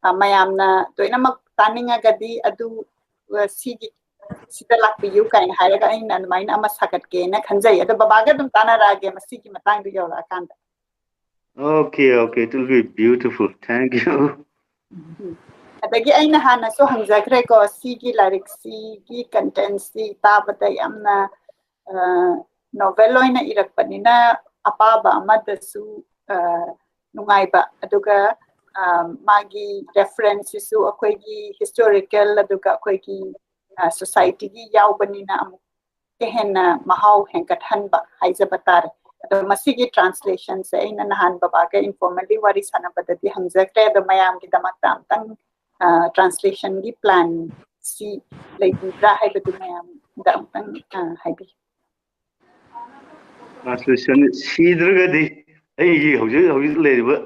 ꯑ, ꯃꯌꯥꯝꯅ ꯂꯣꯏꯅꯃꯛ ꯇꯥꯅꯤꯡꯉꯒꯗꯤ ꯑꯗꯨ ꯑ, ꯁꯤꯒꯤ ꯁꯤꯗ ꯂꯥꯛꯄꯤꯌꯨ ꯀꯥꯏꯅ ꯍꯥꯏꯔꯒ ꯑꯩꯅ ꯑꯗꯨꯃꯥꯏꯅ ꯑꯃ ꯁꯥꯒꯠꯀꯦꯅ ꯈꯟꯖꯩ꯫ ꯑꯗꯣ ꯕꯕꯥꯒ ꯑꯗꯨꯝ ꯇꯥꯟꯅꯔꯛꯑꯒꯦ ꯃꯁꯤꯒꯤ ꯃꯇꯥꯡꯗ ꯌꯧꯔꯛꯑꯀꯥꯟꯗ꯫ Okay, okay, it will be beautiful. Thank you. ꯑꯗꯒꯤ ꯑꯩꯅ ꯍꯥꯟꯅꯁꯨ ꯍꯪꯖꯈ꯭ꯔꯦꯀꯣ, ꯁꯤꯒꯤ ꯂꯥꯏꯔꯤꯛꯁꯤꯒꯤ ꯀꯟꯇꯦꯟꯁꯤ ꯇꯥꯕꯗ ꯌꯥꯝꯅ ꯅꯣꯚꯦꯜ ꯑꯣꯏꯅ ꯏꯔꯛꯄꯅꯤꯅ ꯑꯄꯥꯕ ꯑꯃꯗꯁꯨ ꯑ, ꯅꯨꯡꯉꯥꯏꯕ, ꯑꯗꯨꯒ ꯃꯥꯒꯤ ꯔꯦꯐꯔꯦꯟꯁꯁꯤꯁꯨ ꯑꯩꯈꯣꯏꯒꯤ ꯍꯤꯁꯇꯣꯔꯤꯀꯦꯜ ꯑꯗꯨꯒ ꯑꯩꯈꯣꯏꯒꯤ ꯁꯣꯁꯥꯏꯇꯤꯒꯤ ꯌꯥꯎꯕꯅꯤꯅ ꯑꯃꯨꯛꯀ ꯍꯦꯟꯅ ꯃꯍꯥꯎ ꯍꯦꯟꯒꯠꯍꯟꯕ ꯍꯥꯏꯖꯕ ꯇꯥꯔꯦ꯫ ꯑꯗꯣ ꯃꯁꯤꯒꯤ ꯇ꯭ꯔꯥꯟꯁꯂꯦꯁꯟꯁꯦ ꯑꯩꯅ ꯅꯍꯥꯟ ꯕꯕꯥꯒ ꯏꯟꯐꯣꯔꯃꯦꯜꯂꯤ ꯋꯥꯔꯤ ꯁꯥꯟꯅꯕꯗꯗꯤ ꯍꯪꯖꯈ꯭ꯔꯦ꯫ ꯑꯗꯣ ꯃꯌꯥꯝꯒꯤꯗꯃꯛꯇ ꯑꯝꯇꯪ ꯇ꯭ꯔꯥꯟꯁꯂꯦꯁꯟꯒꯤ ꯄ꯭ꯂꯥꯟꯁꯤ ꯂꯩꯕꯤꯕ꯭ꯔꯥ ꯍꯥꯏꯕꯗꯨ ꯃꯌꯥꯝꯗ ꯑꯝꯇꯪ ꯍꯥꯏꯕꯤꯌꯨ꯫ ꯇ꯭ꯔꯥꯟꯁꯂꯦꯁꯟ ꯁꯤꯗ꯭ꯔꯒꯗꯤ ꯑꯩꯒꯤ ꯍꯧꯖꯤꯛ ꯍꯧꯖꯤꯛ ꯂꯩꯔꯤꯕ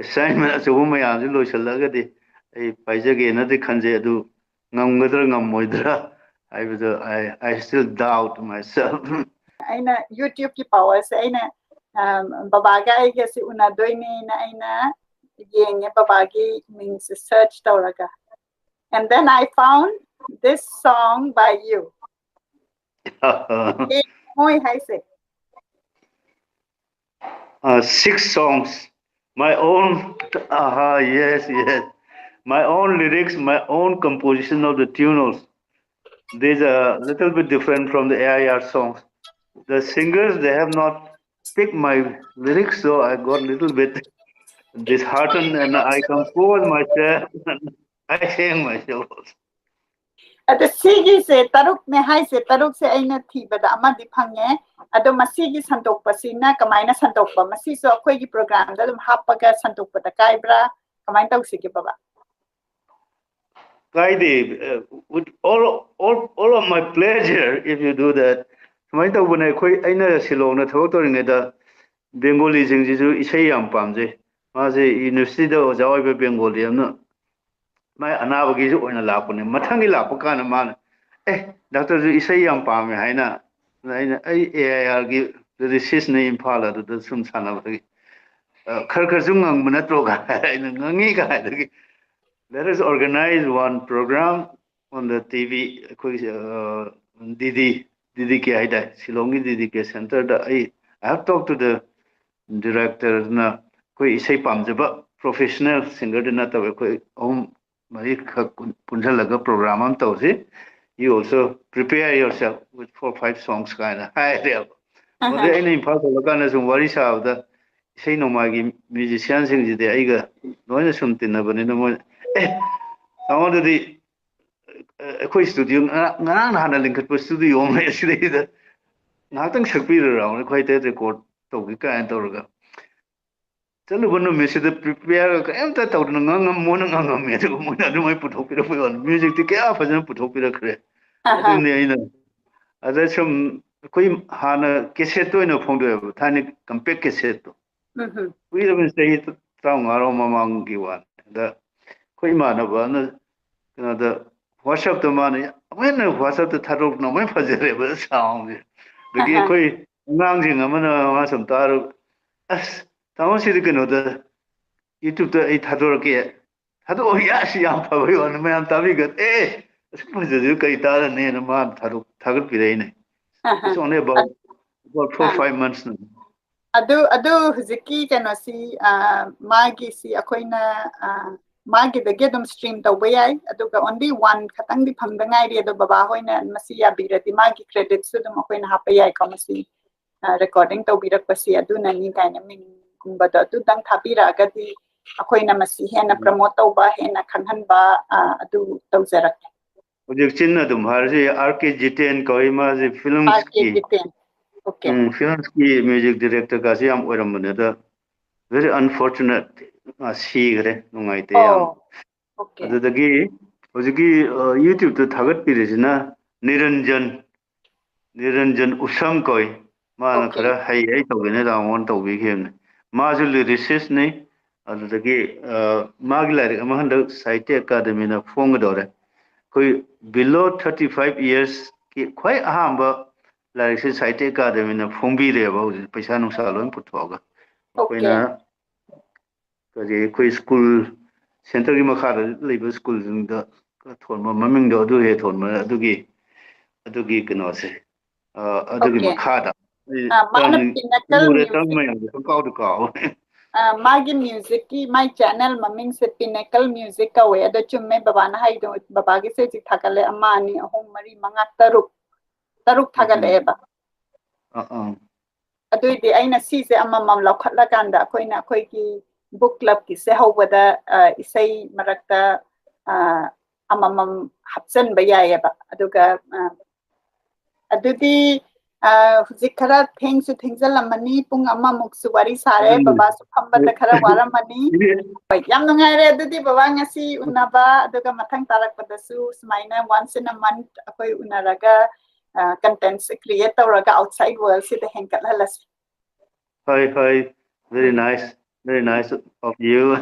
ꯑꯦꯁꯥꯏꯟꯃꯦꯟ ꯑꯆꯧꯕ ꯃꯌꯥꯝꯁꯤ ꯂꯣꯏꯁꯤꯜꯂꯒꯗꯤ ꯑꯩ ꯄꯥꯏꯖꯒꯦꯅꯗꯤ ꯈꯟꯖꯩ꯫ ꯑꯗꯨ ꯉꯝꯒꯗ꯭ꯔꯥ ꯉꯝꯃꯣꯏꯗ꯭ꯔꯥ ꯍꯥꯏꯕꯗꯨ I, I still doubt myself. ꯑꯩꯅ YouTubeꯀꯤ ꯄꯥꯋꯔꯁꯦ ꯑꯩꯅ ꯕꯕꯥꯒ ꯑꯩꯒꯁꯦ ꯎꯅꯗꯣꯏꯅꯦꯅ ꯑꯩꯅ ꯌꯦꯡꯉꯦ, ꯕꯕꯥꯒꯤ ꯃꯤꯡꯁꯦ ꯁꯔꯆ ꯇꯧꯔꯒ, and then I found this song by you. ꯃꯣꯏ ꯍꯥꯏꯁꯦ uh, six songs, my own. Aha, yes, yes. My own lyrics, my own composition of the tune also. These are a little bit different from the A I R songs. The singers, they have not picked my lyrics, so I got a little bit disheartened and I compose myself. I sang myself also. ꯑꯗ ꯁꯤꯒꯤꯁꯦ ꯇꯔꯨꯛꯅꯦ ꯍꯥꯏꯁꯦ, ꯇꯔꯨꯛꯁꯦ ꯑꯩꯅ ꯊꯤꯕꯗ ꯑꯃꯗꯤ ꯐꯪꯉꯦ꯫ ꯑꯗꯣ ꯃꯁꯤꯒꯤ ꯁꯟꯗꯣꯛꯄꯁꯤꯅ ꯀꯃꯥꯏꯅ ꯁꯟꯗꯣꯛꯄ? ꯃꯁꯤꯁꯨ ꯑꯩꯈꯣꯏꯒꯤ ꯄ꯭ꯔꯣꯒ꯭ꯔꯥꯝꯗ ꯑꯗꯨꯝ ꯍꯥꯞꯄꯒ ꯁꯟꯗꯣꯛꯄꯗ ꯀꯥꯏꯕ꯭ꯔꯥ? ꯀꯃꯥꯏꯅ ꯇꯧꯁꯤꯒꯦ ꯕꯕꯥ? ꯀꯥꯏꯗꯦ, uh, with all, all, all of my pleasure if you do that. ꯁꯨꯃꯥꯏꯅ ꯇꯧꯕꯅꯦ, ꯑꯩꯈꯣꯏ, ꯑꯩꯅ ꯁꯤꯂꯣꯡꯗ ꯊꯕꯛ ꯇꯧꯔꯤꯉꯩꯗ ꯕꯦꯡꯒꯣꯂꯤꯁꯤꯡꯁꯤꯁꯨ ꯏꯁꯩ ꯌꯥꯝ ꯄꯥꯝꯖꯩ꯫ ꯃꯥꯁꯦ ꯌꯨꯅꯤꯚꯔꯁꯤꯇꯤꯗ ꯑꯣꯖꯥ ꯑꯣꯏꯕ ꯕꯦꯡꯒꯣꯂꯤ ꯑꯃꯅ ꯃꯥꯏ ꯑꯅꯥꯕꯒꯤꯁꯨ ꯑꯣꯏꯅ ꯂꯥꯛꯄꯅꯦ꯫ ꯃꯊꯪꯒꯤ ꯂꯥꯛꯄ ꯀꯥꯟꯗ ꯃꯥꯅ, "ꯑꯦ, ꯗꯥꯛꯇꯔꯁꯨ ꯏꯁꯩ ꯌꯥꯝ ꯄꯥꯝꯃꯦ" ꯍꯥꯏꯅ꯫ ꯑꯗ ꯑꯩꯅ, "ꯑꯩ A I R ꯒꯤ ꯂꯤꯔꯤꯁꯤꯁꯅꯦ ꯏꯝꯐꯥꯜ, ꯑꯗꯨꯗ ꯁꯨꯝ ꯁꯥꯟꯅꯕꯗꯒꯤ, ꯑ, ꯈꯔ ꯈꯔꯁꯨ ꯉꯪꯕ ꯅꯠꯇ꯭ꯔꯣ?" ꯀꯥꯏ ꯑꯩꯅ, "ꯉꯪꯉꯤ" ꯀꯥꯏꯗꯒꯤ, "Let us organize one program on the T V, ꯑꯩꯈꯣꯏꯒꯤ, ꯑ, D D, D D K ꯍꯥꯏꯇꯥꯔꯦ, ꯁꯤꯂꯣꯡꯒꯤ D D K ꯁꯦꯟꯇꯔꯗ ꯑꯩ, I have talked to the director ꯅ ꯑꯩꯈꯣꯏ ꯏꯁꯩ ꯄꯥꯝꯖꯕ ꯄ꯭ꯔꯣꯐꯦꯁꯅꯦꯜ ꯁꯤꯡꯒꯔꯗꯤ ꯅꯠꯇꯕ ꯑꯩꯈꯣꯏ ꯑꯍꯨꯝ ꯃꯔꯤꯈꯛ ꯄꯨꯟꯁꯤꯜꯂꯒ ꯄ꯭ꯔꯣꯒ꯭ꯔꯥꯝ ꯑꯃ ꯇꯧꯁꯤ꯫ You also prepare yourself with four, five songs ꯀꯥꯏꯅ ꯍꯥꯏꯔꯦꯕ꯫ ꯑꯗꯩ ꯑꯩꯅ ꯏꯝꯐꯥꯜ ꯊꯣꯛꯂꯀꯥꯟꯗ ꯁꯨꯝ ꯋꯥꯔꯤ ꯁꯥꯕꯗ ꯏꯁꯩ ꯅꯣꯡꯃꯥꯏꯒꯤ ꯃ꯭ꯌꯨꯖꯤꯁꯤꯌꯥꯟꯁꯤꯡꯁꯤꯗꯤ ꯑꯩꯒ ꯂꯣꯏꯅ ꯁꯨꯝ ꯇꯤꯟꯅꯕꯅꯤꯅ ꯃꯣꯏ, "ꯑꯦ, ꯇꯥꯃꯣ, ꯑꯗꯨꯗꯤ, ꯑ, ꯑꯩꯈꯣꯏ ꯁ꯭ꯇꯨꯗꯤꯑꯣ ꯉꯔꯥꯡ, ꯉꯔꯥꯡ ꯅꯍꯥꯟꯅ ꯂꯤꯡꯈꯠꯄ ꯁ꯭ꯇꯨꯗꯤꯑꯣ ꯑꯃ ꯂꯩ, ꯁꯤꯗꯩꯗ ꯉꯥꯏꯍꯥꯛꯇꯪ ꯁꯛꯄꯤꯔꯨꯔꯣ, ꯑꯩꯈꯣꯏ ꯍꯥꯏꯐꯦꯠ ꯔꯦꯀꯣꯔꯗ ꯇꯧꯒꯦ" ꯀꯥꯏꯅ ꯇꯧꯔꯒ ꯆꯠꯂꯨꯕ ꯅꯨꯃꯤꯠꯁꯤꯗ ꯄ꯭ꯔꯤꯄꯦꯌꯥꯔꯒ ꯀꯔꯤꯝꯇ ꯇꯧꯗꯅ ꯉꯥꯡꯉꯝ-, ꯃꯣꯏꯅ ꯉꯥꯡꯉꯝꯃꯦ꯫ ꯑꯗꯨꯒ ꯃꯣꯏꯅ ꯑꯗꯨꯃꯥꯏꯅ ꯄꯨꯊꯣꯛꯄꯤꯔꯛꯄꯩ ꯋꯥꯅꯤ, ꯃ꯭ꯌꯨꯖꯤꯛꯇꯤ ꯀꯌꯥ ꯐꯖꯅ ꯄꯨꯊꯣꯛꯄꯤꯔꯛꯈ꯭ꯔꯦ꯫ ꯑꯗꯨꯅꯤ ꯑꯩꯅ, ꯑꯗ ꯁꯨꯝ ꯑꯩꯈꯣꯏ ꯍꯥꯟꯅ ꯀꯦꯁꯦꯠꯇ ꯑꯣꯏꯅ ꯐꯣꯡꯗꯣꯛꯑꯦꯕ, ꯊꯥꯏꯅ ꯀꯝꯄꯦꯛ ꯀꯦꯁꯦꯠꯇꯣ꯫ ꯎꯝ ꯍꯝ꯫ ꯀꯨꯏꯔꯕꯅꯤ, ꯆꯍꯤ ꯇꯔꯥꯃꯉꯥꯔꯣꯝ ꯃꯃꯥꯡꯒꯤ ꯋꯥꯅꯤ꯫ ꯑꯗ ꯑꯩꯈꯣꯏ ꯏꯃꯥꯟꯅꯕ ꯑꯃꯅ ꯀꯩꯅꯣꯗ, WhatsApp-ꯇ ꯃꯥꯅ ꯑꯃꯨꯛ ꯍꯦꯟꯅ WhatsApp-ꯇ ꯊꯥꯗꯣꯔꯛꯄꯅ ꯑꯃꯨꯛ ꯍꯦꯟꯅ ꯐꯖꯔꯦꯕ sound-ꯁꯦ꯫ ꯑꯗꯒꯤ ꯑꯍꯥ꯫ ꯑꯩꯈꯣꯏ ꯑꯉꯥꯡꯁꯤꯡ ꯑꯃꯅ ꯃꯥ ꯁꯨꯝ ꯇꯥꯔꯒ, "ꯑꯁ, ꯇꯥꯃꯣ, ꯁꯤꯗꯤ ꯀꯩꯅꯣꯗ, YouTube-ꯇ ꯑꯩ ꯊꯥꯗꯣꯔꯛꯀꯦ, ꯊꯥꯗꯣꯛꯑꯣ, ꯌꯥꯁꯤ ꯌꯥꯝ ꯐꯕꯩ ꯋꯥꯅꯤ, ꯃꯌꯥꯝ ꯇꯥꯕꯤꯒ-, ꯑꯦ, ꯑꯁꯨꯛ ꯐꯖꯁꯤꯕꯨ ꯀꯔꯤ ꯇꯥꯔꯅꯦꯅ" ꯃꯥꯅ ꯊꯥꯗꯣꯛ-, ꯊꯥꯒꯠꯄꯤꯔꯛꯏꯅꯦ꯫ ꯑꯍꯥ꯫ It's only about, about four, ah. Five months-ꯅ꯫ ꯑꯗꯨ, ꯑꯗꯨ ꯍꯧꯖꯤꯛꯀꯤ ꯀꯩꯅꯣꯁꯤ, ꯑ, ꯃꯥꯒꯤꯁꯤ ꯑꯩꯈꯣꯏꯅ, ꯑ, ꯃꯥꯒꯤꯗꯒꯤ ꯑꯗꯨꯝ stream ꯇꯧꯕ ꯌꯥꯏ, ꯑꯗꯨꯒ only one ꯈꯛꯇꯪꯗꯤ ꯐꯪꯗ ꯉꯥꯏꯔꯤ꯫ ꯑꯗꯣ ꯕꯕꯥ ꯍꯣꯏꯅ ꯃꯁꯤ ꯌꯥꯕꯤꯔꯗꯤ ꯃꯥꯒꯤ credit-ꯁꯨ ꯑꯗꯨꯝ ꯑꯩꯈꯣꯏꯅ ꯍꯥꯞꯄ ꯌꯥꯏꯀꯣ, ꯃꯁꯤ, ꯑ, recording ꯇꯧꯕꯤꯔꯛꯄꯁꯤ ꯑꯗꯨꯅꯅꯤ ꯀꯥꯏꯅ ꯃꯤꯡꯒꯨꯝꯕꯗꯣ ꯑꯗꯨꯗꯪ ꯊꯥꯕꯤꯔꯛꯑꯒꯗꯤ ꯑꯩꯈꯣꯏꯅ ꯃꯁꯤ ꯍꯦꯟꯅ ꯎꯝ꯫ Promote ꯇꯧꯕ, ꯍꯦꯟꯅ ꯈꯪꯍꯟꯕ, ꯑ, ꯑꯗꯨ ꯇꯧꯖꯔꯛꯀꯦ꯫ ꯍꯧꯖꯤꯛ ꯆꯤꯟꯅ ꯑꯗꯨꯝ ꯍꯥꯏꯔꯁꯨ ꯌꯥꯏ, R K Jiten ꯀꯧꯏ, ꯃꯥꯁꯦ ꯑꯥꯔ ꯀꯦ films-ꯀꯤ, ꯖꯤꯇꯦꯟ꯫ Okay꯫ ꯎꯝ, films-ꯀꯤ music director-ꯒꯁꯤ ꯌꯥꯝ ꯑꯣꯏꯔꯝꯕꯅꯦ꯫ ꯑꯗ very unfortunate, ꯃꯥ ꯁꯤꯈ꯭ꯔꯦ, ꯅꯨꯡꯉꯥꯏꯇꯦ ꯌꯥꯝ꯫ ꯑꯣ, okay꯫ ꯑꯗꯨꯗꯒꯤ ꯍꯧꯖꯤꯛꯀꯤ, ꯑ, YouTube-ꯇ ꯊꯥꯒꯠꯄꯤꯔꯤꯁꯤꯅ ꯅꯤꯔꯟꯖꯟ, ꯅꯤꯔꯟꯖꯟ ꯎꯁꯝ ꯀꯧꯏ꯫ ꯃꯥꯅ Okay꯫ ꯈꯔ ꯍꯩ ꯍꯩ ꯇꯧꯒꯦꯅ download ꯇꯧꯕꯤꯈꯤꯕꯅꯦ꯫ ꯃꯥꯁꯨ lyricist-ꯅꯤ꯫ ꯑꯗꯨꯗꯒꯤ, ꯑ, ꯃꯥꯒꯤ ꯂꯥꯏꯔꯤꯛ ꯑꯃ ꯍꯟꯗꯛ ꯁꯥꯍꯤꯇ꯭ꯌ ꯑꯦꯀꯥꯗꯃꯤꯅ ꯐꯣꯡꯒꯗꯧꯔꯦ꯫ ꯑꯩꯈꯣꯏ below thirty five years-ꯀꯤ ꯈ꯭ꯋꯥꯏ ꯑꯍꯥꯟꯕ ꯂꯥꯏꯔꯤꯛꯁꯦ ꯁꯥꯍꯤꯇ꯭ꯌ ꯑꯦꯀꯥꯗꯃꯤꯅ ꯐꯣꯡꯕꯤꯔꯦꯕ, ꯍꯧꯖꯤꯛ ꯄꯩꯁꯥ ꯅꯨꯡꯁꯥ ꯂꯣꯏ ꯄꯨꯊꯣꯛꯑꯒ꯫ ꯑꯩꯈꯣꯏꯅ Okay꯫ ꯀꯔꯤ, ꯑꯩꯈꯣꯏ ꯁ꯭ꯀꯨꯜ, centre-ꯒꯤ ꯃꯈꯥꯗ ꯂꯩꯕ ꯁ꯭ꯀꯨꯜꯁꯤꯡꯗ ꯊꯣꯟꯕ, ꯃꯃꯤꯡꯗꯣ ꯑꯗꯨ ꯍꯦꯛ ꯊꯣꯟꯕ, ꯑꯗꯨꯒꯤ, ꯑꯗꯨꯒꯤ ꯀꯩꯅꯣꯁꯦ, ꯑ, ꯑꯗꯨꯒꯤ Okay꯫ ꯃꯈꯥꯗ ꯑꯩ ꯑ, ꯃꯥꯅ ꯇꯔꯝ-, Pinnacle ꯎꯔꯦ, ꯇꯔꯝ Music꯫ ꯃꯌꯥꯝꯗꯣ ꯄꯪꯀꯥꯎꯗ ꯀꯥꯎ꯫ ꯑ, ꯃꯥꯒꯤ music-ꯀꯤ, ꯃꯥꯏ channel ꯃꯃꯤꯡꯁꯦ Pinnacle Music ꯀꯧꯋꯦ꯫ ꯑꯗꯣ ꯆꯨꯝꯃꯦ ꯕꯕꯥꯅ ꯍꯥꯏꯗꯣ, ꯕꯕꯥꯒꯤꯁꯦ ꯍꯧꯖꯤꯛ ꯊꯥꯒꯠꯂꯦ, ꯑꯃ, ꯑꯅꯤ, ꯑꯍꯨꯝ, ꯃꯔꯤ, ꯃꯉꯥ, ꯇꯔꯨꯛ, ꯇꯔꯨꯛ ꯎꯝ꯫ ꯊꯥꯒꯠꯂꯛꯑꯦꯕ꯫ ꯑ, ꯑ꯫ ꯑꯗꯨꯏꯗꯤ ꯑꯩꯅ ꯁꯤꯁꯦ ꯑꯃꯃꯝ ꯂꯧꯈꯠꯂꯀꯥꯟꯗ ꯑꯩꯈꯣꯏꯅ ꯑꯩꯈꯣꯏꯒꯤ book clubꯀꯤꯁꯦ ꯍꯧꯕꯗ, ꯑ, ꯏꯁꯩ ꯃꯔꯛꯇ, ꯑ, ꯑꯃꯃꯝ ꯍꯥꯞꯆꯤꯟꯕ ꯌꯥꯏꯑꯕ꯫ ꯑꯗꯨꯒ, ꯑ, ꯑꯗꯨꯗꯤ, ꯑ, ꯍꯧꯖꯤꯛ ꯈꯔ ꯊꯦꯡꯁꯨ ꯊꯦꯡꯖꯤꯜꯂꯝꯃꯅꯤ, ꯄꯨꯡ ꯑꯃꯃꯨꯛꯁꯨ ꯋꯥꯔꯤ ꯁꯥꯔꯦ, ꯎꯝ꯫ ꯕꯕꯥꯁꯨ ꯐꯝꯕꯗ ꯈꯔ ꯋꯥꯔꯝꯃꯅꯤ꯫ ꯍꯣꯏ, ꯌꯥꯝ ꯅꯨꯡꯉꯥꯏꯔꯦ꯫ ꯑꯗꯨꯗꯤ ꯕꯕꯥ, ꯉꯁꯤ ꯎꯅꯕ, ꯑꯗꯨꯒ ꯃꯊꯪ ꯇꯥꯔꯛꯄꯗꯁꯨ ꯁꯨꯃꯥꯏꯅ once in a month ꯑꯩꯈꯣꯏ ꯎꯅꯔꯒ, ꯑ, contentꯁꯦ create ꯇꯧꯔꯒ outside worldꯁꯤꯗ ꯍꯦꯟꯒꯠꯍꯜꯂꯁꯤ꯫ ꯍꯣꯏ, ꯍꯣꯏ, very nice, very nice of you.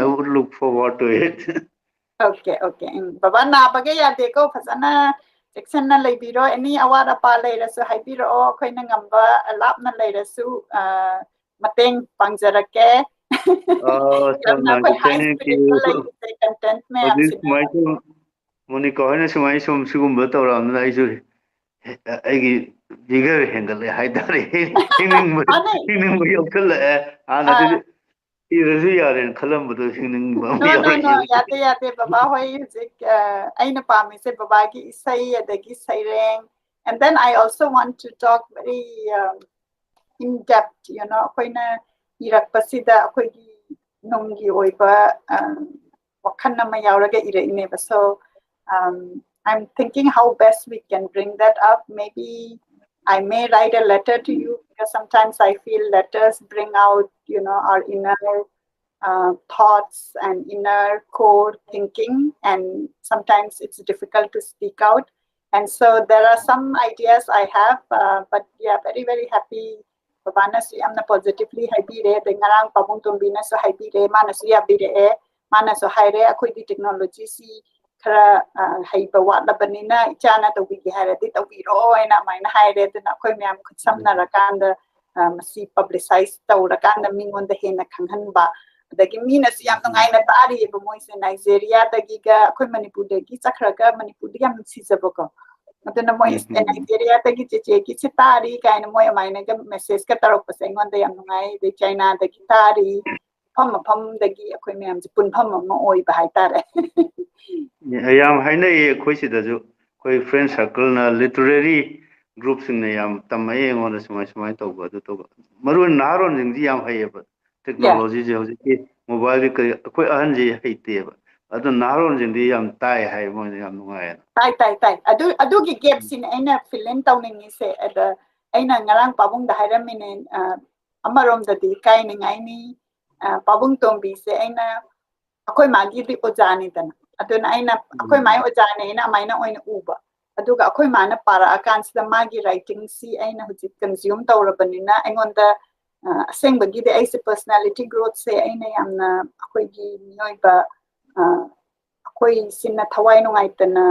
I would look forward to it. Okay, okay. ꯎꯝ, ꯕꯕꯥ ꯅꯥꯕꯒ ꯌꯥꯗꯦꯀꯣ, ꯐꯖꯅ ꯆꯦꯛꯁꯤꯟꯅ ꯂꯩꯕꯤꯔꯣ꯫ Any ꯑꯋꯥꯠ ꯑꯄꯥ ꯂꯩꯔꯁꯨ ꯍꯥꯏꯕꯤꯔꯛꯑꯣ, ꯑꯩꯈꯣꯏꯅ ꯉꯝꯕ ꯂꯥꯞꯅ ꯂꯩꯔꯁꯨ, ꯑ, ꯃꯇꯦꯡ ꯄꯥꯡꯖꯔꯛꯀꯦ꯫ ꯑꯣ, so ꯌꯥꯝꯅ ꯑꯩꯈꯣꯏ nice. High Thank Spiritꯇ you. ꯂꯩꯔꯤꯁꯦ, content ꯍꯧꯖꯤꯛ ꯃꯌꯥꯝꯁꯤꯅ꯫ ꯁꯨꯃꯥꯏꯅ ꯁꯨꯝ, ꯃꯣꯅꯤꯀꯥ ꯍꯣꯏꯅ ꯁꯨꯃꯥꯏꯅ ꯁꯨꯝ ꯁꯤꯒꯨꯝꯕ ꯇꯧꯔꯛꯑꯕꯅꯤꯅ ꯑꯩꯁꯨ ꯑꯩꯒꯤ vigor ꯍꯦꯟꯒꯠꯂꯦ ꯍꯥꯏꯇꯥꯔꯦ꯫ ꯍꯤꯡꯅꯤꯡꯕ, ꯃꯥꯅꯦ꯫ ꯍꯤꯡꯅꯤꯡꯕ ꯌꯥꯎꯁꯜꯂꯛꯑꯦ꯫ ꯍꯥꯟꯅꯗꯤ ꯁꯤꯔꯁꯨ ꯌꯥꯔꯦꯅ ꯈꯜꯂꯝꯕꯗꯣ ꯍꯤꯡꯅꯤꯡꯕ ꯑꯃ No, no, no, ꯌꯥꯎꯔꯛꯑꯦ꯫ ꯌꯥꯗꯦ, ꯌꯥꯗꯦ꯫ ꯕꯕꯥ ꯍꯣꯏ ꯍꯧꯖꯤꯛ, ꯑ, ꯑꯩꯅ ꯄꯥꯝꯃꯤꯁꯦ ꯕꯕꯥꯒꯤ ꯏꯁꯩ, ꯑꯗꯒꯤ ꯁꯩꯔꯦꯡ, and then I also want to talk very, um, in depth, you know, ꯑꯩꯈꯣꯏꯅ ꯏꯔꯛꯄꯁꯤꯗ ꯑꯩꯈꯣꯏꯒꯤ ꯅꯨꯡꯒꯤ ꯑꯣꯏꯕ, ꯑ, ꯋꯥꯈꯜ ꯑꯃ ꯌꯥꯎꯔꯒ ꯏꯔꯛꯏꯅꯦꯕ꯫ So, um, I'm thinking how best we can bring that up. Maybe I may write a letter to you because sometimes I feel letters bring out, you know, our inner, uh, thoughts and inner core thinking, and sometimes it's difficult to speak out. And so there are some ideas I have, uh, but yeah, very, very happy. ꯕꯕꯥꯅꯁꯨ ꯌꯥꯝꯅ positively ꯍꯥꯏꯕꯤꯔꯦ, ꯑꯗꯩ ꯉꯔꯥꯡ ꯄꯥꯕꯨꯡ ꯇꯣꯝꯕꯤꯅꯁꯨ ꯍꯥꯏꯕꯤꯔꯦ, ꯃꯥꯅꯁꯨ ꯌꯥꯕꯤꯔꯛꯑꯦ꯫ ꯃꯥꯅꯁꯨ ꯍꯥꯏꯔꯦ, "ꯑꯩꯈꯣꯏꯗꯤ technologyꯁꯤ ꯈꯔ, ꯑ, ꯍꯩꯕ ꯋꯥꯠꯂꯕꯅꯤꯅ ꯏꯆꯥꯅ ꯇꯧꯕꯤꯒꯦ ꯍꯥꯏꯔꯗꯤ ꯇꯧꯕꯤꯔꯣ" ꯍꯥꯏꯅ ꯑꯗꯨꯃꯥꯏꯅ ꯍꯥꯏꯔꯦ꯫ ꯑꯗꯨꯅ ꯑꯩꯈꯣꯏ ꯃꯌꯥꯝ ꯈꯨꯠꯁꯝꯅꯔꯀꯥꯟꯗ, ꯑ, ꯃꯁꯤ publicize ꯇꯧꯔꯀꯥꯟꯗ ꯃꯤꯉꯣꯟꯗ ꯍꯦꯟꯅ ꯈꯪꯍꯟꯕ, ꯑꯗꯒꯤ ꯃꯤꯅꯁꯨ ꯌꯥꯝ ꯅꯨꯡꯉꯥꯏꯅ ꯇꯥꯔꯤꯑꯕ ꯃꯣꯏꯁꯦ꯫ ꯅꯥꯏꯖꯦꯔꯤꯌꯥꯗꯒꯤꯒ ꯑꯩꯈꯣꯏ ꯃꯅꯤꯄꯨꯔꯗꯒꯤ ꯆꯠꯈ꯭ꯔꯒ ꯃꯅꯤꯄꯨꯔꯗ ꯌꯥꯝ ꯅꯨꯡꯁꯤꯖꯕꯀꯣ꯫ ꯑꯗꯨꯅ ꯃꯣꯏ, ꯎꯝ, ꯎꯝ꯫ "ꯅꯥꯏꯖꯦꯔꯤꯌꯥꯗꯒꯤ ꯆꯦꯆꯦꯒꯤꯁꯦ ꯇꯥꯔꯤ" ꯀꯥꯏꯅ ꯃꯣꯏ ꯑꯗꯨꯃꯥꯏꯅꯒ messageꯀ ꯇꯧꯔꯛꯄꯁꯦ ꯑꯩꯉꯣꯟꯗ ꯌꯥꯝ ꯅꯨꯡꯉꯥꯏ꯫ ꯑꯗꯩ ꯆꯥꯏꯅꯥꯗꯒꯤ ꯇꯥꯔꯤ, ꯃꯐꯝ ꯃꯐꯝꯗꯒꯤ ꯑꯩꯈꯣꯏ ꯃꯌꯥꯝꯁꯦ ꯄꯨꯟꯐꯝ ꯑꯃ ꯑꯣꯏꯕ ꯍꯥꯏꯇꯥꯔꯦ꯫ ꯌꯥꯝ ꯍꯥꯏꯅꯩꯌꯦ ꯑꯩꯈꯣꯏ ꯁꯤꯗꯁꯨ, ꯑꯩꯈꯣꯏ friend circleꯅ literary ꯒ꯭ꯔꯨꯞꯁꯤꯡꯅ ꯌꯥꯝ ꯇꯝꯃꯛꯑꯦ ꯑꯩꯉꯣꯟꯗ, ꯁꯨꯃꯥꯏ ꯁꯨꯃꯥꯏꯅ ꯇꯧꯕ, ꯑꯗꯨ ꯇꯧꯕ꯫ ꯃꯔꯨ ꯑꯣꯏꯅ ꯅꯍꯥꯔꯣꯟꯁꯤꯡꯗꯤ ꯌꯥꯝ ꯍꯩꯌꯦꯕ ꯇꯦꯛꯅꯣꯂꯣꯖꯤꯁꯦ꯫ ꯍꯧꯖꯤꯛꯀꯤ ꯃꯣꯕꯥꯏꯜꯒꯤ ꯀꯔꯤ, ꯑꯩꯈꯣꯏ ꯑꯍꯟꯁꯤ ꯍꯩꯇꯦꯕ, ꯑꯗꯣ ꯅꯍꯥꯔꯣꯟꯁꯤꯡꯗꯤ ꯌꯥꯝ ꯇꯥꯏ ꯍꯥꯏ, ꯃꯣꯏꯅ ꯌꯥꯝ ꯅꯨꯡꯉꯥꯏꯌꯦꯅ꯫ ꯇꯥꯏ ꯇꯥꯏ ꯇꯥꯏ ꯑꯗꯨ ꯑꯗꯨꯒꯤ ꯒꯦꯞꯁꯤꯅꯦ ꯑꯩꯅ ꯐꯤꯜ ꯏꯟ ꯇꯧꯅꯤꯡꯉꯤꯁꯦ꯫ ꯑꯗ ꯑꯩꯅ ꯉꯔꯥꯡ ꯄꯥꯕꯨꯡꯗ ꯍꯥꯏꯔꯝꯃꯤꯅꯦ, ꯑ, ꯑꯃꯔꯣꯝꯗꯗꯤ ꯏꯀꯥꯏꯅꯤꯡꯉꯥꯏꯅꯤ꯫ ꯑ, ꯄꯥꯕꯨꯡ ꯇꯣꯝꯕꯤꯁꯦ ꯑꯩꯅ, ꯑꯩꯈꯣꯏ ꯃꯥꯒꯤꯗꯤ ꯑꯣꯖꯥꯅꯤꯗꯅ, ꯑꯗꯨꯅ ꯑꯩꯅ ꯑꯩꯈꯣꯏ ꯃꯥꯒꯤ ꯑꯣꯖꯥꯅꯦꯅ ꯑꯗꯨꯃꯥꯏꯅ ꯑꯣꯏꯅ ꯎꯕ꯫ ꯑꯗꯨꯒ ꯑꯩꯈꯣꯏ ꯃꯥꯅ ꯄꯥꯔꯛꯑꯀꯥꯟꯁꯤꯗ ꯃꯥꯒꯤ ꯔꯥꯏꯇꯤꯡꯁꯤ ꯑꯩꯅ ꯍꯧꯖꯤꯛ ꯀꯟꯖ꯭ꯌꯨꯝ ꯇꯧꯔꯕꯅꯤꯅ ꯑꯩꯉꯣꯟꯗ, ꯑ, ꯑꯁꯦꯡꯕꯒꯤꯗꯤ ꯑꯩꯁꯦ ꯄꯔꯁꯅꯦꯂꯤꯇꯤ ꯒ꯭ꯔꯣꯠꯁꯦ ꯑꯩꯅ ꯌꯥꯝꯅ ꯑꯩꯈꯣꯏꯒꯤ ꯃꯤꯑꯣꯏꯕ, ꯑ, ꯑꯩꯈꯣꯏꯁꯤꯅ ꯊꯋꯥꯏ ꯅꯨꯡꯉꯥꯏꯇꯅ,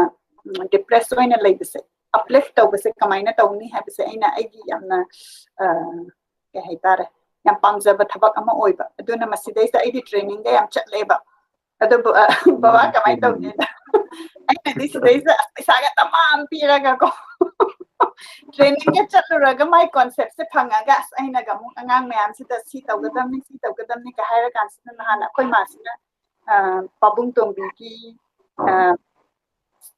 ꯎꯝ, ꯗꯤꯄ꯭ꯔꯦꯁ ꯑꯣꯏꯅ ꯂꯩꯕꯁꯦ ꯑꯞꯂꯤꯐ ꯇꯧꯕꯁꯦ ꯀꯃꯥꯏꯅ ꯇꯧꯅꯤ ꯍꯥꯏꯕꯁꯦ ꯑꯩꯅ ꯑꯩꯒꯤ ꯌꯥꯝꯅ, ꯑ, ꯀꯩ ꯍꯥꯏꯇꯥꯔꯦ, ꯌꯥꯝ ꯄꯥꯝꯖꯕ ꯊꯕꯛ ꯑꯃ ꯑꯣꯏꯕ꯫ ꯑꯗꯨꯅ ꯃꯁꯤꯗꯩꯁꯤꯗ ꯑꯩꯗꯤ ꯇ꯭ꯔꯦꯅꯤꯡꯒ ꯌꯥꯝ ꯆꯠꯂꯦꯕ꯫ ꯑꯗꯣ ꯕ-, ꯑ, ꯕꯕꯥ ꯀꯃꯥꯏꯅ ꯇꯧꯒꯦꯅ ꯑꯩꯅꯗꯤ ꯁꯤꯗꯩꯁꯤꯗ ꯑꯁ ꯄꯩꯁꯥꯒ ꯇꯃꯥꯝ ꯄꯤꯔꯒꯀꯣ ꯇ꯭ꯔꯦꯅꯤꯡꯒ ꯆꯠꯂꯨꯔꯒ ꯃꯥꯏ ꯀꯣꯟꯁꯦꯞꯁꯦ ꯐꯪꯉꯒ ꯑꯁ ꯑꯩꯅꯒ ꯑꯃꯨꯛ ꯑꯉꯥꯡ ꯃꯌꯥꯝꯁꯤꯗ ꯁꯤ ꯇꯧꯒꯗꯕꯅꯤ, ꯁꯤ ꯇꯧꯒꯗꯕꯅꯤ ꯀ ꯍꯥꯏꯔ ꯀꯥꯟꯁꯤꯗ ꯅꯍꯥꯟ ꯑꯩꯈꯣꯏ ꯃꯥꯁꯤꯅ, ꯑ, ꯄꯥꯕꯨꯡ ꯇꯣꯝꯕꯤꯒꯤ, ꯑ,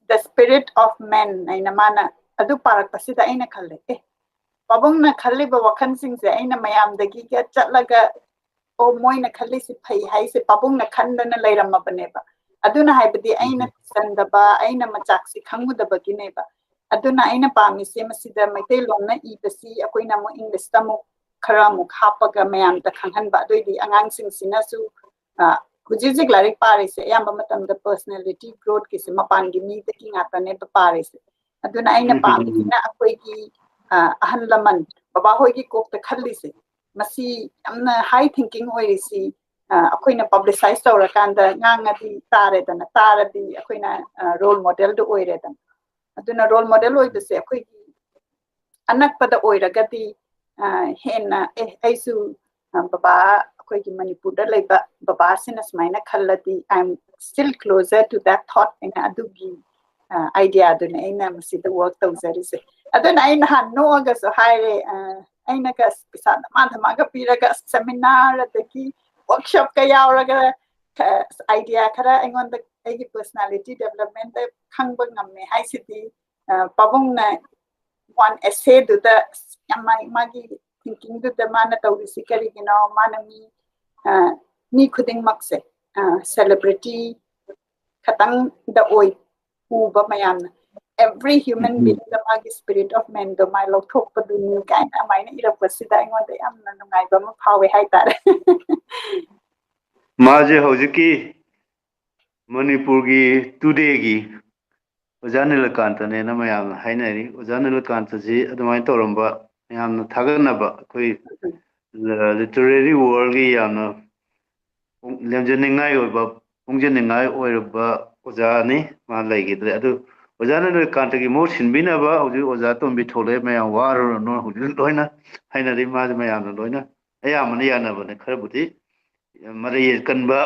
The Spirit of Men ꯍꯥꯏꯅ ꯃꯥꯅ ꯑꯗꯨ ꯄꯥꯔꯛꯄꯁꯤꯗ ꯑꯩꯅ ꯈꯜꯂꯦ, ꯑꯦ, ꯄꯥꯕꯨꯡꯅ ꯈꯜꯂꯤꯕ ꯋꯥꯈꯜꯁꯤꯡꯁꯦ ꯑꯩꯅ ꯃꯌꯥꯝꯗꯒꯤꯒ ꯆꯠꯂꯒ, ꯑꯣ, ꯃꯣꯏꯅ ꯈꯜꯂꯤꯁꯤ ꯐꯩ ꯍꯥꯏꯁꯦ ꯄꯥꯕꯨꯡꯅ ꯈꯟꯗꯅ ꯂꯩꯔꯝꯃꯕꯅꯦꯕ꯫ ꯑꯗꯨꯅ ꯍꯥꯏꯕꯗꯤ ꯑꯩꯅ ꯆꯟꯗꯕ, ꯑꯩꯅ ꯃꯆꯥꯛꯁꯤ ꯈꯪꯉꯨꯗꯕꯒꯤꯅꯦꯕ꯫ ꯑꯗꯨꯅ ꯑꯩꯅ ꯄꯥꯝꯃꯤꯁꯦ ꯃꯁꯤꯗ ꯃꯩꯇꯩꯂꯣꯟꯅ ꯏꯕꯁꯤ ꯑꯩꯈꯣꯏꯅ ꯑꯃꯨꯛ ꯏꯪꯂꯤꯁꯇ ꯑꯃꯨꯛ ꯈꯔ ꯑꯃꯨꯛ ꯍꯥꯞꯄꯒ ꯃꯌꯥꯝꯗ ꯈꯪꯍꯟꯕ꯫ ꯑꯗꯨꯑꯣꯏꯗꯤ ꯑꯉꯥꯡꯁꯤꯡꯁꯤꯅꯁꯨ, ꯑ, ꯍꯧꯖꯤꯛ ꯍꯧꯖꯤꯛ ꯂꯥꯏꯔꯤꯛ ꯄꯥꯔꯤꯁꯦ ꯑꯌꯥꯝꯕ ꯃꯇꯝꯗ ꯄꯔꯁꯅꯦꯂꯤꯇꯤ ꯒ꯭ꯔꯣꯠꯀꯤꯁꯦ ꯃꯄꯥꯟꯒꯤ ꯃꯤꯗꯒꯤ ꯉꯥꯛꯇꯅꯦꯕ ꯄꯥꯔꯤꯁꯦ꯫ ꯑꯗꯨꯅ ꯑꯩꯅ ꯄꯥꯝꯃꯤꯁꯤꯅ ꯑꯩꯈꯣꯏꯒꯤ, ꯑ, ꯑꯍꯜ ꯂꯃꯟ, ꯕꯕꯥꯍꯣꯏꯒꯤ ꯀꯣꯛꯇ ꯈꯜꯂꯤꯁꯦ, ꯃꯁꯤ ꯌꯥꯝꯅ ꯍꯥꯏ ꯊꯤꯡꯀꯤꯡ ꯑꯣꯏꯔꯤꯁꯤ, ꯑ, ꯑꯩꯈꯣꯏꯅ ꯄꯕ꯭ꯂꯤꯁꯥꯏꯁ ꯇꯧꯔꯀꯥꯟꯗ ꯉꯥꯡꯉꯗꯤ ꯇꯥꯔꯦꯗꯅ, ꯇꯥꯔꯗꯤ ꯑꯩꯈꯣꯏꯅ, ꯑ, ꯔꯣꯜ ꯃꯣꯗꯦꯜꯗꯨ ꯑꯣꯏꯔꯦꯗꯅ꯫ ꯑꯗꯨꯅ ꯔꯣꯜ ꯃꯣꯗꯦꯜ ꯑꯣꯏꯕꯁꯦ ꯑꯩꯈꯣꯏꯒꯤ ꯑꯅꯛꯄꯗ ꯑꯣꯏꯔꯒꯗꯤ, ꯑ, ꯍꯦꯟꯅ, ꯑꯦ, ꯑꯩꯁꯨ, ꯑ, ꯕꯕꯥ, ꯑꯩꯈꯣꯏꯒꯤ ꯃꯅꯤꯄꯨꯔꯗ ꯂꯩꯕ ꯕꯕꯥꯁꯤꯅ ꯁꯨꯃꯥꯏꯅ ꯈꯜꯂꯗꯤ, I am still closer to that thought ꯍꯥꯏꯅ ꯑꯗꯨꯒꯤ, ꯑ, ꯑꯥꯏꯗꯤꯌꯥꯗꯨꯅꯦ ꯑꯩꯅ ꯃꯁꯤꯗ ꯋꯔꯛ ꯇꯧꯖꯔꯤꯁꯦ꯫ ꯑꯗꯨꯅ ꯑꯩ ꯅꯍꯥꯟ ꯅꯣꯛꯑꯒꯁꯨ ꯍꯥꯏꯔꯦ, ꯑ, ꯑꯩꯅꯒ ꯑꯁ ꯄꯩꯁꯥ ꯗꯃꯥ ꯗꯃꯥꯒ ꯄꯤꯔꯒ ꯑꯁ ꯁꯦꯃꯤꯅꯥꯔ ꯑꯗꯒꯤ ꯋꯔꯛꯁꯣꯞꯀ ꯌꯥꯎꯔꯒ, ꯑ, ꯑꯥꯏꯗꯤꯌꯥ ꯈꯔ ꯑꯩꯉꯣꯟꯗ ꯑꯩꯒꯤ ꯄꯔꯁꯅꯦꯂꯤꯇꯤ ꯗꯦꯕꯂꯞꯃꯦꯟꯗ ꯈꯪꯕ ꯉꯝꯃꯦ ꯍꯥꯏꯁꯤꯗꯤ, ꯑ, ꯄꯥꯕꯨꯡꯅ one essayꯗꯨꯗ ꯌꯥꯝ ꯃꯥ- ꯃꯥꯒꯤ thinkingꯗꯨꯗ ꯃꯥꯅ ꯇꯧꯔꯤꯁꯤ ꯀꯔꯤꯒꯤꯅꯣ? ꯃꯥꯅ ꯃꯤ ꯑ, ꯃꯤ ꯈꯨꯗꯤꯡꯃꯛꯁꯦ, celebrity ꯈꯇꯪꯗ ꯑꯣꯏ ꯎꯕ ꯃꯌꯥꯝꯅ, every human beingꯗ ꯃꯥꯒꯤ spirit of manꯗꯣ ꯃꯥ ꯂꯧꯊꯣꯛꯄꯗꯨꯅꯤ ꯀꯥꯏꯅ ꯑꯗꯨꯃꯥꯏꯅ ꯏꯔꯛꯄꯁꯤꯗ ꯑꯩꯉꯣꯟꯗ ꯌꯥꯝꯅ ꯅꯨꯡꯉꯥꯏꯕ ꯑꯃ ꯐꯥꯎꯋꯦ ꯍꯥꯏꯇꯥꯔꯦ꯫ ꯃꯥꯁꯦ ꯍꯧꯖꯤꯛꯀꯤ ꯃꯅꯤꯄꯨꯔꯒꯤ Todayꯒꯤ ꯑꯣꯖꯥ ꯅꯤꯂꯀꯥꯟꯇꯅꯦꯅ ꯃꯌꯥꯝꯅ ꯍꯥꯏꯅꯔꯤ꯫ ꯑꯣꯖꯥ ꯅꯤꯂꯀꯥꯟꯇꯁꯤ ꯑꯗꯨꯃꯥꯏꯅ ꯇꯧꯔꯝꯕ, ꯌꯥꯝꯅ ꯊꯥꯒꯠꯅꯕ, ꯑꯩꯈꯣꯏ literary worldꯒꯤ ꯌꯥꯝꯅ ꯂꯦꯝꯖꯅꯤꯡꯉꯥꯏ ꯑꯣꯏꯕ, ꯄꯨꯡꯖꯅꯤꯡꯉꯥꯏ ꯑꯣꯏꯔꯕ ꯑꯣꯖꯥꯅꯤ꯫ ꯃꯥ ꯂꯩꯈꯤꯗ꯭ꯔꯦ꯫ ꯑꯗꯨ ꯑꯣꯖꯥ ꯅꯤꯂꯀꯥꯟꯇꯒꯤ ꯃꯍꯨꯠ ꯁꯤꯟꯕꯤꯅꯕ ꯍꯧꯖꯤꯛ ꯑꯣꯖꯥ ꯇꯣꯝꯕꯤ ꯊꯣꯛꯂꯛꯑꯦ꯫ ꯃꯌꯥꯝ ꯋꯥꯔꯨꯔꯅꯨ, ꯍꯧꯖꯤꯛ ꯂꯣꯏꯅ ꯍꯥꯏꯅꯔꯤ꯫ ꯃꯥꯁꯦ ꯃꯌꯥꯝꯅ ꯂꯣꯏꯅ ꯑꯌꯥꯝꯕꯅ ꯌꯥꯅꯕꯅꯦ꯫ ꯈꯔꯕꯨꯗꯤ ꯃꯔꯩ ꯀꯟꯕ,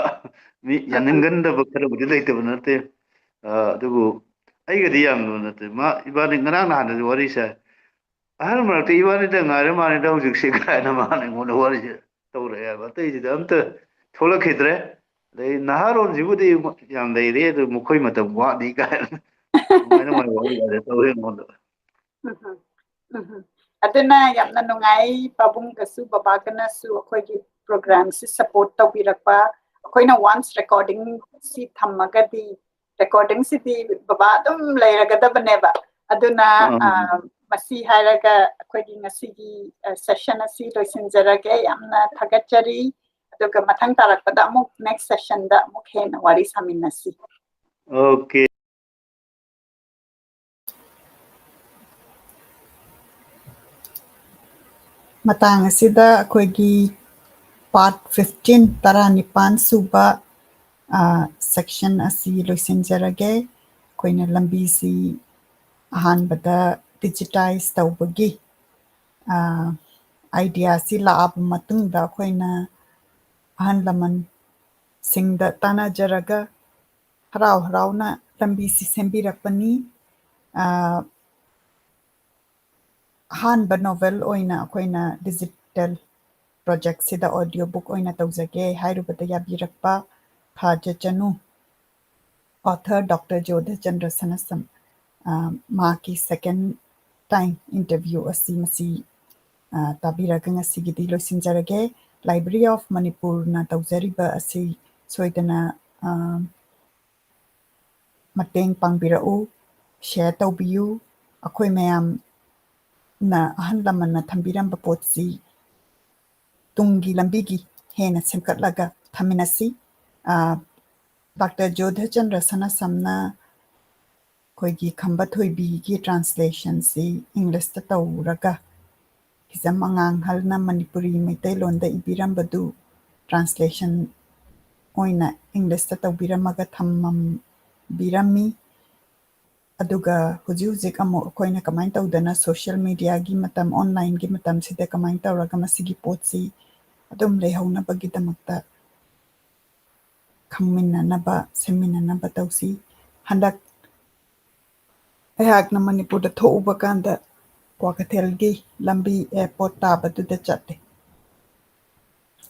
ꯃꯤ ꯌꯥꯅꯤꯡꯒꯟꯗꯕ ꯈꯔꯕꯨꯗꯤ ꯂꯩꯇꯕ ꯅꯠꯇꯦ꯫ ꯑ, ꯑꯗꯨꯕꯨ ꯑꯩꯒꯗꯤ ꯌꯥꯝꯅ ꯅꯠꯇꯦ꯫ ꯃꯥ, ꯏꯕꯥꯅꯤ ꯉꯔꯥꯡ ꯅꯍꯥꯟꯗꯁꯨ ꯋꯥꯔꯤ ꯁꯥꯏ꯫ "ꯑꯍꯜ ꯃꯔꯛꯇ ꯏꯕꯥꯅꯤꯗ ꯉꯥꯏꯔ ꯃꯥꯅꯤꯗ ꯍꯧꯖꯤꯛꯁꯦ" ꯀꯥꯏꯅ ꯃꯥꯅ ꯑꯩꯉꯣꯟꯗ ꯋꯥꯔꯤꯁꯦ ꯇꯧꯔꯛꯑꯦꯕ꯫ ꯑꯇꯩꯁꯤꯗ ꯑꯝꯇ ꯊꯣꯛꯂꯛꯈꯤꯗ꯭ꯔꯦ꯫ ꯑꯗꯩ ꯅꯍꯥꯔꯣꯟꯁꯤꯕꯨꯗꯤ ꯌꯥꯝ ꯂꯩꯔꯤ, ꯑꯗꯨ ꯃꯈꯣꯏ ꯃꯇꯝ ꯋꯥꯠꯂꯤ ꯀꯥꯏꯅ ꯑꯗꯨꯃꯥꯏꯅ ꯃꯥꯅ ꯋꯥꯔꯤ ꯁꯥꯏ ꯇꯧꯋꯦ ꯑꯩꯉꯣꯟꯗ꯫ ꯎꯝ, ꯎꯝ꯫ ꯑꯗꯨꯅ ꯌꯥꯝꯅ ꯅꯨꯡꯉꯥꯏ꯫ ꯄꯥꯕꯨꯡꯒꯁꯨ ꯕꯕꯥꯒꯅꯁꯨ ꯑꯩꯈꯣꯏꯒꯤ programꯁꯤ support ꯇꯧꯕꯤꯔꯛꯄ꯫ ꯑꯩꯈꯣꯏꯅ once recordingꯁꯤ ꯊꯝꯃꯒꯗꯤ, recordingꯁꯤꯗꯤ ꯕꯕꯥ ꯑꯗꯨꯝ ꯂꯩꯔꯒꯗꯕꯅꯦꯕ꯫ ꯑꯗꯨꯅ, ꯑ, ꯃꯁꯤ ꯍꯥꯏꯔꯒ ꯑꯩꯈꯣꯏꯒꯤ ꯉꯁꯤꯒꯤ, ꯑ, session ꯑꯁꯤ ꯂꯣꯏꯁꯤꯟꯖꯔꯒꯦ꯫ ꯌꯥꯝꯅ ꯊꯥꯒꯠꯆꯔꯤ꯫ ꯑꯗꯨꯒ ꯃꯊꯪ ꯇꯥꯔꯛꯄꯗ ꯑꯃꯨꯛ next sessionꯗ ꯑꯃꯨꯛ ꯍꯦꯟꯅ ꯋꯥꯔꯤ ꯁꯥꯃꯤꯟꯅꯁꯤ꯫ Okay꯫ ꯃꯇꯥꯡ ꯑꯁꯤꯗ ꯑꯩꯈꯣꯏꯒꯤ part fifteen, ꯇꯔꯥꯅꯤꯄꯥꯟ ꯁꯨꯕ, ꯑ, section ꯑꯁꯤ ꯂꯣꯏꯁꯤꯟꯖꯔꯒꯦ꯫ ꯑꯩꯈꯣꯏꯅ ꯂꯝꯕꯤꯁꯤ ꯑꯍꯥꯟꯕꯗ digitize ꯇꯧꯕꯒꯤ, ꯑ, idea ꯑꯁꯤ ꯂꯥꯛꯑꯕ ꯃꯇꯨꯡꯗ ꯑꯩꯈꯣꯏꯅ ꯑꯍꯜ ꯂꯃꯟꯁꯤꯡꯗ ꯇꯥꯟꯅꯖꯔꯒ ꯍꯔꯥꯎ ꯍꯔꯥꯎꯅ ꯂꯝꯕꯤꯁꯤ ꯁꯦꯝꯕꯤꯔꯛꯄꯅꯤ꯫ ꯑ, ꯑꯍꯥꯟꯕ novel ꯑꯣꯏꯅ ꯑꯩꯈꯣꯏꯅ digital projectꯁꯤꯗ audio book ꯑꯣꯏꯅ ꯇꯧꯖꯒꯦ ꯍꯥꯏꯔꯨꯕꯗ ꯌꯥꯕꯤꯔꯛꯄ ꯊꯥꯖꯆꯅꯨ author Doctor ꯖꯣꯙꯆꯟꯗ꯭ꯔ ꯁꯅꯥꯁꯝ, ꯑ, ꯃꯍꯥꯛꯀꯤ second time interview ꯑꯁꯤ ꯃꯁꯤ, ꯑ, ꯇꯥꯕꯤꯔꯒ ꯉꯁꯤꯒꯤꯗꯤ ꯂꯣꯏꯁꯤꯟꯖꯔꯒꯦ꯫ Library of Manipurꯅ ꯇꯧꯖꯔꯤꯕ ꯑꯁꯤ ꯁꯣꯏꯗꯅ, ꯑ, ꯃꯇꯦꯡ ꯄꯥꯡꯕꯤꯔꯛꯎ, share ꯇꯧꯕꯤꯌꯨ꯫ ꯑꯩꯈꯣꯏ ꯃꯌꯥꯝꯅ ꯑꯍꯜ ꯂꯃꯟꯅ ꯊꯝꯕꯤꯔꯝꯕ ꯄꯣꯠꯁꯤ ꯇꯨꯡꯒꯤ ꯂꯝꯕꯤꯒꯤ ꯍꯦꯟꯅ ꯁꯦꯝꯒꯠꯂꯒ ꯊꯝꯃꯤꯟꯅꯁꯤ꯫ ꯑ, ꯗꯥꯛꯇꯔ ꯖꯣꯙꯆꯟꯗ꯭ꯔ ꯁꯅꯥꯁꯝꯅ ꯑꯩꯈꯣꯏꯒꯤ ꯈꯝꯕ ꯊꯣꯏꯕꯤꯒꯤ translationꯁꯤ Englishꯇ ꯇꯧꯔꯒ ꯍꯤꯖꯝ ꯑꯉꯥꯡꯍꯜꯅ ꯃꯅꯤꯄꯨꯔꯤ ꯃꯩꯇꯩꯂꯣꯟꯗ ꯏꯕꯤꯔꯝꯕꯗꯨ translation ꯑꯣꯏꯅ Englishꯇ ꯇꯧꯕꯤꯔꯝꯃꯒ ꯊꯝꯃꯝꯕꯤꯔꯝꯃꯤ꯫ ꯑꯗꯨꯒ ꯍꯧꯖꯤꯛ ꯍꯧꯖꯤꯛ ꯑꯃꯨꯛ ꯑꯩꯈꯣꯏꯅ ꯀꯃꯥꯏꯅ ꯇꯧꯗꯅ social mediaꯒꯤ ꯃꯇꯝ, onlineꯒꯤ ꯃꯇꯝꯁꯤꯗ ꯀꯃꯥꯏꯅ ꯇꯧꯔꯒ ꯃꯁꯤꯒꯤ ꯄꯣꯠꯁꯤ ꯑꯗꯨꯝ ꯂꯩꯍꯧꯅꯕꯒꯤꯗꯃꯛꯇ ꯈꯪꯃꯤꯟꯅꯅꯕ, ꯁꯦꯝꯃꯤꯟꯅꯅꯕ ꯇꯧꯁꯤ꯫ ꯍꯟꯗꯛ ꯑꯩꯍꯥꯛꯅ ꯃꯅꯤꯄꯨꯔꯗ ꯊꯣꯛꯎꯕ ꯀꯥꯟꯗ ꯀ꯭ꯋꯥꯀꯩꯊꯦꯜꯒꯤ ꯂꯝꯕꯤ airport ꯇꯥꯕꯗꯨꯗ ꯆꯠꯂꯦ꯫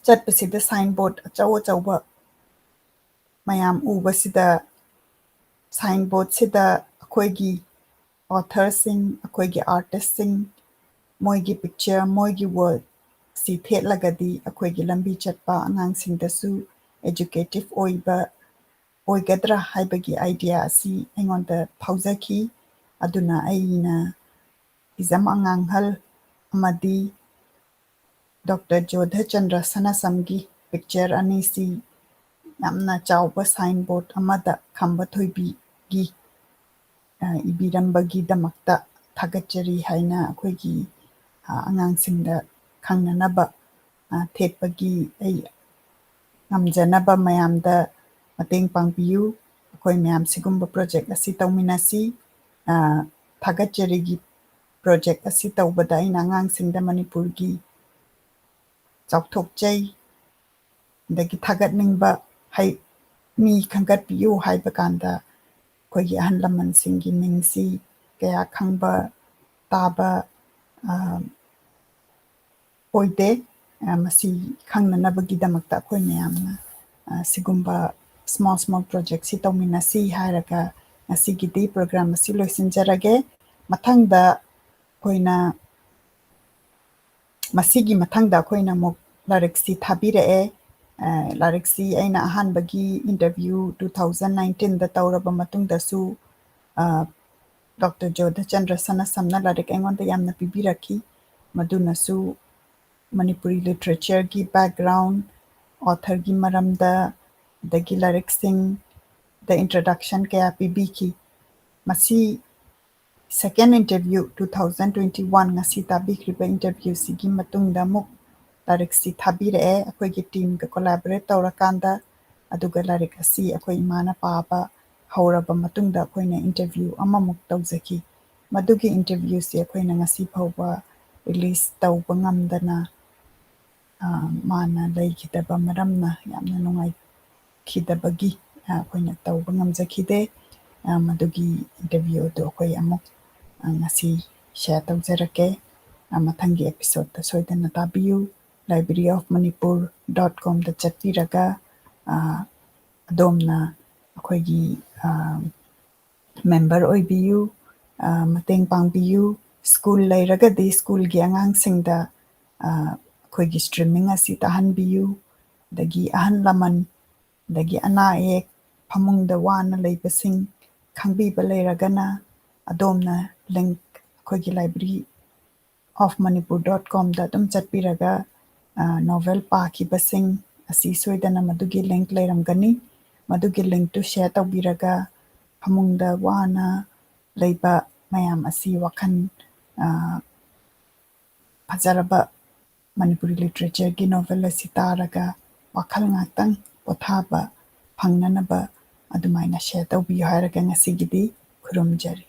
ꯆꯠꯄꯁꯤꯗ signboard ꯑꯆꯧ ꯑꯆꯧꯕ ꯃꯌꯥꯝ ꯎꯕꯁꯤꯗ, signboardꯁꯤꯗ ꯑꯩꯈꯣꯏꯒꯤ authorꯁꯤꯡ, ꯑꯩꯈꯣꯏꯒꯤ artistꯁꯤꯡ, ꯃꯣꯏꯒꯤ picture, ꯃꯣꯏꯒꯤ workꯁꯤ ꯊꯦꯠꯂꯒꯗꯤ ꯑꯩꯈꯣꯏꯒꯤ ꯂꯝꯕꯤ ꯆꯠꯄ ꯑꯉꯥꯡꯁꯤꯡꯗꯁꯨ educative ꯑꯣꯏꯕ ꯑꯣꯏꯒꯗ꯭ꯔꯥ ꯍꯥꯏꯕꯒꯤ idea ꯑꯁꯤ ꯑꯩꯉꯣꯟꯗ ꯐꯥꯎꯖꯈꯤ꯫ ꯑꯗꯨꯅ ꯑꯩꯅ ꯍꯤꯖꯝ ꯑꯉꯥꯡꯍꯜ ꯑꯃꯗꯤ ꯗꯣꯛꯇꯔ ꯖꯣꯙꯆꯟꯗ꯭ꯔ ꯁꯅꯥꯁꯝꯒꯤ picture ꯑꯅꯤꯁꯤ ꯌꯥꯝꯅ ꯆꯥꯎꯕ signboard ꯑꯃꯗ ꯈꯝꯕ ꯊꯣꯏꯕꯤꯒꯤ, ꯑ, ꯏꯕꯤꯔꯝꯕꯒꯤꯗꯃꯛꯇ ꯊꯥꯒꯠꯆꯔꯤ ꯍꯥꯏꯅ ꯑꯩꯈꯣꯏꯒꯤ, ꯑ, ꯑꯉꯥꯡꯁꯤꯡꯗ ꯈꯪꯅꯅꯕ, ꯑ, ꯊꯦꯠꯄꯒꯤ ꯑꯩ ꯉꯝꯖꯅꯕ ꯃꯌꯥꯝꯗ ꯃꯇꯦꯡ ꯄꯥꯡꯕꯤꯌꯨ꯫ ꯑꯩꯈꯣꯏ ꯃꯌꯥꯝ ꯁꯤꯒꯨꯝꯕ project ꯑꯁꯤ ꯇꯧꯃꯤꯟꯅꯁꯤ꯫ ꯑ, ꯊꯥꯒꯠꯆꯔꯤꯒꯤ project ꯑꯁꯤ ꯇꯧꯕꯗ ꯑꯩꯅ ꯑꯉꯥꯡꯁꯤꯡꯗ ꯃꯅꯤꯄꯨꯔꯒꯤ ꯆꯥꯎꯊꯣꯛꯆꯩ, ꯑꯗꯒꯤ ꯊꯥꯒꯠꯅꯤꯡꯕ ꯍꯩ-, ꯃꯤ ꯈꯟꯒꯠꯄꯤꯌꯨ ꯍꯥꯏꯕ ꯀꯥꯟꯗ ꯑꯩꯈꯣꯏꯒꯤ ꯑꯍꯜ ꯂꯃꯟꯁꯤꯡꯒꯤ ꯃꯤꯡꯁꯤ ꯀꯌꯥ ꯈꯪꯕ ꯇꯥꯕ, ꯑ, ꯑꯣꯏꯗꯦ꯫ ꯑ, ꯃꯁꯤ ꯈꯪꯅꯅꯕꯒꯤꯗꯃꯛꯇ ꯑꯩꯈꯣꯏ ꯃꯌꯥꯝꯅ, ꯑ, ꯁꯤꯒꯨꯝꯕ small small projectꯁꯤ ꯇꯧꯃꯤꯟꯅꯁꯤ ꯍꯥꯏꯔꯒ ꯉꯁꯤꯒꯤꯗꯤ program ꯑꯁꯤ ꯂꯣꯏꯁꯤꯟꯖꯔꯒꯦ꯫ ꯃꯊꯪꯗ ꯑꯩꯈꯣꯏꯅ ꯃꯁꯤꯒꯤ ꯃꯊꯪꯗ ꯑꯩꯈꯣꯏꯅ ꯑꯃꯨꯛ ꯂꯥꯏꯔꯤꯛꯁꯤ ꯊꯥꯕꯤꯔꯛꯑꯦ꯫ ꯑ, ꯂꯥꯏꯔꯤꯛꯁꯤ ꯑꯩꯅ ꯑꯍꯥꯟꯕꯒꯤ interview two thousand nineteenꯗ ꯇꯧꯔꯕ ꯃꯇꯨꯡꯗꯁꯨ, ꯑ, ꯗꯣꯛꯇꯔ ꯖꯣꯙꯆꯟꯗ꯭ꯔ ꯁꯅꯥꯁꯝꯅ ꯂꯥꯏꯔꯤꯛ ꯑꯩꯉꯣꯟꯗ ꯌꯥꯝꯅ ꯄꯤꯕꯤꯔꯛꯈꯤ꯫ ꯃꯗꯨꯅꯁꯨ ꯃꯅꯤꯄꯨꯔꯤ literatureꯒꯤ background, authorꯒꯤ ꯃꯔꯝꯗ, ꯑꯗꯒꯤ ꯂꯥꯏꯔꯤꯛꯁꯤꯡꯗ introduction ꯀꯌꯥ ꯄꯤꯕꯤꯈꯤ꯫ ꯃꯁꯤ second interview, two thousand twenty one, ꯉꯁꯤ ꯇꯥꯕꯤꯈ꯭ꯔꯤꯕ interviewꯁꯤꯒꯤ ꯃꯇꯨꯡꯗ ꯑꯃꯨꯛ ꯂꯥꯏꯔꯤꯛꯁꯤ ꯊꯥꯕꯤꯔꯛꯑꯦ ꯑꯩꯈꯣꯏꯒꯤ teamꯒ collaborate ꯇꯧꯔꯀꯥꯟꯗ꯫ ꯑꯗꯨꯒ ꯂꯥꯏꯔꯤꯛ ꯑꯁꯤ ꯑꯩꯈꯣꯏ ꯏꯃꯥꯅ ꯄꯥꯕ ꯍꯧꯔꯕ ꯃꯇꯨꯡꯗ ꯑꯩꯈꯣꯏꯅ interview ꯑꯃꯃꯨꯛ ꯇꯧꯖꯈꯤ꯫ ꯃꯗꯨꯒꯤ interviewꯁꯤ ꯑꯩꯈꯣꯏꯅ ꯉꯁꯤ ꯐꯥꯎꯕ release ꯇꯧꯕ ꯉꯝꯗꯅ, ꯑ, ꯃꯥꯅ ꯂꯩꯈꯤꯗꯕ ꯃꯔꯝꯅ ꯌꯥꯝꯅ ꯅꯨꯡꯉꯥꯏꯈꯤꯗꯕꯒꯤ, ꯑ, ꯑꯩꯈꯣꯏꯅ ꯇꯧꯕ ꯉꯝꯖꯈꯤꯗꯦ꯫ ꯑ, ꯃꯗꯨꯒꯤ interview ꯑꯗꯨ ꯑꯩꯈꯣꯏ ꯑꯃꯨꯛ, ꯑ, ꯉꯁꯤ share ꯇꯧꯖꯔꯛꯀꯦ꯫ ꯑ, ꯃꯊꯪꯒꯤ episodeꯇ ꯁꯣꯏꯗꯅ ꯇꯥꯕꯤꯌꯨ꯫ Library of Manipur dot comꯗ ꯆꯠꯄꯤꯔꯒ, ꯑ, ꯑꯗꯣꯝꯅ ꯑꯩꯈꯣꯏꯒꯤ, ꯑ, member ꯑꯣꯏꯕꯤꯌꯨ, ꯑ, ꯃꯇꯦꯡ ꯄꯥꯡꯕꯤꯌꯨ꯫ School ꯂꯩꯔꯒꯗꯤ schoolꯒꯤ ꯑꯉꯥꯡꯁꯤꯡꯗ, ꯑ, ꯑꯩꯈꯣꯏꯒꯤ streaming ꯑꯁꯤ ꯇꯥꯍꯟꯕꯤꯌꯨ꯫ ꯑꯗꯒꯤ ꯑꯍꯜ ꯂꯃꯟ, ꯑꯗꯒꯤ ꯑꯅꯥ ꯑꯌꯦꯛ, ꯐꯃꯨꯡꯗ ꯋꯥꯅ ꯂꯩꯕꯁꯤꯡ ꯈꯪꯕꯤꯕ ꯂꯩꯔꯒꯅ ꯑꯗꯣꯝꯅ link, ꯑꯩꯈꯣꯏꯒꯤ library of Manipur dot comꯗ ꯑꯗꯨꯝ ꯆꯠꯄꯤꯔꯒ, ꯑ, novel ꯄꯥꯈꯤꯕꯁꯤꯡ ꯑꯁꯤ ꯁꯣꯏꯗꯅ ꯃꯗꯨꯒꯤ link ꯂꯩꯔꯝꯒꯅꯤ꯫ ꯃꯗꯨꯒꯤ linkꯇꯨ share ꯇꯧꯕꯤꯔꯒ ꯐꯃꯨꯡꯗ ꯋꯥꯅ ꯂꯩꯕ ꯃꯌꯥꯝ ꯑꯁꯤ ꯋꯥꯈꯜ, ꯑ, ꯐꯖꯔꯕ ꯃꯅꯤꯄꯨꯔꯤ literatureꯒꯤ novel ꯑꯁꯤ ꯇꯥꯔꯒ ꯋꯥꯈꯜ ꯉꯥꯛꯇꯪ ꯄꯣꯊꯥꯕ ꯐꯪꯅꯅꯕ ꯑꯗꯨꯃꯥꯏꯅ share ꯇꯧꯕꯤꯌꯨ ꯍꯥꯏꯔꯒ ꯉꯁꯤꯒꯤꯗꯤ ꯈꯨꯔꯨꯝꯖꯔꯤ꯫